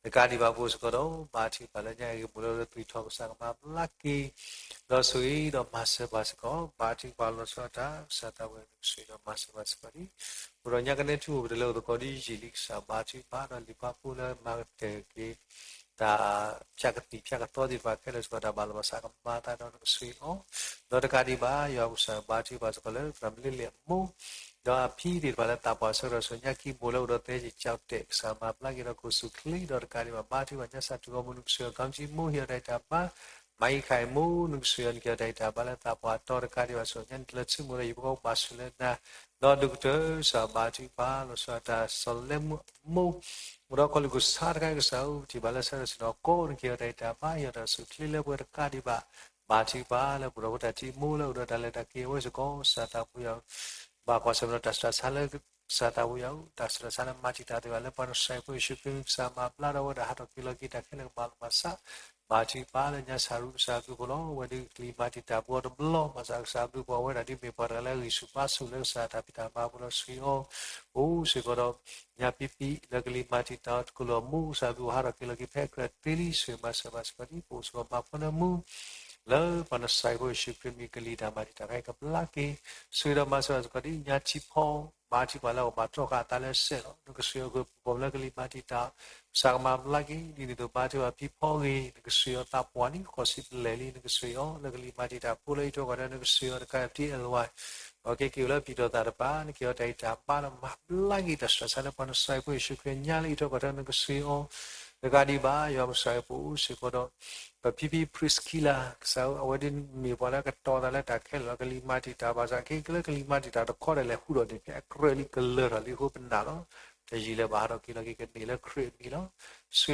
တကးဒံးဘၣ်ပအိၣ်စ့ၢ်ကီးဒီး ဘါထုကဖၣ်လၢညါအံၤဂ့ၢ်မိၢ်လၢအိၣ်ဒီးသွံၣ်ထီၣ် ကစၢ်ကမၤဘျါက့ၤ ဒီးဆိၣ်ဂ့ၤဒီးမၤစၢၤပှၤစ့ၢ်ကီး ဘါထုကဖၣ်လီၤဆီဒၣ်တၢ် ကစၢ်သးဝဲ နကစၢ်ဒီးမၤစၢၤပှၤစ့ၢ်ကီးဒ် အိၣ်ဒီးညါကနဲထူအိၣ်ပတလဲၤအိၣ်သကိးဒ်ယံာ်လံ ကစၢ်ဘါထုကဖၣ်ဒီးလံာ်ဖးဖိလၢမၤကတၢၢ်က့ၤ တၢ်ဖၠးကသံၣ်ဖၠးကသီသ့ၣ်တဖၣ်ခဲလၢာ်စ့ၢ်ကီး တၢ်ဘၣ်လီၤမၢ်စးကမၤသးဒီးနကစၢ်အံၤအီၤ, ဒီးတကးဒံးဘၣ် ယွၤပကစၢ်ဘါထုကဖၣ်စ့ၢ်ကီးလၢ သရၣ်မုၣ်လ့လ့ၣ်အမိၢ် ဒီးအဖံသ့ၣ်တဖၣ်လၢသးပှၢ်ဆၢကတီၢ် ဆူညါခံမိၢ်လၢအိၣ်ဒီး သဲက့ၤကၠီတဲာ် ကစၢ်မၤဘျါက့ၤဒီးကအိၣ်ဆူၣ်ချ့ ဒီးတကးဒံးဘၣ် ဘါထုကဖၣ်ညါစၢ်ထူၣ်ဂီၢ်မုၢ် နကစၢ်အံၤ ကီမထံမိၢ် ဟ့ၣ်အီၤတၢ်ဂံၢ်တၢ်ဘါ မၤအံခါအံၤမိၢ် နကစၢ်အံၤ နကဟ့ၣ်အီၤတၢ်ဂံၢ်တၢ်ဘါလၢသးပှၢ်တီၤ တကးဒံးဘၣ် ဆူညါနတလၢဆံမိၢ်ဒီး ယပကီၢ်ဘၣ်ဆူၣ်လၢနၤ ဒီးဒိၣ်ကတၢၢ် ကစၢ်ဘါထုကဖၣ်လီၤဆီဒၣ်တၢ် စီၤလဲမုၢ်အမိၢ် အိၣ်ဒီးခီၣ်လ့ၣ်ကစၢ်တခါ ကစၢ်ဧၢ ပထံၣ်ဘၣ်လၢဆၢထၢၣ်ဆ့ၣ်နီၤကီး နကဟ့ၣ်အီၤတၢ်ဂံၢ်တၢ်ဘါ ဟ့ၣ်အီၤတၢ်ဆူၣ်ချ့လၢပှဲၤတကးဒံးဘၣ် ဘါထုကဖၣ်လၢပှၤဒီးဖိတၢ်ထံမိၢ်လၢအိၣ်ဒီးတၢ်လဲၤတၢ်က့ၤအဝဲစ့ၢ်ကီး ကစၢ်သးပှၢ်ယွၤ ဘၣ်ကွၢ်ဆၢၣ်မဲာ်ဒီးတၢ်စူးတၢ်ဆါလၢ ကစၢ်သးပှၢ်ယွၤဧၢ တၢ်စူးတၢ်ဆါလၢမၤတံာ်တာ်သ့ၣ်တဖၣ်လၢပှၤနစၢ်ဖိယ့ၣ်ၡူးခရံာ် ကစၢ်မၤဘျါဒီးအဝဲဒၣ်ဟးထီၣ်က့ၤလီၤက့ၤတၢ်ခဲလၢာ်ကဘၣ်လီၤမၢ်စး ဘါထုကဖၣ်လၢညါစၢ်ရူကစၢ်ဘျုးဖှိၣ်လီၤ အဝဲဒၣ်ကလံၤမၤတံာ်တာ်ပှၤတဘျီ ဘၣ်ဆၣ်ကစၢ်ဘျုးဖှိၣ်အဝဲဒၣ်ဒ်မ့ၢ်ပှၤတဂၤလၢအဂံၢ်ဆူၣ်ဘါဆူၣ်လၢကစၢ်တၢ်ဖံးတၢ်မၤအပူၤလီၤ ကစၢ်အံၤအီၤ အိၣ်စ့ၢ်ကီးဒီး ညါပံပံ လၢကလံၤမၤတံာ်တာ်အီၤတကလုာ်အမိၢ် ကစၢ်ဘျုးဖှိၣ်ဟးထီၣ်က့ၤလီၤက့ၤဖဲကြၢးသ့လံ ဆိၣ်ဂ့ၤမၤစၢၤဘၣ်စ့ၢ်ကီးဒ် ပအိၣ်စ့ၢ်ကီးမၤဖိနၢမူ လၢပှၤနစၢ်ဖိယ့ၣ်ၡူးခရံာ်မံၤကလံၤတၢ်မၤတံာ်တာ်တခါအံၤကဘျါက့ၤ ဆိၣ်ဂ့ၤဒီးမၤစၢၤဘၣ်စ့ၢ်ကီးဒ်ညါထံဖီ ဘါထုကဖၣ်လၢအကဘၣ်တြီဃာ်အသးလၢစဲးလီၤ နကစၢ်အံၤအဃိ ပပိာ်မုၣ်လၢကလံၤမၤတံာ်တာ် ကစၢ်ကမၤဘျါက့ၤ ဒ်န့ၣ်အသိးဘါထုကဖၣ်ဖံဖီဂ့ၤ နကစၢ်အံၤအီၤသးပှၢ်လံ ဃိးဆံပလဲၣ်လံ နကစၢ်အံၤအီၤ လၢကလံၤမၤတံာ်တာ်ဖိလၢအံးထွဲကွၢ်ထွဲ နကစၢ်အံၤအီၤတကးဒံး ပထံၣ်အဲၣ်ဝါ အကဲက့ၤအိၣ်လၢပံၤတီၢ်သၣ်တပၤ နကဟ့ၣ်အီၤတၢ်ဂံၢ်တၢ်ဘါဒီးမၤဘျါက့ၤတၢ်စူးတၢ်ဆါလၢပှၤနစၢ်ဖိယ့ၣ်ၡူးခရံာ်ညါလၢအံးထွဲကွၢ်ထွဲ နကစၢ်အံၤအီၤ တကးဒံးဘၣ် ယွၤပကစၢ်အံၤပအိၣ်စ့ၢ်ကီးဒီး ပဖံဖံ Priscilla ကစၢ်ဧၢ အဝဲဒၣ်မ့ၢ်ပှၤလၢအကတီၤသးလၢတၢ်ခဲလၢာ်လီၤ ကလံၤမၤတံာ်တာ်ဘၣ်ဆၣ် ခဲကလၢကလံၤမၤတံာ်တာ်တခီဒၣ်လဲာ်ဟူးထီၣ်န့ၣ် ဖဲအကြၢးလံကလၢၤထီၣ်လံအဃိပနာ်လီၤ တယံာ်လၢၤဘၣ်ဟးထီၣ်က့ၤလီၤက့ၤကန့ၢ်လၢခရံာ်အမံၤလီၤ ဆိၣ်ဂ့ၤဒီးမၤစၢၤဘၣ်စ့ၢ်ကီးဒ် ပဖံတဂၤစ့ၢ်ကီး အဝဲဒၣ်အိၣ်ဒီးတၢ်ခီၣ်မ့ၢ်ဘျါက့ၤသးခဲ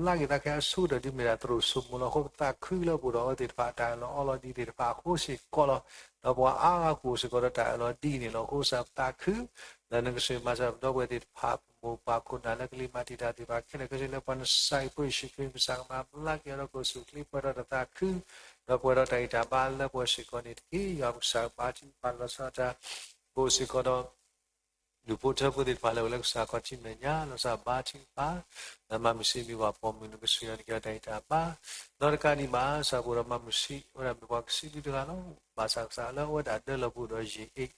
အဆိကတၢၢ်ဒ်မ့ၢ်ဒၣ်သရိာ်စိမိၤလီၤအဃိ ပသးခုလၢပအိၣ်ဒီးအဝဲသ့ၣ်တဖၣ်တၢ်အၢၣ်လီၤအီလီၤဒ်သ့ၣ်တဖၣ်အဃိစ့ၢ်ကီးလီၤ ဒီးပှၤအါဂၤကအိၣ်စ့ၢ်ကီးဒီးတၢ်အၢၣ်လီၤဒ်န့ၣ်လီၤ အဃိစ့ၢ်ပသးခု လၢနကစၢ်မၤစၢၤပဒီပုၢ်ဝဲၢ်သ့ၣ်တဖၣ် ပမိၢ်ပၢ်ခိၣ်နၢ်လၢကလံၤမၤတံာ်တာ်သ့ၣ်တဖၣ်ခဲလၢာ်ခဲဆ့လၢပှၤနစၢ်ဖိယ့ၣ်ၡူးခရံာ် ကစၢ်ကမၤဘျါက့ၤအီၤဒီးကအိၣ်ဆူၣ်ချ့ပှဲၤဒီးတၢ်သးခု ဒီးပှဲၤဒီးတၢ်ဂံၢ်တၢ်ဘါလၢပှဲၤစ့ၢ်ကီးန့ၣ်တက့ၢ် ယွၤပကစၢ်ဘါထုကဖၣ်လီၤဆီဒၣ်တၢ် ကအိၣ်စ့ၢ်ကီးဒီး ဒူၣ်ဖိထၢဖိသ့ၣ်တဖၣ်လၢအိၣ်လၢကစၢ်ခီၣ်ထံးမဲာ်ညါ လီၤဆီဘါထုကဖၣ် လၢမၤမုာ်ဆံးမံၤပှၤပိာ်မုၣ် နကစၢ်ယွၤနကဟ့ၣ်အီၤတၢ်ဂံၢ်တၢ်ဘါ ဒီးတကးဒံးဘၣ် ကစၢ်ပအိၣ်ဒီးမၤမုာ်ဆံး အဝဲဒၣ်မ့ၢ်ပှၤကဆံးဒုတဂၤလီၤ ဘၣ်ဆၣ်ကစၢ်လၢအဝဲဒၣ်ဒၢလီၤပူၤဒီးယ့ၣ်အ့ၣ်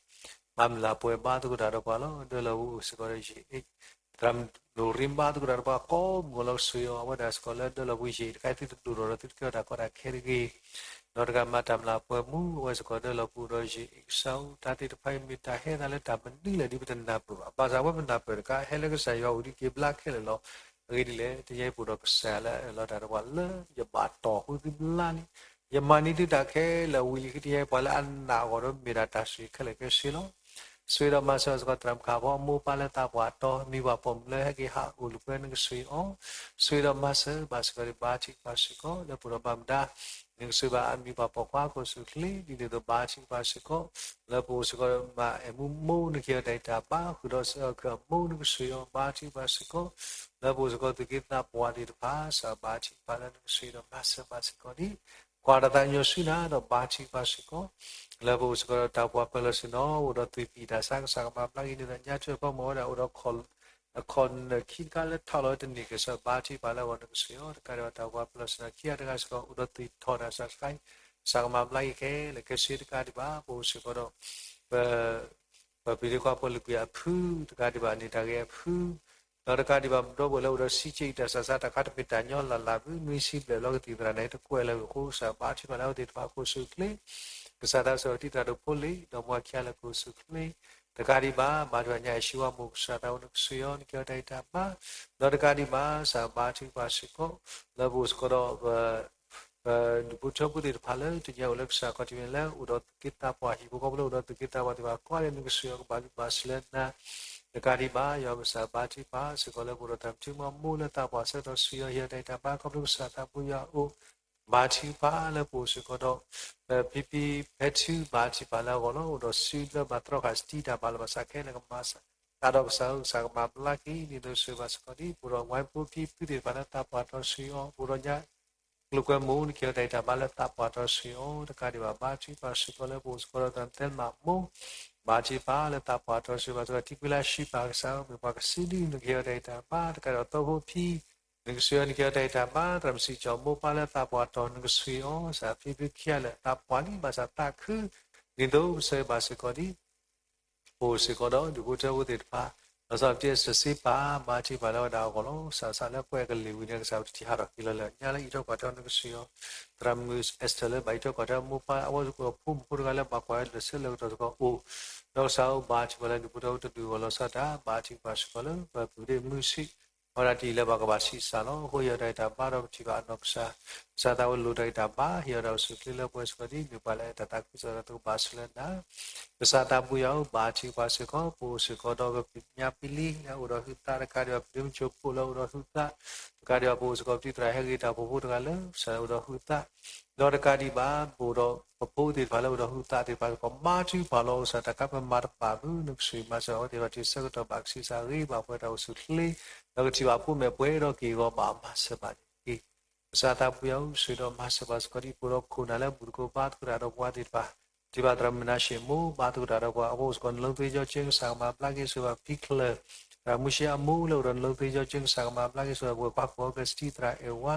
မၤမုၢ်လၢ်ပှဲၤဘါသကိးတၢ်ဒီးပှၤလီၤ ဒၢလီၤပူၤအိၣ်စ့ၢ်ကီးဒီးယ့ၣ်အ့ၣ် သရၣ်မုၣ်လိၣ်ရ့ဘါသကိးတၢ်ဒီးပှၤကိးမုၢ်လီၤ ကစၢ်ယွၤ အဝဲဒၣ်စ့ၢ်ကီးလၢဒၢလီၤပူၤယ့ၣ်အ့ၣ်တခါ သုတဒိၣ်ထီၣ်ဒီးသုတကဲထီၣ်တၢ်ကီတၢ်ခဲတဂ့ၤ ဒီးတဂၤမၤတၢ်မုၢ်လၢ်ပှဲၤမူ အဝဲစ့ၢ်ကီးဒၢလီၤပူၤဒီးယ့ၣ်အ့ၣ် ကစၢ်ဧၢ တၢ်သ့ၣ်တဖၣ်အံၤမ့ၢ်တၢ်ဟဲသးလၢတၢ်မနုၤလဲၣ်ဒ်ပတနၢ်ပၢၢ်ဘၣ် ဘၣ်ဆၣ်ဝဲပနၢ်ပၢၢ်တခါ ဟဲလၢကစၢ်ယွၤအိၣ်ဒံးက့ၤဘျါခဲလၢာ်လီၤ အဂ့ၢ်ဒ်လဲၣ် တနံၤအံၤပအိၣ်ဒီးကစၢ်လၢအအၢၣ်လီၤတၢ်ဒီးပှၤလၢ ယဘၣ်တီၢ်ဃုသုဘျါန့ၣ် ယမၤန့ၢ်သုတၢ်ခဲလၢာ်ဝံၤလံ တနံၤအံၤပှၤလၢအနာ်အဂီၢ်ဒီးမ့ၢ်ဒၣ်တၢ်ဆိၣ်ဂ့ၤခဲလၢာ်ခဲဆ့လီၤ ဆိၣ်ဂ့ၤဒီးမၤစၢၤစ့ၢ်ကီးသရၣ်မုၣ်ခါဖီအမိၢ်ပၢ်လၢသးပှၢ်တီၤ မံၤပှၤပိာ်မုၣ်လၢဟဲက့ၤဟးအိၣ်လၢပှဲၤနကစၢ်အံၤအီၤ ဆိၣ်ဂ့ၤဒီးမၤစၢၤဘၣ်စ့ၢ်ကီး ဘါထုကဖၣ်စ့ၢ်ကီး လၢပအိၣ်ဒီးဘၣ်မူဒါ နကစၢ်ဘၣ်အမံၤပှၤပိာ်ခွါကအိၣ်ဆူၣ်ချ့ ဒ်န့ၣ်အသိးဘါထုကဖၣ်စ့ၢ်ကီး လၢပအိၣ်စ့ၢ်ကီးမၤအဲၣ်မူမိၢ် နကဟ့ၣ်အီၤတၢ်ဂံၢ်တၢ်ဘါ ဃုာ်ဒီးစ့ၢ်ကီးအမိၢ်နကစၢ်အံၤအီၤ ဘါထုကဖၣ်စ့ၢ်ကီး လၢပအိၣ်စ့ၢ်ကီးသူၣ်က့သးပှၢ်သ့ၣ်တဖၣ် စ့ၢ်ကီးဘါထုကဖၣ်လၢနကစၢ်အံၤဒီးမၤစၢၤဘၣ်စ့ၢ်ကီးဒ် ကွၢ်တၢ်သးကညီၤဆူနၤဒီးဘါထုကဖၣ်စ့ၢ်ကီး လၢပအိၣ်စ့ၢ်ကီးဒီးတၢ်ပှၤပၢၤလီၢ်ဆ့ၣ်နီၤ အိၣ်ဒီးသွံၣ်ပံၣ်တၢ်ဆါ ကစၢ်ကမၤဘျါက့ၤန့ၢ်သး ညါထူဝဲဖီမိၢ်ဝဲဒၣ်အိၣ်ဒီး အခီၣ်နၢၣ်ခံတခါလၢထီၣ်လီၤဝဲတန့ၢ်က့ၤ စ့ၢ်ကီးဘါထုကဖၣ်လၢအဂီၢ်နကစၢ်အံၤအီၤ တကးဒံးဘၣ်တၢ်ပှၤပၢၤလီၢ်ဆ့ၣ်နီၤခံဂၤတဂၤစ့ၢ်ကီး အိၣ်ဒီးသွံၣ်ထီၣ်တၢ်ဆါတခါအံၤ ကစၢ်ကမၤဘျါက့ၤခဲလၢာ်ခဲဆ့ တကးဒံးဘၣ် ပအိၣ်စ့ၢ်ကီးဒီး ပ ပပှၤဒ့ခွါဖိလၢကွံာ်အဖု တကးဒံးဘၣ်န့ၣ်တၢ်ဂ့ၤအဖု ဒီးတကးဒံးဘၣ် ပဒီပုၢ်ဝဲၢ်လၢအိၣ်ဒီး စံးက့အံၤ တၢ်ဆးစးတၢ်ခါတမ့ၢ်တၢ်ညီလၢ်လၢ်ဘၣ် နွံဆံဘျဲၣ်လီၤ ကသံၣ်သရၣ်န့ၣ် တကွဲးလၢာ်အဃိ ကစၢ်ဘါထုကဖၣ်လၢအဝဲသ့ၣ်တဖၣ်အခိၣ်ဆူၣ်ချ့ ကစၢ်သးစီဆှံတၢ်ဒိၣ်ဖိလံၤ ဒီးပှၤခံဂၤလၢအခိၣ်ဆူၣ်ချ့ တကးဒံးဘၣ် ဘါထုကဖၣ်ညါ ယ့ၣ်ၡူးဝဲမိၢ် ကစၢ်သးအိၣ် နကစၢ်ယွၤ နကဲထီၣ်တၢ်အံၤတၢ်ဘါ ဒီးတကးဒံးဘၣ် ကစၢ်ဘါထုကဖၣ်စ့ၢ်ကီး လၢပအိၣ်စ့ၢ်ကီးဒီး ဒူၣ်ဖိထၢဖိသ့ၣ်တဖၣ်လၢ တနံၤအံၤအိၣ်လၢကစၢ်ခီၣ်ထံးန့ၣ် လၢအိၣ်ဒီးသူၣ်က့သးပှၢ် ဟံၣ်ဖိဃီဖိလၢအိၣ်ဒီးသူၣ်က့သးပှၢ်သ့ၣ်တဖၣ်ကိးဂၤဒဲး နကစၢ်ယွၤကဘၣ်လုၢ်ဘၣ်စၢၤလၢနၤ တကးဒံးဘၣ် ယွၤကစၢ်ဘါထုကဖၣ်စ့ၢ်ကီးလၢပအိၣ်ဒီးတၢ်မၤမူလၢသးပှၢ်ဆၢကတီၢ် ကစၢ်ယွၤဟ့ၣ်အီၤတၢ်အံၤတၢ်ဘါ ခီဖျိကစၢ်သးဘိယွၤအအိၣ် ဘါထုကဖၣ်လၢပအိၣ်စ့ၢ်ကီးဒီး ဖံဖံဖဲထုဘါထုကဖၣ်လၢအဂီၢ်လီၤ. အိၣ်ဒီးစုလၢဘၣ်တြီဃာ်စတံတၢ်ဘါလီၤ ဘၣ်ဆၣ်ခဲလၢာ်ကမၤစၢၤ တၢ်ဒီးကစၢ်ဧၢ ကစၢ်ကမၤဘျါက့ၤ ဒ်သိးစၢၤဘၣ်စ့ၢ်ကီးဒ် ပအိၣ်ဒီးဝဲဖိဖံဖုသ့ၣ်တဖၣ်လၢသးပှၢ်တီဆှံအီၤ ပအိၣ်ဒီးညါ ကျိၤကွဲမူ နကဟ့ၣ်အီၤတၢ်အံၤတၢ်ဘါလၢသးပှၢ်တီဆှံအီၤ တကးဒံးဘၣ် ဘါထုကဖၣ်စ့ၢ်ကီးလၢပအိၣ်စ့ၢ်ကီးဒီးသးသဲမးမိၢ် ဘါထုကဖၣ်လၢသးပှၢ်တီဆှံဘၣ်စ့ၢ်ကီး ထံကွံလၢအရှုံးပၢ် ကစၢ်ဧၢ မ့ၢ်ပှၤကစံးဒု နကဟ့ၣ်အီၤတၢ်အံၤတၢ်ဘါ တကးဒံးဘၣ် သီဖိဖံ နကစၢ်ယွၤ နကဟ့ၣ်အီၤတၢ်အံၤတၢ်ဘါ သရၣ်မုၣ်စံးကၠီၤမိၢ်ပၢ်လၢသးပှၢ်တီနကစၢ်အီၤ ကစၢ်ဖံဖုခံဂၤလၢာ် သးပှၢ်လံ ဘၣ်ဆၣ်သးခု ဒ်သိးပစၢၤဘၣ်စ့ၢ်ကီးဒ် ပအိၣ်စ့ၢ်ကီးဒီးဒူၣ်ဖိထၢဖိသ့ၣ်တဖၣ် လီၤဆီဒၣ်တၢ်စံးပာ် ဘါထုကဖၣ်လၢဝဲဒၣ်အဂီၢ်လီၤ. ကစၢ်ကစၢ်လၢပှဲၤကလံၤဝံၤန့ၣ် ကစၢ်တထံၣ်ဟးထီၣ်က့ၤလီၤလၢညါလၢ အံးထွဲကွၢ်ထွဲနကစၢ်အီၤ သရၣ်မုၣ်အ့းစတၢၤလၢဘၣ်အံးထွဲကွၢ်ထွဲမိၢ်ပၢ် အဝဲဖိမုၣ်ဖိတဂၤလၢဘၣ်ကွၢ်လၢာ်ဆၢလၢာ်ကတီၢ်စ့ၢ်ကီးအိၣ် ဒီးကစၢ်ဧၢ ဘါထုကဖၣ်လၢဒူၣ်ဖိထၢဖိတဒူၣ်အဂီၢ် လီၤဆီဒၣ်တၢ် ဘါထုကဖၣ်စ့ၢ်ကီးလၢပှၤပုၢ်ဒ့ၣ်မုၢ်ဆ့ၣ် အဝဲဒၣ်တအံၤလၢဘၣ်ကဘၣ်ဆံးစၢ်လီၤ. အဃိဟ့ၣ်အီၤတၢ်အံၤတၢ်ဘါဒီးပထံၣ်ဘၣ်အနီၢ်ကစၢ် ကစၢ်သးဝဲလိၣ်တၢ်အံၤတၢ်ဘါ ဟ့ၣ်အီၤတၢ်အိၣ်ဆူၣ်အိၣ်ချ့လၢပှဲၤစ့ၢ်ကီးဒ် မ့ၢ်ပှၤလၢအဲၣ်တၢ်သးခုကစီၣ်ဒီး တကဘၣ်စၢၤလၢနၤ ကစၢ်သးဘိယွၤဧၢ ဘါထုကဖၣ်စ့ၢ်ကီး ပအိၣ်စ့ၢ်ကီးဒီးပညါပံလံ လၢအအိၣ်ဒီးဟုသး တကးဒံးဘၣ် ပဒ့မုၣ်ကၠိဖိလၢအအိၣ်ဒီးဟုသး တကးဒံးဘၣ် ပအိၣ်စ့ၢ်ကီးပတံၤသရၣ်ဟဲဂ့ၤတၢ်ဖိဖိတဂၤလၢ ကစၢ်လၢအအိၣ်ဒီးဟုသး ဒီးတကးဒံးဘၣ် ပအိၣ်ဒီးပဖိသ့ၣ်တဖၣ်လၢအအိၣ်ဒီးဟုသးသ့ၣ်တဖၣ်စ့ၢ်ကီး ဘါထုကဖၣ်လီၤ ကစၢ်တၢ်ခါပမၤတဘၣ်မုၢ် နကစၢ်မၤစၢၤအဝဲသ့ၣ်တဖၣ်တုၤဆၢကတီၢ်ဘၣ်ကဆံးစၢ်ဂ့ၤ ဘၣ်ပှဲၤတၢ်အိၣ်ဆူၣ်အိၣ်ချ့ ဒီးကထံၣ်ဘၣ်ဖိမဲာ်ပှဲၤဒီးက့ၢ်ဂီၤဘၣ်မၤစၢၤဘၣ်န့ၣ်တက့ၢ် ကစၢ်သးဘိယွၤဧၢ ဆိၣ်ဂ့ၤဒီးမၤစၢၤဘၣ်စ့ၢ်ကီးဒ် ပအိၣ်ဒီးခိၣ်နၢ်လၢဘူၣ်တကိးဘါသကိးတၢ်ဒီးပှၤသ့ၣ်တဖၣ် ထံၣ်ဘၣ်သရၣ်မုၣ်နၤၡ့ၣ်မိၢ် ဘါသကိးတၢ်ဒီးပှၤအဃိစ့ၢ်ကီး နလုံးသွင်းရောချင်း ကစၢ်ကမၤဘျါက့ၤ ဆိၣ်ဂ့ၤဘၣ်ဖံချၢၣ် သရၣ်မုၢ်ရှ့အမိၢ်လၢအိၣ်ဒီး လုံးသွင်းရောချင်း ကစၢ်ကမၤဘျါက့ၤ ဆိၣ်ဂ့ၤဘၣ်ပှၤကွၢ်ကစတံသရၣ်အဲၣ်ဝါ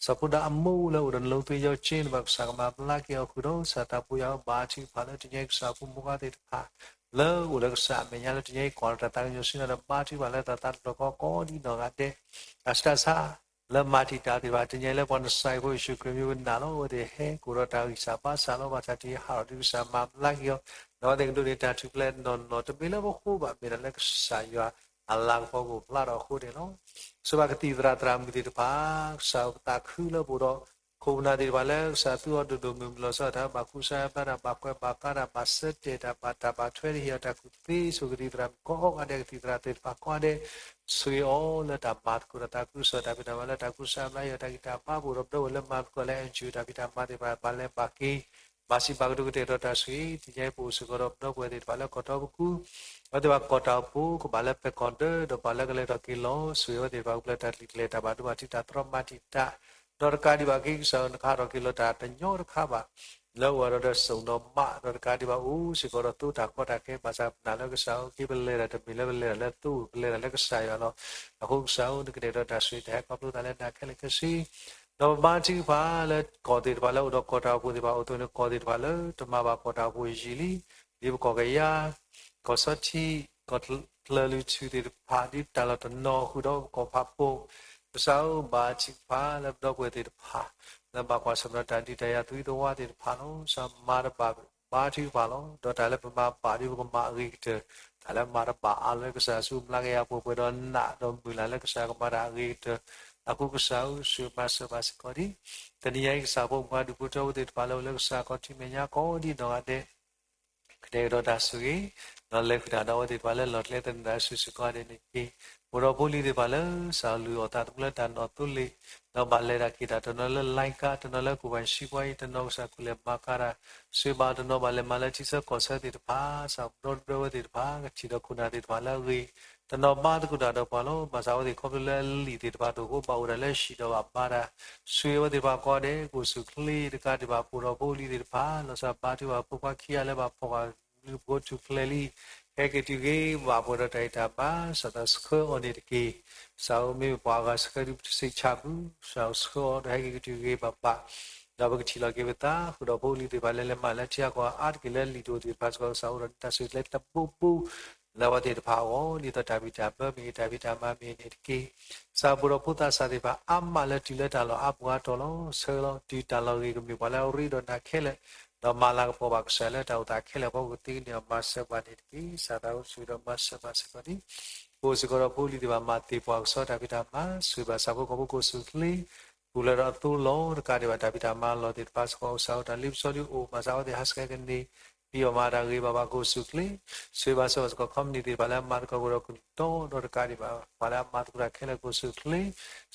စီၤဖိဒါအမိၢ်လၢအိၣ်ဒီး လုံးသွင်းရောချင်း ဘၣ်ကစၢ်ကမၤဘျါက့ၤအီၤဃုာ်ဒီး ကစၢ်သးဘိယွၤဧၢ ဘါထုကဖၣ်လၢတနံၤအံၤ ကစၢ်ဖိမုၣ်ဖိခွါသ့ၣ်တဖၣ် လၢအိၣ်လၢကစၢ်အမဲာ်ညါလၢတနံၤအံၤ ကွၢ်လီၤတၢ်သးကညီၤဆူနၤဒီး ဘါထုကဖၣ်လၢတၢ်သးတဖျၢၣ်ဃီကိးဒ်နီၢ်ဂၤဒဲး တၢ်ဆူးတၢ်ဆါ လၢမၤတံာ်တာ်သ့ၣ်တဖၣ် တနံၤအံၤလၢပှၤနစၢ်အံၤဖိယ့ၣ်ၡူးခရံာ်မံၤပနာ်လီၤ အဝဲသ့ၣ်ဟဲကအိၣ်ဒီးတၢ်ဂံၢ်စၢ်ဘါစၢ်လီၤ ဘၣ်ဆၣ်တနံၤအံၤဟးထီၣ်ဒုးကစၢ်မၤဘျါက့ၤအီၤ ဒီးအဝဲသ့ၣ်ကဒိးန့ၢ်တၢ်ထူၣ်ဖျဲးနီၢ်နီၢ် တမ့ၢ်လၢပဃိဘၣ် မ့ၢ်ဒၣ်လၢကစၢ်ယွၤအလၤကပီၤကအိၣ်ဖျါထီၣ်အဃိန့ၣ်လီၤ. ဆိၣ်ဂ့ၤဘၣ်ကသံၣ်သရၣ်သရၣ်မုၣ်သ့ၣ်တဖၣ် ကစၢ်ပသးခုလၢပအိၣ်ဒီး ခိၣ်ပနၢ်သ့ၣ်တဖၣ်လၢကစၢ်သူအီၤဒိၣ်ဒိၣ်မုၢ်မုၢ်လီၤဆီဒၣ်တၢ် ဘၣ်ကူစါဘျါတၢ် ဘၣ်ကွဲးဘၣ်ကါတၢ် ဘၣ်ဆၢတဲာ်တၢ် ဘၣ်တၢ်ဘၣ်ထွဲန့ၣ် ဟ့ၣ်အီၤတၢ်ကူၣ်သ့ ဆိၣ်ဂ့ၤကသံၣ်သရၣ်မုၣ်ကိးဂၤဒဲး ကသံၣ်သရၣ်သ့ၣ်တဖၣ်ကိးဂၤဒဲး ဆိၣ်ဂ့ၤအီၤလၢတၢ်မၤသကိးတၢ်သးခုကစီၣ် တၢ်ဖံးတၢ်မၤလၢတၢ်ကူစါဘျါ ဟ့ၣ်အီၤတၢ်ဂံၢ်တၢ်ဘါ ပအိၣ်ဒီးပဒီပုၢ်ဝဲၢ်လၢမၤသကိးလၢ အၣ်အၣ်ကၠူ တၢ်ဖံးတၢ်မၤသ့ၣ်တဖၣ် ဘၣ်လဲၤဘၣ်က့ၤ ဘၣ်စံးဘၣ်ကတိၤကတဲာ်ကတီၤတၢ်ဆိၣ်ဂ့ၤ တနံၤအံၤပအိၣ်စ့ၢ်ကီးဒီးပဒီပုၢ်ဝဲၢ်သ့ၣ်တဖၣ်လၢကီၢ်တီပကူ အဝဲသ့ၣ်တဖၣ်ကီၢ်တၢ်အိၣ်ဖှိၣ် ကဘၣ်လၢပဲာ်ကီၢ်ဒၢ ဒီးဘၣ်လၢကလဲၤထီၣ်က့ၤလီၤ ဆိၣ်ဂ့ၤအဝဲသ့ၣ်တဖၣ်ကပျၢ်တၢ်လံာ်ကျဲၤ တၢ်ဘၣ်ဒိဘၣ်ထံး တၢ်တြီမၤတံာ်တာ် ဒီးတကးဒံးဘၣ်က့ၤကစၢ်ဧၢ နကဟးထီၣ်က့ၤလီၤတၢ်တညီတခါဘၣ် လၢအဝဲဒီးစိၣ်ဒီးမး ဒီးတကးဒံးဘၣ်အိၣ်စ့ၢ်ကီးဒီးသိတၢ်ကီတၢ်ခဲ ဘၣ်ဆၣ်ပနာ်လၢကစၢ်ဧၢ က့ၤပလဲၤတၢ်တမ့ၢ်လၢပလဲၤတၢ်လၢသိ ပလဲၤတၢ်လၢကစၢ်ယွၤလီၤ. အဃိကစၢ်ဧၢ နကတဲာ်ကတီၤတၢ်ဆိၣ်ဂ့ၤ တၢ်ဟဲခီဖျိသးလၢနၤခဲလၢာ်ခဲဆ့ ဒီးပဘါထုကဖၣ်လၢကီၢ်သ့ၣ်တဖၣ်လၢအိၣ်ဒီးကီၢ်တၢ်အိၣ်ဖှိၣ်သ့ၣ်တဖၣ် အိၣ်သ့ၣ်န့ၣ် ကီၢ်သ့ၣ်တဖၣ်လၢတမၤဘၣ်ကီၢ်တၢ်အိၣ်ဖှိၣ်ယံာ်လံ ဒ်ပကီၢ်ကယါ ကီၢ်ဆီထံ ကီၢ်ချၢၣ်လွံၢ်ထူၣ်သ့ၣ်တဖၣ် ဒ်တၢ်လီၢ်တနီၤဃုာ်ဒီးပကီၢ်ဖးပိာ် ကစၢ်ဧၢ ဘါထုကဖၣ်လၢပဒီပုၢ်ဝဲၢ်သ့ၣ်တဖၣ် လၢဘၣ်ကွၢ်ဆၢၣ်မဲာ်ဒီးတၢ်ဒုးတၢ်ယၤသွံသဝါသ့ၣ်တဖၣ်လီၤ. ကစၢ်မၤတဘၣ်ဘါထုကဖၣ်လီၤ. ဒီးတၢ်လၢပမၤဘၣ်ဒီးပကမၤအဂ့ၤကတၢၢ် တၢ်လၢမၤတဘၣ်အါလၢကစၢ်ဆူမျးကယၤပှဲၤပှဲၤဒီး နးဒီးမုၢ်လၢ်လၢကစၢ်ကမၤတၢ်အဂ့ၤကတၢၢ် အဃိကစၢ်ဧၢ ဆိၣ်ဂ့ၤမၤစၢၤဘၣ်စ့ၢ်ကီးဒ် တနံၤညါအံၤ ကစၢ်ဖိမုၣ်ခွါဒူၣ်ဖိထၢဖိသ့ၣ်တဖၣ်လၢအိၣ်လၢကစၢ်ခီၣ်ထံးမဲာ်ညါကိးဒ်နီၢ်ဂၤဒဲး ကတဲာ်ကတီၤတၢ်ဆိၣ်ဂ့ၤ ဒီးလဲၤဃုာ်တၢ်ဒီးအဝဲသ့ၣ်တဖၣ်လၢလီၢ်ကျဲသနၢၣ်စူၤစ့ၢ်ကီးန့ၣ်တက့ၢ်. ပအိၣ်ဒီးဖိလံၤသ့ၣ်တဖၣ်လၢ ကစၢ်လူၤအီၣ်သးသမူလၢတၢ်နီၣ်သိလ့ၣ် ဒီးဘၣ်လဲၤတၢ်က့ၤတၢ်တနီၤလၢ လိုင်းကား တနီၤလၢ ကိုယ်ပိုင်စီးပွားရေး တနီၤကစၢ်ကူၣ်လဲၤမၤကၤတၢ် စံးဘၣ်တနီၤဘၣ်လဲၤမၤလၢထံဆၢကီၢ်ဆၢသ့ၣ်တဖၣ် ကစၢ်ပဒီတဘျီဝဲသ့ၣ်တဖၣ် ကထံၣ်ဒီးခိၣ်နၢ်သ့ၣ်တဖၣ်လၢအဂ့ၤ တနီၤဘါသကိးတၢ်ဒီးပှၤလီၤ. ဘၣ်ဆၣ်အဝဲသ့ၣ်ခီဖျိလၢအလံာ်သ့ၣ်တဖၣ်တအိၣ်အဃိ ဘၣ်အိၣ်ဒၣ်လၢဟံၣ်ဒီးဘၣ်မၤတၢ် ဆိၣ်ဂ့ၤအဝဲသ့ၣ်တဖၣ်ကိးဂၤဒဲး ကအိၣ်ဆူၣ်ချ့ တကးဒံးဘၣ် ပအိၣ်ဒီးဖိလံၤသ့ၣ်တဖၣ် လီၤစၢ်ဘါထုကဖၣ်ဖိခွါခံဂၤလၢဘၣ်ဖီၣ်ဃာ် လုၢ်ဖိထူၣ်ဖျဲးလံ ဟဲက့ၤတုၤဂ့ၤ ဘၣ်ပှဲၤဒီးတၢ်ဂံၢ်တၢ်ဘါ ကစၢ်သးဆှၢအီၤန့ၣ်တက့ၢ်. ကစၢ်ဧၢ မ့မ့ၢ်ပှၤအဂၤဆှၢဒုးပတစံးဆၣ်ဘၣ် ကစၢ်ဆှၢအီၤဒီးဟဲက့ၤကတုၤဂ့ၤဘၣ်ဘၣ် ဒီးပကထံၣ်လီၤက့ၤပသး ဃုာ်ဒီးဖိလံၤသ့ၣ်တဖၣ်လၢလဲၤမၤလၢထံအကီၢ်အါတက့ၢ်လၢလံာ်တအိၣ်သ့ၣ်တဖၣ်စ့ၢ်ကီး ကစၢ်အိၣ်ဒီးတၢ်ဆိၣ်ဂ့ၤလၢတဘိဘိ လၢအဝဲသ့ၣ်တဖၣ်အဂီၢ် ဒ်သိးတၢ်ဘံၣ်တၢ်ဘၢမ့ၢ်ဂ့ၤ တၢ်ဖံးတၢ်မၤမ့ၢ်ဂ့ၤန့ၣ်တက့ၢ်. ကစၢ် ပှၤဒီးဖိသးစၢ်သ့ၣ်တဖၣ်အါမးလၢတုၤလၢတၢ်လီၢ်အါပူၤအါတီၤလီၤ. ဆှၢလီၤ တုၤတၢ်လီၢ်ဂ့ၤကမ့ၢ်ပှၤလၢအရ့ဒီးနၤခဲလၢာ်, ဒီးမၤလၤကပီၤဘၣ်ကစၢ်လၢတၢ်အိၣ်သးခဲလၢာ်အဖီခိၣ်သ့ကန့ၢ်အီၤ မၤစၢၤပှၤန့ၣ်တက့ၢ်. ကစၢ်သးအိၣ်ဆူၣ်ဒီးမၤစၢၤပှၤစ့ၢ်ကီးန့ၣ် ပအိၣ်စ့ၢ်ကီးဒီးဖိလံၤသ့ၣ်တဖၣ် မၤသ့ၣ်ပှၤကစီတၢ်ဖံးတၢ်မၤ ဆိၣ်ဂ့ၤဘၣ်ဆၣ်ဖိကီၢ်ဖိကအိၣ်ဆူၣ်အိၣ်ချ့ ပူၤလၢဒီးအသိလီၤ တကးဒံးဘၣ် တၢ်ဖံးတၢ်မၤလီၢ်သ့ၣ်တဖၣ်စ့ၢ်ကီး ကစၢ်အိၣ်တၢ်လ့ပစီဒုးအိၣ် ဘၣ်ဆၣ်အဝဲသ့ၣ်ဟးဆှဲးကန့ၢ် ဖံးအီၣ်မၤတၢ်ဂ့ၤဘၣ်ဘၣ်ကအိၣ်ဆူၣ်အိၣ်ချ့, ဆိၣ်ဂ့ၤဘၣ်ဆၣ်ဘၣ်စ့ၢ်ကီး ခီပနံၣ်သ့ၣ်တဖၣ်လၢအမၤသကိးကဒီးကလုၢ်တီဒီးတကးဒံးဘၣ် ပှၤလၢအမၤသကိးတၢ်ခဲလၢာ်ကအိၣ်ဆူၣ်အိၣ်ချ့,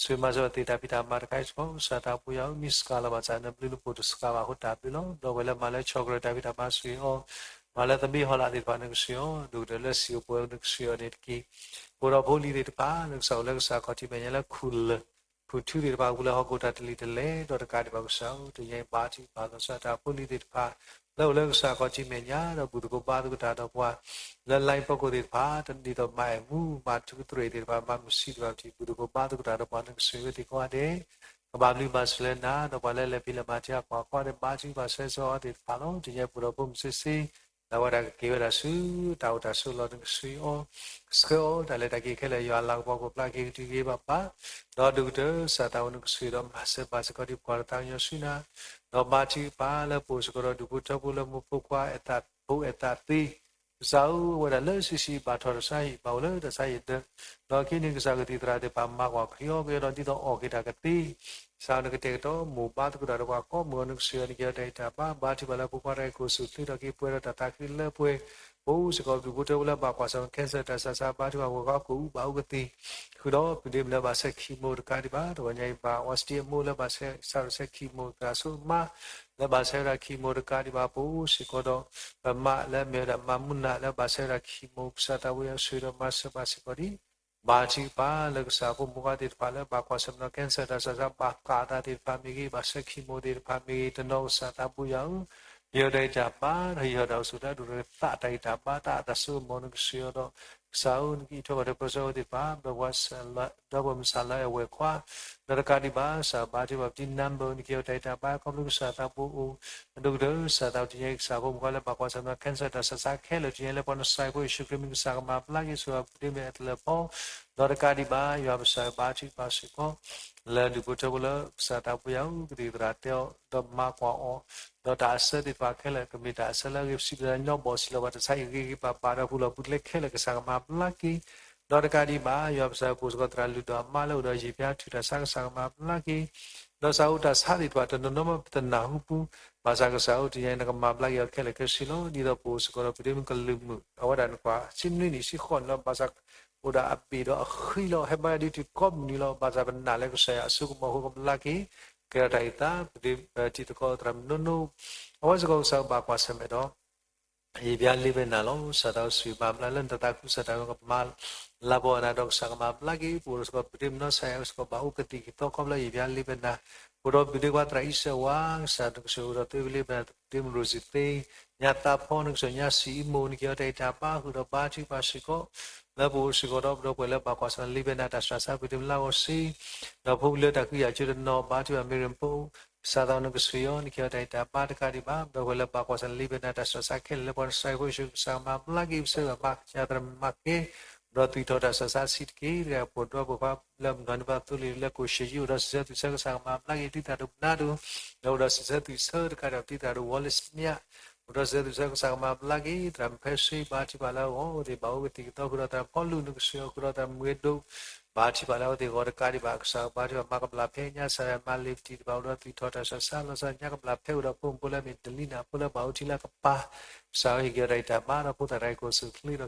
ဆိၣ်ဂ့ၤမၤစၢၤသ့ၣ်တၢ်ဖံးတၢ်မၤတခါအံၤစ့ၢ်ကီး ကစၢ်သးပူၤယၤဧၢ မ့ၢ်စှၤလီၤဘၣ်ဆၣ် နဘျုးနဖှိၣ်တစှၤဘၣ်အဃိတၢ်ဘျုးလီၤ. ဒီးပှၤလၢမၤလၢဆီၣ်ကရၢၢ်တၢ်ဖံးတၢ်မၤနကဆှၢအီၤ, မၤလၢသဘံၣ်ဟီလာ်သ့ၣ်တဖၣ်နကဆှၢအီၤ, ဒိၣ်ကတၢၢ်လၢစံာ်အိၣ်ပှဲၤနကဆှၢအီၤန့ၣ်တက့ၢ်. ပအိၣ်ဒီးဖိလံၤသ့ၣ်တဖၣ် နကစၢ်အိၣ်လၢကစၢ်ခီၣ်ထံးမဲာ်ညါလၢခူၣ်လၢာ် ခူၣ်ထူသ့ၣ်တဖၣ်အပူၤလၢဟီၣ်ခိၣ်တၢ်တလံၤတလဲၤ ဒီးတကးဒံးဘၣ်ကစၢ်ဧၢ တနံၤအံၤဘါထုကဖၣ်လီၤဆီဒၣ်တၢ်ဖိလံၤသ့ၣ်တဖၣ် လၢအိၣ်လၢကစၢ်ခီၣ်ထံးမဲာ်ညါ ဒီးဘူၣ်သကိးဘါသကိးတၢ်ဒီးပှၤ လၢလါပီၢ်ခိၣ်သ့ၣ်တဖၣ် ဒ်သိးမၤအဲၣ်မူ မၤထူကတြ့ၢ်သ့ၣ်တဖၣ် မၤမုာ်ဆံးသ့ၣ်တဖၣ် ဘူၣ်သကိးဘါသကိးတၢ်ဒီးပှၤနကစၢ်ဝဲသ့ၣ်ကိးဂၤဒဲး ကဘၣ်ဘျုးဘၣ်ဆိၣ်လၢနၤ ဒီးပှၤလၢလဲၤဖံးလဲၤမၤတ့ၢ်အကွၢ်အဃီဒီး ဘါထုကဖၣ်ဆၢဂ့ၤဆၢဝါအီၤသ့ၣ်တဖၣ်လီၤ. တနံၤအံၤပအိၣ်ဒီးဖိမုၣ်စ့စ့ လၢအဝဲဒၣ်ကက့ၤဝဲဒၣ်ဆူ တၢ်အိၣ်တၢ်ဆိးလီၢ်နကဆှၢအီၤ, ဆှၢအီၤ တၢ်လဲၤတၢ်က့ၤခဲလၢာ် ယွၤအလၤကပီၤကပျၢ်က့ၤကတုၤက့ၤဘၣ်ဘၣ်, ဒီးဒိၣ်ကတၢၢ် ကစၢ်သးအိၣ်နကဆှၢဒီးမၤစၢၤဘၣ်စ့ၢ်ကီးဒ်ပှၤတသးကညီၤဆူနၤ, ဒီးဘါထုကဖၣ်လၢပအိၣ်စ့ၢ်ကီးဒီးဒူၣ်ဖိထၢဖိလၢမူဖိခွါအဲၣ်သးဖိအဲၣ်သးသ့, ကစၢ်ဧၢ အဝဲဒၣ်လၢဆံးဆံးဘၣ်ထီၣ်တၢ်ဆါဟံၣ် ဘၣ်အိၣ်လၢတၢ်ဆါဟံၣ်ဒၢး, ဒီးခဲအံၤန့ၣ် ကစၢ်ကသံၣ်သရၣ်သ့ၣ်တဖၣ်မၤကွၢ်ကဟုကယာ်ဒီးဒ်သိးအီၣ်က့ၤတၢ်ကသ့ ကစၢ်နကတဲာ်ကတီၤမိၢ်ဘါသကိးတၢ်ဒီးပှၤကိးမုၢ်နကဆှၢအီၤ နကဲအီၤတၢ်အံၤတၢ်ဘါ, ဘါထုကဖၣ်လၢဖိခွါတၢ်ဂ့ၢ်ကအိၣ်ဆူၣ်အိၣ်ချ့ဒီးက့ၤပှဲၤဒီးတၢ်သးခုလၢပှဲၤ, ပအိၣ်စ့ၢ်ကီးဒူၣ်ဖိထၢဖိလၢဘၣ်ကွၢ်ဆၢၣ်မဲာ် cancer တၢ်ဆးဆါ ဘါထုကဖၣ်ပှၤကိးဂၤအိၣ်ဘၣ်အိၣ်ကသ့, ဃုာ်ဒီးပဒ့မုၣ်လၢဘၣ်ဆဲး chemo တကးဒံးဘၣ်, တဂီၤညါအံၤဘၣ် အီစတ့အမိၢ်လၢဘၣ်ဆဲး စးထီၣ်ဆဲး chemo တဂၤဆိအမါ လၢဘၣ်ဆဲးဝဲဒၣ် chemo တကးဒံးဘၣ် ပအိၣ်စ့ၢ်ကီးဒီး ပမါလၢအမ့ၢ်ဝဲဒၣ်မါမူနၤလၢဘၣ်ဆဲးဝဲဒၣ် chemo ကစၢ်သးပူၤယွၤဆှၢဒီးမၤစၢၤဘၣ်စ့ၢ်ကီးဒံး ဘါထုကဖၣ်လၢကစၢ်ဖိမုၣ်ခွါသ့ၣ်တဖၣ်လၢဘၣ်ကွၢ်ဆၢၣ်မဲာ် cancer တၢ်ဆးဆါ ဘၣ်ဃးအသးသ့ၣ်တဖၣ်မ့ၢ်ဂ့ၤ ဘၣ်ဆဲး chemo သ့ၣ်တဖၣ်မ့ၢ်ဂ့ၤ တနီၤကစၢ်သးပူၤယွၤဧၢ, ဟ့ၣ်အီၤတၢ်ဂံၢ်တၢ်ဘါ ဒီးဟ့ၣ်အီၤတၢ်အိၣ်ဆူၣ်အိၣ်ချ့ ဒိၣ်တၢ်သးတၢ်ဂံၢ်တၢ်ဘါ တၢ်အသးဆိကမိၣ်နကဆှၢအီၤဒီး ကစၢ်ဧၢ နကအံးထွဲကွၢ်ထွဲပၢဆှၢအဝဲသ့ၣ်တဖၣ် ဒီးပှၤမုၢ်ဆၣ်လၢအဝဲၢ်ခွါ ဒီးတကးဒံးဘၣ် ကစၢ်ဘါထုကဖၣ်ပတံၤ number နကဟ့ၣ်အီၤတၢ်ဂံၢ်တၢ်ဘါ ခီဖျိကစၢ်သးပူၤအိၣ် အဒိၣ်ကတၢၢ် ကစၢ်သးပူၤတနံၤအံၤ ကစၢ်ဖိမုၣ်ခွါလၢဘၣ်ကွၢ်ဆၢၣ်မဲာ် cancer တၢ်ဆးဆါခဲလၢာ် တနံၤအံၤလၢပှၤနစၢ်ဖိ ယ့ၣ်ၡူးခရံာ်မံၤ ကစၢ်ကမၤဘျါက့ၤ ဆိၣ်ဂ့ၤပဒ့မုၣ်အဲၣ်တလၢၣ်ဖီ ဒီးတကးဒံးဘၣ် ယွၤပကစၢ်ဘါထုကဖၣ်စ့ၢ်ကီး လၢဒူၣ်ဖိထၢဖိလၢကစၢ်သးပူၤယွၤဧၢ ကသံၣ်သရၣ်တဲအီၤ ဒီးမၤကွၢ်အီၤ ဒီးတၢ်အဆၢသ့ၣ်တဖၣ်ခဲလၢာ် ကမ့ၢ်တၢ်အဆၢလၢအဂ့ၤပစံးဘျုးညီဘီၣ်စံးလီၤဘၣ် တၢ်ဆါဟံၣ်ဂ့ၤဂ့ၤဘၣ်ဘၣ်ဒီး ပူၤလီၢ်ပူၤကျဲခဲလၢာ် ကစၢ်ကမၤဘျါက့ၤ ဒီးတကးဒံးဘၣ် ယွၤပကစၢ်ပအိၣ်စ့ၢ်ကီးသရၣ်လုၢ်ဒီးအမါလၢအိၣ်ဒီး ယံာ်ဖျါထုးတၢ်ဆါ ကစၢ်ကမၤဘျါက့ၤ ဒီးတၢ်အိၣ်တၢ်ဆါသ့ၣ်တဖၣ် တနီၤနီၤမ့ၢ်ပတနၢ်ဟူပူၤ ဘၣ်ဆၣ်ကစၢ်ဧၢ တနံၤအံၤ နကမၤဘျါက့ၤအီၤခဲလၢာ်ခဲဆ့လီၤ. ဒ်သိးပအိၣ်စ့ၢ်ကီးဒီးပဒ့မုၣ်ကလုာ်မုာ် အဝဲဒၣ်နကွၢ် ဆံမနုၤနံၣ်ဆံဃိးနံၣ်လီၤ ဘၣ်ဆၣ် အိၣ်ဒၣ်အဘ့ၣ်ဒီးအဃံလီၤ ဟဲဘါယွၤဒ်တုၤကိးမုၢ်နံၤလီၤ. ဘၣ်ဆၣ်ပနာ်လၢကစၢ်ယွၤအစိကမီၤအဃိ ကဘျါက့ၤ ကဲထီၣ်တၢ်အံၤသး ပဒ့မုၣ်တံၤသကိးသရၣ်မုၣ်နီၢ်နီၢ် အဝဲစ့ၢ်ကီးကစၢ်ဘၣ်ကွၢ်ဆၢၣ်မဲာ်ဒီး ယံာ်ဘျါလံဘဲနၤလီၤ. ကစၢ်သးစီဆှံဘၣ်ဘျါလၢနတၢ်သးခု ကစၢ်တၢ်ကမၤလၤကပီၤနၤဒီး ကစၢ်ကမၤဘျါက့ၤ ပအိၣ်စ့ၢ်ကီးပဒ့မုၣ်နီၢ်ဆါယၤ စ့ၢ်ကီးဘၣ်အိၣ်ကသံၣ်ကသီခီဖျိယံာ်ဘျါလံဘဲနၤ အိၣ်ဒီးပဒ့ခွါသရၣ်အံၣ်စၢၣ်ဝါ ကစၢ်နကစၢ်အိၣ်ဒီးသ့ဝံၤလံဘဲနၤ ပဒ့မုၣ်ရိစံသ့ ညါသးဖီ နကစၢ်ညါစံးအံၤမိၢ် နကဟ့ၣ်အီၤတၢ်ဂံၢ်တၢ်ဘါ ဃုာ်ဒီးဘါထုကဖၣ်စ့ၢ်ကီး လၢပအိၣ်စ့ၢ်ကီးဒီး ပဒီပုၢ်ဝဲၢ်လၢဘၣ်ကွၢ်ဆၢၣ်မဲာ်လံဘဲနၤ တၢ်ဆှၢဆါ ပဒ့မုၣ်လါဂီၤစ့ ဒီးဖိလၢတၢ်ဃုယၤကၠိတနီၤ ဘါထုကဖၣ်မ့ၢ်ရ့ၣ်ဖိ ကစၢ်သးနကစၢ်ယွၤ နကဟ့ၣ်အီၤတၢ်ဂံၢ်တၢ်ဘါတကးဒံးဘၣ် ပဒီပုၢ်ဝဲၢ်လၢဘၣ်ကွၢ်ဆၢၣ်မဲာ်လံဘဲနၤ တၢ်ဆှၢဆါခဲလၢာ်လၢပှၤနစၢ်ဖိ ယ့ၣ်ၡူး ကစၢ်ကမၤဘျါက့ၤ ပဆၢဂ့ၤဘၣ်မၤကစၢ်သရၣ်မၤကဲ ဒီးသွံၣ်ထီၣ်တၢ်ဆှၢဆါဆံးတက့ၢ် တဂၤပှဲၤဒီပုၢ်ဝဲၢ်ခွါ လၢမုၢ်ထီၣ်နံၤဘၣ်သိလ့ၣ်လၢကိၣ်ရှ့ယံၤ အိၣ်ဒီးစံးဆၢသွံၣ်ဆၢ ကစၢ်ကမၤဘျါက့ၤ တံၤသၣ်ဒိၣ်မနါဒိၣ် ဒီးအိၣ်ဒီးစံးဆၢသွံၣ်ဆၢတကးဒံး တံၤသၣ်ဒိၣ်ဝီလ့ၣ်စမံး အိၣ်ဒီးစံးဆၢသွံၣ်ဆၢ ကစၢ်ကမၤဘျါက့ၤ သရၣ်မုၣ်ဖဲဆှ့ ဘါထုကဖၣ်လၢအဂီၢ် အဝဲသ့ၣ်ဘၣ်အိၣ်ကသံၣ်ကသီ ဃုာ်ဒီးသရၣ်ဖီလူး နကစၢ်ယွၤ ဃုာ်ဒီးသရၣ်မုၢ်ဂ့ၤဒိၣ် ဘါထုကဖၣ်လၢအဝဲသ့ၣ်အဂီၢ်တကးဒံးဘၣ် ကစၢ်ဘါထုကဖၣ်မၤကဘျၣ်ဖဲညါ ကစၢ်ယွၤမၤလ့ၤပတံၤတဖၣ် အိၣ်ဒီးသွံၣ်ထီၣ်တၢ်ဆှၢဆါ လီၤဆီဒၣ်ညါကဘျၣ်ဖဲ အိၣ်ဒီးဖိမုၣ်ဖိလၢအမ့ၢ်တလံၤနၢ်ဖိလၢဘၣ်အိၣ်ထံလၢကပၤ ကစၢ်ဟ့ၣ်က့ၤအီၤတၢ်ဂံၢ်တၢ်ဘါ ဒီးဖိသၣ်တၢ်ဂ့ၢ်ကအိၣ်ဆူၣ်ချ့ဒီး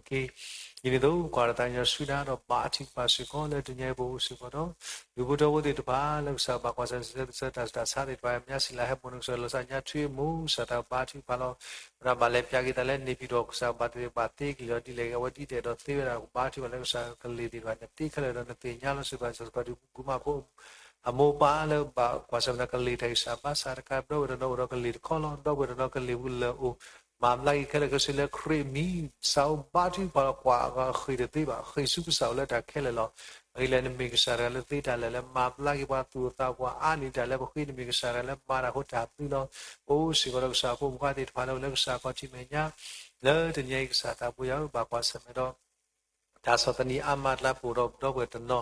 က့ၤ ဒ်န့ၣ်အသိး ပကွၢ်တၢ်သးကညီၤဆူနၤဒီးဘါထုကဖၣ်စ့ၢ်ကီး လၢတနံၤအံၤပအိၣ်စ့ၢ်ကီးဒီး ဒူၣ်ဖိထၢဖိသ့ၣ်တဖၣ် လၢကစၢ်ဘၣ်ကွၢ်ဆၢၣ်မဲာ် စံးဆၢသွံၣ်ဆၢတၢ်ဆါသ့ၣ်တဖၣ် မ့ၢ်စံးလၢဟဲမိၢ် နကစၢ်လီၤဆီဒၣ်ညါထွံၣ်အမိၢ် ကစၢ်တၢ်ဘါထုကဖၣ်လီၤ ဝဲဒၣ်ဘၣ်လဲၤပၠးက့ၤသးလၢန့ၣ်ပံၤဒီး ကစၢ်ဘၣ်တဘၣ်သ့ကလံၤအီၤဒ်လဲၣ်ဂ့ၤ အဝဲဒ်တဲာ်ဒီးသ့ဝဲဒၣ် ကဘါထုကဖၣ်လၢကစၢ်ကလံၤသ့ၣ်တဖၣ် နသ့ခဲလၢာ်ဒီးနသ့ၣ်ညါလီၤ စံးဘၣ်စ့ၢ်ကီး ဒ်ကူမးဖိ အမိၢ်ပၢ်လၢဘၣ်ကွၢ်ဆၢၣ်မဲာ်ဒီးကလံၤတၢ်ဂံၢ်စၢ်ဘါစၢ်တကး ဒီပုၢ်ဝဲၢ်တနီၤအိၣ်ဒီးကလံၤတခီလီၤ ဒီပုၢ်ဝဲၢ်တနီၤကလံၤပူၤလၢအိၣ် မၤဘျါက့ၤခဲလၢာ်ခဲဆ့လၢခရံာ်အမံၤ ကစၢ်အိၣ်ဘါထုကဖၣ်လီၤ ကွၢ်အဂၤဃ့ၢ်တသ့ဘၣ် ဃ့ၢ်ဆူကစၢ်အိၣ်လၢတၢ်ခဲလၢာ်လီၤ အဂ့ၢ်လၢနမ့ၢ်ကစၢ်တဂၤလၢသ့တၢ်လၢာ်လၢမၤဘျါက့ၤပှၤသူၣ်အိၣ်သးအိၣ်ပှၤအါန့ၢ်တၢ်လၢပဃ့နမ့ၢ်ကစၢ်တဂၤလၢမၤတၢ်ဃိတၢ်ဘျုးလီၤ ပအိၣ်စ့ၢ်ကီးဒီးကစၢ်ဖိမုၣ်ခွါသ့ၣ်တဖၣ်လၢအိၣ်လၢကစၢ်ခီၣ်ထံးမဲာ်ညါ လၢတနံၤအံၤကစၢ်သးဘိယွၤဧၢ ဘၣ်ကွၢ်ဆၢၣ်မဲာ်ဒီး တၢ်ဆီၣ်သနံးအါမးတလါပိာ်ဒီးပဒီပုၢ်ဝဲၢ်တနီၤ,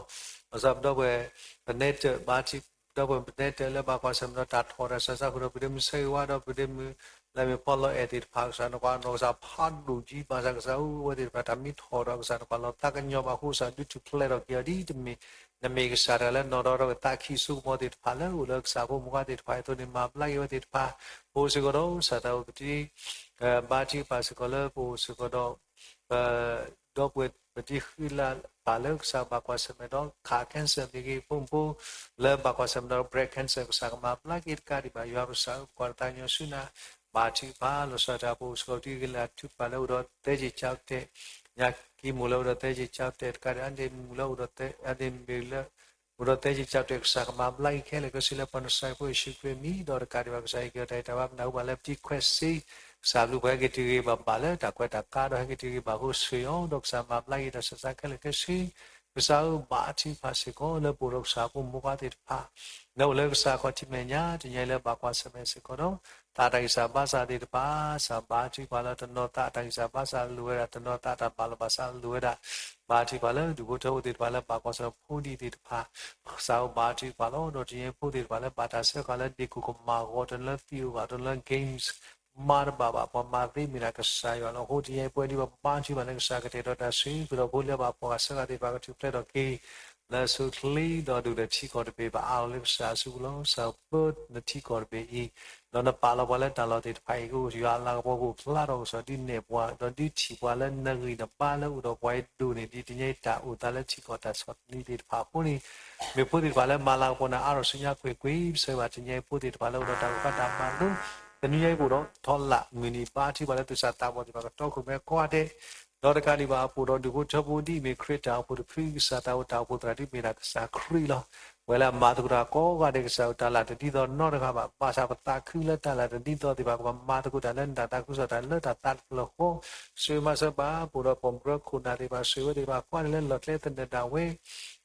ဘၣ်ဆၣ်ပဒီပုၢ်ဝဲၢ် ပနဲတၢၣ် ဘၣ်ထံ ပဒီပုၢ်ဝဲၢ်ပနဲတၢၣ်လၢဘၣ်ကွၢ်ဆၢၣ်မဲာ်ဒီးတၢ်ထီၣ်တၢ်ဆၢသးဃုာ်ဒီး ပဒ့မုၣ်ဆၢဂ့ၤဝါဒီး ပဒ့မုၣ်လၢမ့ၢ်ဖီလီၤအဲၣ်သ့ၣ်တဖၣ် ကစၢ်နကွၢ်နီၢ်ကစၢ်ဖးဒိၣ်ကံ ဘၣ်ဆၣ်ကစၢ်ဧၢ အဝဲသ့ၣ်တဖၣ်တၢ်မ့ၢ်ထီၣ်ဒီး ကစၢ်နကွၢ်လီၤသးကညီၤဘၣ်အဃိ ကစၢ်ဒုးထူၣ်ဖျဲးထီၣ်က့ၤအီၤဒ်တမ့ၢ် နမ့ၢ်ကစၢ်တဂၤလၢနီၢ်ဒီထီၣ်ကသးခံစိကမီၤသ့ၣ်တဖၣ်လၢအိၣ်လၢကစၢ်ဖိမုၣ်ခွါသ့ၣ်တဖၣ်အသိးန့ၣ် မၤဘျါက့ၤအဝဲသ့ၣ်တဖၣ်, အိၣ်စ့ၢ်ကီးဒီး ကစၢ်သးအိၣ်ပတံ ဘါထုကဖၣ်စ့ၢ်ကီးလၢပအိၣ်စ့ၢ်ကီးဒီး ပဒီပုၢ်ဝဲၢ်ပတံဃံလၤတဖၣ်လၢကစၢ်ဘၣ်ကွၢ်ဆၢၣ်မဲာ်ဒီး ခး cancer မ့ၢ်ဂ့ၤ ဖိမုၣ်ဖိလၢဘၣ်ကွၢ်ဆၢၣ်မဲာ်ဒီး breast cancer ကစၢ်ကမၤဘျါက့ၤတကးဒံးဘၣ် ယွၤပကစၢ်ဧၢ ပကွၢ်တၢ်သးကညီၤဆူနၤ, ဘါထုကဖၣ်လီၤဆီဒၣ်တၢ် ပအိၣ်စ့ၢ်ကီးပတံဃံလၤထုကဖၣ်လၢအိၣ်ဒီးသဲက့ၤကၠီတဲာ်, ညါကံမိၢ်လၢအိၣ်ဒီးသဲက့ၤကၠီတဲာ်တကးဒံး အန့ၣ်မုၣ်လၢအိၣ်ဒီးသဲ အန့ၣ်မ့ၢ်လၢ အိၣ်ဒီးသဲက့ၤကၠီတဲာ် ကစၢ်ကမၤဘျါက့ၤခဲလၢာ်ခဲဆ့လၢပှၤနစၤရ့းဖိယ့ၣ်ၡူးခရံာ်အမံၤ ဒီးတကးဒံးဘၣ် ကစၢ်ဟ့ၣ်က့ၤအီၤတၢ်ဂံၢ်တၢ်ဘါ ပနၢ်ဟူဘၣ်လၢပတံခွဲးစ့ ကစၢ်ဘျုးပှၤဟဲက့ၤတဂ့ၤဘၣ်ဘၣ်လၢတၢ်ကွဲးတၢ်ကါဒီးဟဲက့ၤတဂ့ၤဘၣ်အဃိ ဆှ့ၣ်အီၤ ဒီးကစၢ်မၤဘျါက့ၤတၢ်ဆၢသးခဲလၢာ်ခဲဆ့, ကစၢ်ဧၢ ဘါထုကဖၣ်စ့ၢ်ကီးလၢပအိၣ်ဒီးကစၢ်ဖိမုၣ်ဖိခွါသ့ၣ်တဖၣ် လၢအိၣ်လၢကစၢ်ခီၣ်ထံးမဲာ်ညါ တနံၤအံၤလၢဘၣ်ကွၢ်ဆၢၣ်မဲာ်စ့ၢ်ကီးဒီး သးတၢ်ဂံၢ်စၢ်ဘါစၢ်သ့ၣ်တဖၣ် ကစၢ်ဘါထုကဖၣ်လၢတနီၤသးတၢ်ဂံၢ်စၢ်ဘါစၢ်လိၣ်ဝဲဒၣ် တနီၤသးတၢ်ဘၣ်လီၤဘၣ်စးလိၣ်ဝဲဒၣ်, ဘါထုကဖၣ်လၢဒူၣ်ဖိထၢဖိသ့ၣ်တဖၣ်လၢဘၣ်ကွၢ်ဆၢၣ်ဖိဒံးသ့ၣ်တဖၣ် ကစၢ်ဧၢ ဘါထုကဖၣ်လီၤ. ဒီးတနံၤအံၤဖိသ့ၣ်တဖၣ်လၢဘၣ်တၢ်ဆှၢဃာ်လၢဒ့ၣ်ကိၣ်ကမၣ်အဂီၢ် တနီၤလၢသံးအဂီၢ် တနီၤလၢ games မၤတဘၣ်ဘၣ် ပှၤမၤသ့မ့ၢ်ဒၣ်ကစၢ်ယွၤလီၤ. အဃိတနံၤအံၤပဝဲဒ်ပဘါထုကဖၣ်လၢကစၢ်ကတဲာ်ဒီးတၢ်ဆိၣ်ဂ့ၤဃုာ်ဒီးဖိလၢဘၣ်ဖှီၣ်ဂာ်ဆှၢဃာ်သ့ၣ်တဖၣ်ကထူၣ်ဖျဲးထီၣ်က့ၤ လၢအဆိအချ့ ဒီးဒိၣ်ဒီးထံကီၢ်တဘ့ၣ်ဘၣ်အါလီၤလၢကစၢ်အစုပူၤလီၤ. ကစၢ်ပၢနထံကီၢ်တဘ့ၣ်အံၤ ဒီးနပာ်လီၤပှၤလၢတၢ်လီၢ်သ့ၣ်တဖၣ်အံၤ ကယွၤအလၤကပီၤကအိၣ်ဖျါထီၣ်ကစီၣ်ဒုးနဲၣ်ပှၤ ဒီးဒုးထံၣ်ပှၤလၢနဂံၢ်နဘါလၢအိၣ်ဒီးပှၤအံၤဒိၣ်န့ၢ်ဒံး တနံၤအံၤတၢ်အိၣ်သးလၢထံကီၢ်တၢ်ဆီၣ်သနံးသ့ၣ်တဖၣ်အဃိန့ၣ် မ့ၢ်ဖိသ့ၣ်တဖၣ်လၢမၤလၤကပီၤနၤအါထီၣ်ဆူညါကွ့ၢ်ကွ့ၢ် ပဆၢဂ့ၤဘၣ်တနံၤအံၤဖိသ့ၣ်တဖၣ်လၢအိၣ်ဒီးတၢ်အိၣ်ဖးတၢ်မၤလိ တနံၤအံၤအိၣ်ဒီးထီလၣ်မုၢ်နံၤ ဘါထုကဖၣ်လၢသုးစၢ်သးဘီၣ်သ့ၣ်တဖၣ်ကတီခိၣ်မဲာ်ကိးဂၤဒဲး ဒီးတကးဒံးဘၣ်အပူၤဒီးဒူၣ်ဖိထၢဖိဒ်အမ့ၢ်ခရံာ်တၢ်အိၣ်ဖှိၣ်တဖု ကစၢ်တၢ်အိၣ်တၢ်အိၣ်ဖှိၣ်သရၣ်ဒ်မ့ၢ်ဒၣ်ကစၢ်ခရံာ်လီၤ. ပှၤလၢအမၤသကိးတၢ်ကိးဂၤဒဲး ကစၢ်အိၣ်တၢ်လၢတဒ်သိးနီတဂၤဘၣ် ဘၣ်ဆၣ်ပသးခုလၢတၢ်လၢတဒ်သိးသ့ၣ်တဖၣ် ပကမၤသကိးတၢ်လၢနတၢ်သးခုကစီၣ်တၢ်လၢတၢ်သးတဖျၢၣ်ဃီ ဆိၣ်ဂ့ၤမၤစၢၤပှၤ ပအိၣ်ဒီးပိာ်မုၣ်ဖိခိၣ်နၢ်သ့ၣ်တဖၣ် ဆိၣ်ဂ့ၤဝဲသ့ၣ်တဖၣ်ကွၢ်န့ၣ်လၢလီၢ်ကျဲသနၢၣ်ဒၣ်ဝဲ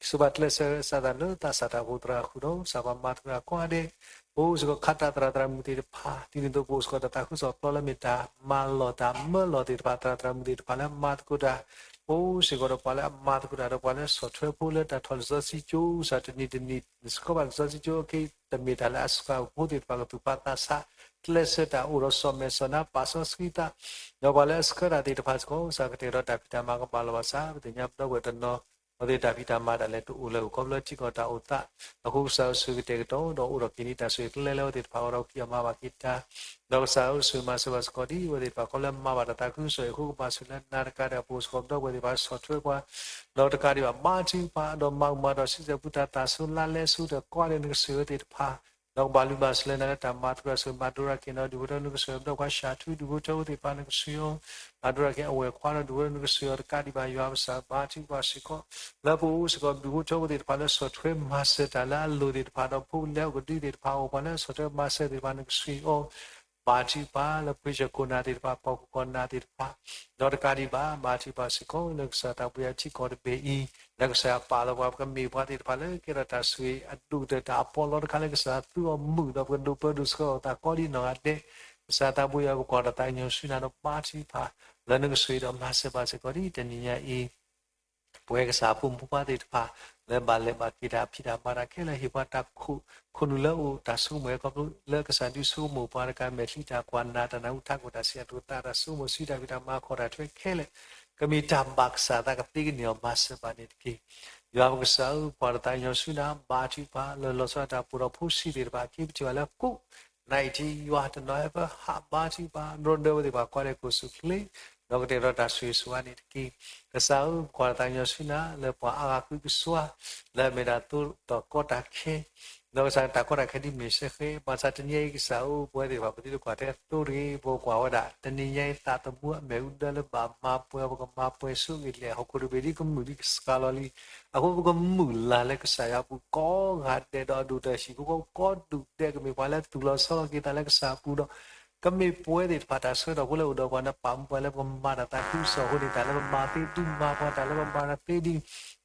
ကစၢ်ဘၣ်ကျဲးစၢးစၢ်သးလၢသးစၢ်တၢ်အိၣ်ဖှိၣ်သရၣ်ဃုာ်ဒီး ကစၢ်ပှၤမၤသကိးတၢ်ကိးဂၤဒဲး ပအိၣ်စ့ၢ်ကီးခးတၢ်သရၣ်သရၣ်မုၣ်သ့ၣ်တဖၣ် ဒ်န့ၣ်အသိးပအိၣ်စ့ၢ်ကီးတၢ်သးခုကစီၣ်ပျီလၢမ့ၢ်တၢ် မၤလီၢ်တၢ်မၢလီၢ်သ့ၣ်တဖၣ် သရၣ်သရၣ်မုၣ်သ့ၣ်တဖၣ်လၢမၤသကိးတၢ် ပအိၣ်စ့ၢ်ကီးဒီးပှၤလၢအမၤသကိးတၢ်ဒီးပှၤလၢဆီၣ်ထွဲဖိလၢတၢ်ထီၣ်လံာ်စီဆှံကၠိ ကစၢ်တနံၤတနံၤ နစံးဘၣ်လံာ်စီဆှံကၠိအခံ တမ့ၢ်တၢ်လၢအစှၤဖိသ့ၣ်တဖၣ်ကသူၣ်ဖးသးဆး ကျဲးစၢးတၢ်အိၣ်ဒီးစီၤမဲာ်စီၤနါပာ်စီဆှံသး ဒီးပှၤလၢအဆှၢတၢ်သ့ၣ်တဖၣ်စ့ၢ်ကီး ကစၢ်ကတဲာ်ဒီးတၢ်ဖံးတၢ်မၤကဘၣ်လီၤဘၣ်စး ပသ့ၣ်ညါပဒီပုၢ်ဝဲၢ်တနီၤ အဝဲသ့ၣ်တၢ်ဖံးတၢ်မၤဒၣ်လဲာ်တအိၣ်လၢၤ ခီဖျိထံကီၢ်တၢ်အိၣ်သး အဃိကစၢ်အိၣ်ဆူၣ်ကတဲာ်ကတီၤ ဒီးအိၣ်ဒီးက့ၤနံၤတၢ်ဆိၣ်ဂ့ၤကျဲလၢအဝဲသ့ၣ်တဖၣ်အဂီၢ်ဒီးကဖံးအီၤမၤဘၣ်က့ၤတၢ် ဒီးကစၢ်အိၣ်ဆိၣ်ဂ့ၤမၤစၢၤဘၣ်စ့ၢ်ကီးဒ်အဝဲသ့ၣ်တဖၣ် ခီဖျိလၢမၤဘၣ်တၢ်သးခုကစီၣ်အံၤအဃိ ကဘၣ်ဆိၣ်ဂ့ၤလၢနၤတကးဒံး ပအိၣ်စ့ၢ်ကီးပဒီပုၢ်ဝဲၢ်သ့ၣ်တဖၣ်ဆီၣ်ထွဲပှၤ ဒီးတကးဒံးဘၣ် ဘါထုကဖၣ် ဒီးမၤကမၣ်ဒီးစံးဆၢပှၤတၢ်သးစူၤလါလဲဆူတၢ်ကိးဂၤဒဲး နကဆိၣ်ဂ့ၤအဝဲသ့ၣ်တဖၣ် ဒီးကဘၣ်လုၢ်ဘၣ်စၢၤလၢနၤလၢတၢ်မၤသကိးတၢ်ဆိၣ်ဂ့ၤ မၤဒိရၤက့ၤနီၤ ဒူၣ်ဖိထၢဖိ နကဆိၣ်ဂ့ၤပဒီပုၢ်ဝဲၢ်ခွါ ရှၤထူ ဒူၣ်ဖိထၢဖိသ့ၣ်တဖၣ် နကဆိၣ်ဂ့ၤအီၤ မၤဒိရၤက့ၤအဝဲၢ်ခွါဒီးဒူၣ်ဖိထၢဖိ နကဆိၣ်ဂ့ၤအီၤတကးဒံးဘၣ် ယွၤပကစၢ် ဘါထုကဖၣ်စ့ၢ်ကီး လၢပအိၣ်စ့ၢ်ကီးဒူၣ်ဖိထၢဖိသ့ၣ်တဖၣ်လၢဆီၣ်ထွဲမၤစၢၤတၢ်လၢအလိၤသ့ၣ်တဖၣ် ဒီးဖိလံၤအိၣ်ကဒုသ့ၣ်တဖၣ်အဂီၢ် ပှၤလၢဆီၣ်ထွဲမၤစၢၤသ့ၣ်တဖၣ် နကဆိၣ်ဂ့ၤအီၤ ဘါထုကဖၣ်လၢပှၤခိၣ်နၢ်သ့ၣ်တဖၣ် ပှၤခိၣ်ကိးနၢ်သ့ၣ်တဖၣ် ဒီးတကးဒံးဘၣ် ဘါထုကဖၣ်စ့ၢ်ကီး လၢကစၢ်သးပှၢ်ယွၤထံကီၢ်တဘ့ၣ်အံၤ လၢကစၢ်ယွၤပာ်လီၤပှၤ ပကမ့ၢ်ပှၤသ့ၣ်တဖၣ်လၢကဲထီၣ်တၢ်ဆိၣ်ဂ့ၤအဒိၣ်ကတၢၢ် တၢ်အပီးလီတခါလၢကစၢ်ယွၤ သူအီၤမုာ်ဒီးပကဒိးပၢဒိးဆှၢအီၤသးကိးဒ်နီၢ်ဂၤဒဲး ကစၢ်သးပှၢ်ယွၤ ပကွၢ်တၢ်သးကညီၤဆူနၤဒီးဘါထုကဖၣ် လၢနကဆိၣ်ဂ့ၤဒီးမၤစၢၤပှၤစ့ၢ်ကီးဒ်တနံၤညါအံၤ ပဝဲကစၢ်ဖိမုၣ်ဖိခွါသ့ၣ်တဖၣ် လၢဘၣ်လဲၤဘၣ်က့ၤတၢ်ဖံးတၢ်မၤတၢ်ခဲလၢာ် ဟ့ၣ်ပှၤတၢ်ခိၣ်နူာ်လၢအိၣ်တၢ်ဆိကမိၣ် ခီဖျိလၢကစၢ်ဒုးဆိကမိၣ်ပှၤတကး မဲာ်ချံတၢ်ကွၢ်နၢ်တၢ်နၢ်ဟူထးခိၣ်တၢ်စံးတၢ်ကတိၤသး တၢ်ဆိကမိၣ်ဆူတၢ်ဖံးတၢ်မၤ ခီၣ်တၢ်ထွဲခဲလၢာ် ကမ့ၢ်တၢ်ဘၣ်ကစၢ်သးကသ့ကန့ၢ်အီၤ မၤစၢၤပှၤန့ၣ်တက့ၢ်. ယွၤပကစၢ်ဧၢ ပကွၢ်တၢ်သးကညီၤဆူနၤ ဘါထုကဖၣ် လၢလီၤဆီဒၣ်တၢ် ပှၤဒီးဖိဆံးသ့ၣ်တဖၣ်အခံ ပထံၣ်ဘၣ်လၢကိးနံၤအံၤထံယွၤတနီၤဟဲဖဲဟး ဘါထုကဖၣ် ဒီးဒၢဝဲသ့ၣ်တဖၣ်ကိးဂၤဒဲး ကအိၣ်ဆူၣ်အိၣ်ချ့ ဒီးကတဲာ်ဒီးတၢ်ဆိၣ်ဂ့ၤဆိၣ်ဝါန့ၣ်တက့ၢ်. ကစၢ်ဧၢ ပကွၢ်တၢ်သးကညီၤဆူနၤ လၢပှၤအါဂၤဃုကဆှီ လၢအမ့ၢ်ဒၣ်သိတၢ်ကီတၢ်ခဲ ဒီးကစၢ်တၢ်ကီတၢ်ခဲဒ်မ့ၢ်စ့ၢ်ကီး ဘၣ်ဆၣ်တနံၤအံၤကစၢ်ဧၢ ပဝဲသ့ၣ်တဖၣ် ပသုတကွၢ်ထဲသိတဂ့ၤ ပကကွၢ်ဝဲဒၣ် တနံၤညါအံၤ သးသမူအမဲာ်အူဒၢလၢဘၣ်မၤပှဲၤ ပကမၤပှဲၤဆိဂ့ၤလဲၣ် ဟီၣ်ခိၣ်တဘ့ၣ်ဒ်ကမုာ်ဒ်ကစှၤလီၤလံ. အဃိပကမုၢ်လၢ်လၢကစၢ်ယွၤအပူၤကိးဂၤဒဲး ဒီးအဒိၣ်တၢ်ဆံးဖိကိးဒူၣ်ဒဲး ကမ့ၢ်ပှၤလၢသူၣ်လီၤဆီလီၤက့ၤသးလၢကစၢ်အပူၤဒီး ကမ့ၢ်ပဝဲသ့ၣ်တဖၣ်တၢ်ဆှၢထီၣ်ဖိလၢအိၣ်ဒီးပှၤ နပာ်မူပှၤလၢပကမၤတၢ်သးခုကစီၣ်အဃိန့ၣ် တၢ်လၢပမၤသ့ဒုးမၤပှၤ တၢ်လၢပမၤတၢ်သ့ဒုး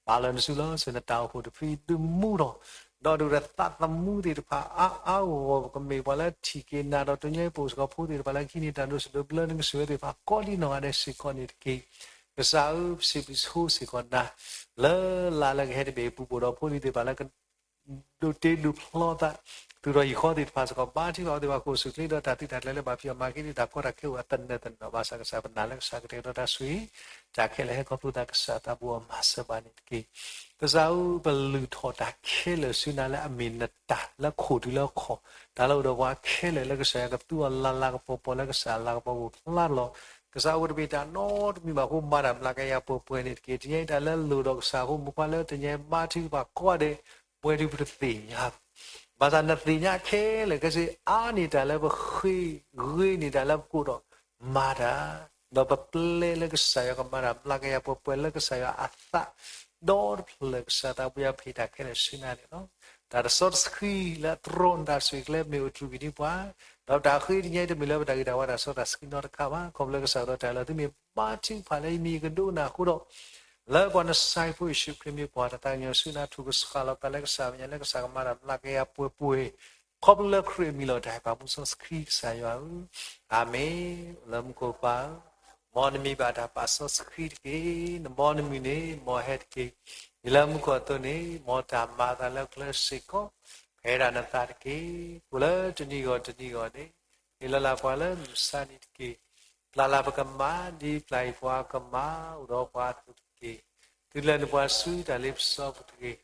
ပာ်လီၤနစုလီၤ စၢၤနတၢ်အိၣ်ဖှိၣ်တဖုဒုးမူထီၣ် ဒီးဒုၣ်ဒါသးသမူသ့ၣ်တဖၣ်အါအါဂီၢ်ဂီၢ် ကမ့ၢ်ပှၤလၢထံၣ်က့ၤနၤဒီး တနံၤအံၤပအိၣ်စ့ၢ်ကီးဖိသ့ၣ်တဖၣ်လၢကဟံးန့ၢ်တၢ်ဒိးစံးဒိးဘျၢနကစၢၢ်ဝဲသ့ၣ်တဖၣ် ကိးဒံနီၢ်ဂၤဒဲးစ့ၢ်ကီးန့ၣ်တက့ၢ်. ကစၢ်ဧၢ, ပစံးဘျုးဆိစ့ၢ်ကီးနၤ လၢလါလၢကဟဲတဘ့ၣ်အပူၤ ပအိၣ်ဒီးဖိလံၤသ့ၣ်တဖၣ်လၢ ဒိးတ့ဒိးဖျီသး သူၣ်ထီၣ်ယံၤဃီသ့ၣ်တဖၣ်စ့ၢ်ကီး ဘါထုကဖၣ်အီၤသ့ၣ်တဖၣ် ကအိၣ်ဆူၣ်ချ့ဒီးတၢ်သုးတၢ်ကျဲၤလၢဘၣ်ဖံးအီၤမၤက့ၤဒံးတၢ်ကီတၢ်ခဲအိၣ်အသနၢၣ်သနၢၣ် ဘၣ်ဆၣ်ကစၢ်ပနာ်လၢကစၢ်ကတဲာ်ကတီၤတၢ်ဆိၣ်ဂ့ၤ တၢ်ခဲလၢာ်ဟဲခီဖျိသး ကစၢ်သးဘိအမၤစၢၤဘၣ်န့ၣ်တက့ၢ်. ကစၢ်ဧၢ, ပလုၢ်ထီၣ်တၢ်ခဲလၢာ်ဆူနၤလၢအမ့ၢ်နတၢ်လၢခိၣ်တုၤလၢခီၣ် တၢ်လၢအိၣ်ဒီးပှၤခဲလၢာ်လၢကစၢ်ယွၤကသူအီၤလၤလၤကပီၤပီၤလၢကစၢ်အလၤကပီၤပူၤဖျါလီၤ. ကစၢ်ဧၢ, ပတမ့ၢ်တၢ်နီတမံၤဘၣ်အဃိ မၤတၢ်မျးကယၤပှဲၤပှဲၤန့ၣ်တက့ၢ်. တနံၤအံၤတၢ်လၢလိၣ်ဒီးကစၢ်အဃိ မိၢ်ပှၢ်လၢတနံၤအံၤဘါထုကဖၣ်ကိးဂၤဒဲး ပှဲၤဒုးပတသ့ၣ်ညါ ဘၣ်ဆၣ်နသ့ၣ်ညါခဲလၢာ်ခဲဆ့ အါန့ၢ်တၢ်လၢပဃ့ဂ့ၤန့ၢ်တၢ်လၢပကအိၣ်ဒီးမၤတၢ် ဒီးပပျဲလၢကစၢ်ယွၤကမၤတၢ်မျးကယၤပှဲၤပှဲၤလၢကစၢ်ယွၤအသး ဒီတဖျၢၣ် ကစၢ်သးဘိယွၤဖံးတၢ်ခဲလၢာ်ဆူနၤန့ၣ်လီၤ. တၢ်တစီတဆှံလၢအတြီနတၢ်ဆိၣ်ဂ့ၤကျဲမ့ၢ်အိၣ်တြူၢ်က့ၤန့ၢ်ပှၤ ဒီးတၢ်ဃ့တနံၤအံၤတမ့ၢ်လၢပတၢ်ဂ့ၤတၢ်ဝါတၢ်စီတၢ်ဆှံနီတခါဘၣ်. ခီဖျိကစၢ်ဒီးတၢ်လၢသုမ့ၢ်ဘါထုကဖၣ်လၢ ယမံၤယကဒိကနၣ်အဃိဒီး လၢပှၤနဆါဟံဖိယ့ၣ်ၡူးခရံာ်မံၤ ပှၤတၢ်သးကညီၤဆူနၤ ထုကဖၣ်လီၤပသးလၢကစၢ်မဲာ်ညါလၢကစၢ်ကမၤတၢ်မျးကယၤပှဲၤပှဲၤ ခီဖျိလၢခရံာ်အမံၤလီၤ. တၢ်ဟ့ၣ်ပာ်မူစီဆှံကစၢ်ယွၤဧၢ, အၤမ့ၣ်. လၢမူခိၣ်ပၢ်ဧၢ, မ်နမံၤဘၣ်တၢ်ပာ်စီဆှံတက့ၢ်. နဘီနမုၢ်န့ၣ် မ်ဟဲတက့ၢ်. ဒ်လၢမူခိၣ်အသိးန့ၣ် မ်တၢ်မၤအသးလၢကျဲစ့ၢ်ကီး ဖဲဒၣ်နသးတက့ၢ်. အိၣ်လၢတနံၤဂီၢ်တနံၤဂီၢ်န့ၣ် ဟ့ၣ်လီၤလၢပှၤလၢမုၢ်ဆါနံၤတက့ၢ်. ပျၢ်လၢပကမၤ ဒ်ပျၢ်အံၤပှၤကမၤ အိၣ်ဒီးပှၤအသိးတက့ၢ်. သုလဲၤနုာ်ပှၤဆူတၢ်လ့ပစီပူၤတက့ၢ်.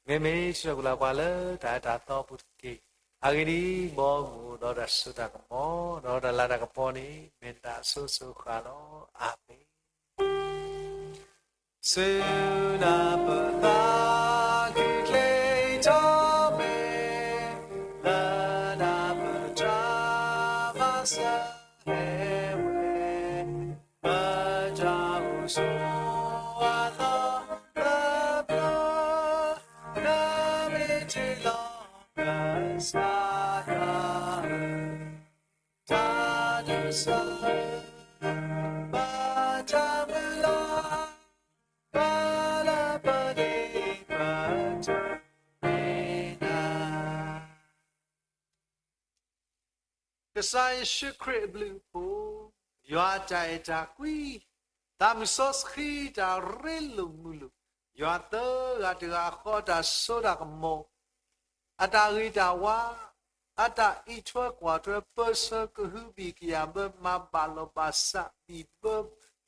မ့မ့ၢ်ထုးထီၣ်ကွံာ်လၢပှၤလၢတၢ်အၢတၢ်သီပူၤတက့ၢ်. အဂ့ၢ်ဒ်အံၤ, မ်အမုၢ်အိၣ်ဒီးတၢ်စိတၢ်ကမီၤ ဒီးတၢ်လၤတၢ်ကပီၤန့ၣ် မ့ၢ်နသးအစိၤစိၤအဃၣ်လီၤ. အၤမ့ၣ်. ဆူနၤပသးခုချ့ထီၣ်မ့ၢ် လၢနၤပတြၢ်မၤစၢၤဟဲဝဲ ပတၢ်အိၣ်ဆိး အသီတဖျၢၣ် နမ့ၢ်တ့လီၤကစၢ်ယွၤ တၢ်ဒိးစၢၤ ဘၣ်တၢ်မုၢ်လၢ် ဘၣ်လၢပန့ၢ်ပတၢ် ကစၢ်ယ့ၣ်ၡူးခရံာ်အဘျုးအဖှိၣ်, ယွၤအတၢ်အဲၣ်တၢ်ကွံ, သးမုၢ်စီဆှံတၢ်ရ့လိာ်မုာ်လိာ်, ယွၤသၢဂၤတဂၤဃီတၢ်စိတၢ်ကမီၤ, အတၢ်ဂ့ၤတၢ်ဝါ, အတၢ်အံးထွဲကွၢ်ထွဲ ပၢဆှၢကဟုဘံၣ်ကယာ်ဘၢ မၤဘၣ်လီၤဘၣ်စးဘံၣ်ဘၢ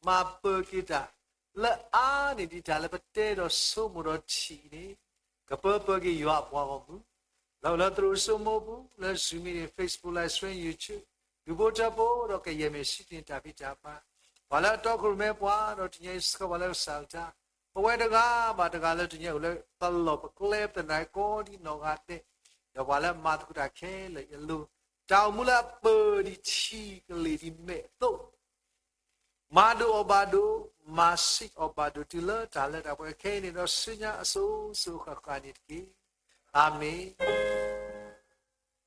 မၤပၢၤက့ၤတၢ် လၢအါန့ၢ်ဒံးတၢ်လၢပတဲဒီးဆိကမိၣ်ဒီးထံၣ်န့ၣ် ကပၢပၢၤက့ၤယွၤအပှၤဂီၢ်မုၢ် လၢအိၣ်လၢသရိာ်စိမိပူၤ လၢ Zoom မ့ၢ်ဂ့ၤ Facebook Live Stream YouTube ဒူဖိထၢဖိ ဒီးကယဲၢ်မ့ၢ်စံးတ့ၢ်တၢ်ဖံးတၢ်မၤ ပှၤလၢအတီခိၣ်ရိၣ်မဲပှၤ ဒီးတနံၤအံၤဆှၢပှၤလၢကစၢ်အကလုၢ်ကထါ ပဝဲတဂၤဘၣ်တဂၤလၢတနံၤအံၤအိၣ်လၢပလီၢ်ပကျဲပသနၢ်ကိးဒံးနီၢ်ဂၤဒဲး ဒီးပှၤလၢအမၤသကိးတၢ်ခဲလၢာ်အလိၤ တၢ်အိၣ်မူလၢအပၢၢ်ဒံးထံကလ့ၢ်ဒံးမဲာ်အသိး မၤဒိၣ်အီၣ်ဘၣ်ဒိၣ်, မၤဆံးအီၣ်ဘၣ်ဒိၣ် တုၤလၢတၢ်လၢတၢ်ပှဲၤခဲအံၤန့ၣ်ဒီး ဆူညါအစိၤစိၤဃၣ်ဃၣ်န့ၣ်တက့ၢ်. အၤမ့ၣ်,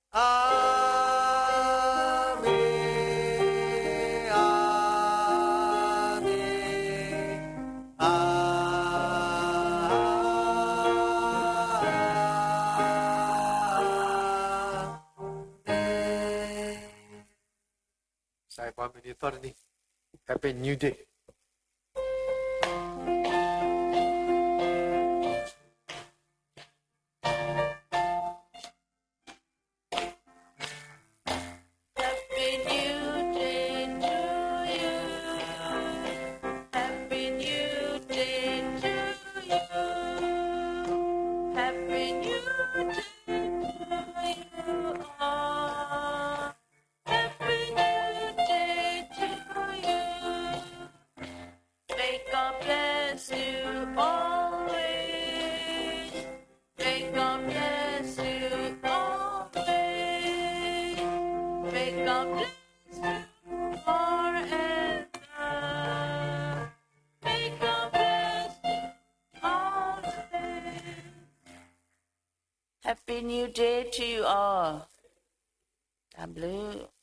အၤမ့ၣ်, အၤမ့ၣ်, အၤမ့ၣ်. စးပှၤမုၢ်နံၤသီတနံၤ Happy New Day. Happy New Day to you. Happy New Day to you. Happy New Day to you all. Happy New Day to you. May God bless you always. May God bless you always. May God bless you forever. May God bless you always. Happy New Day to you all. တၢ်ဘျုး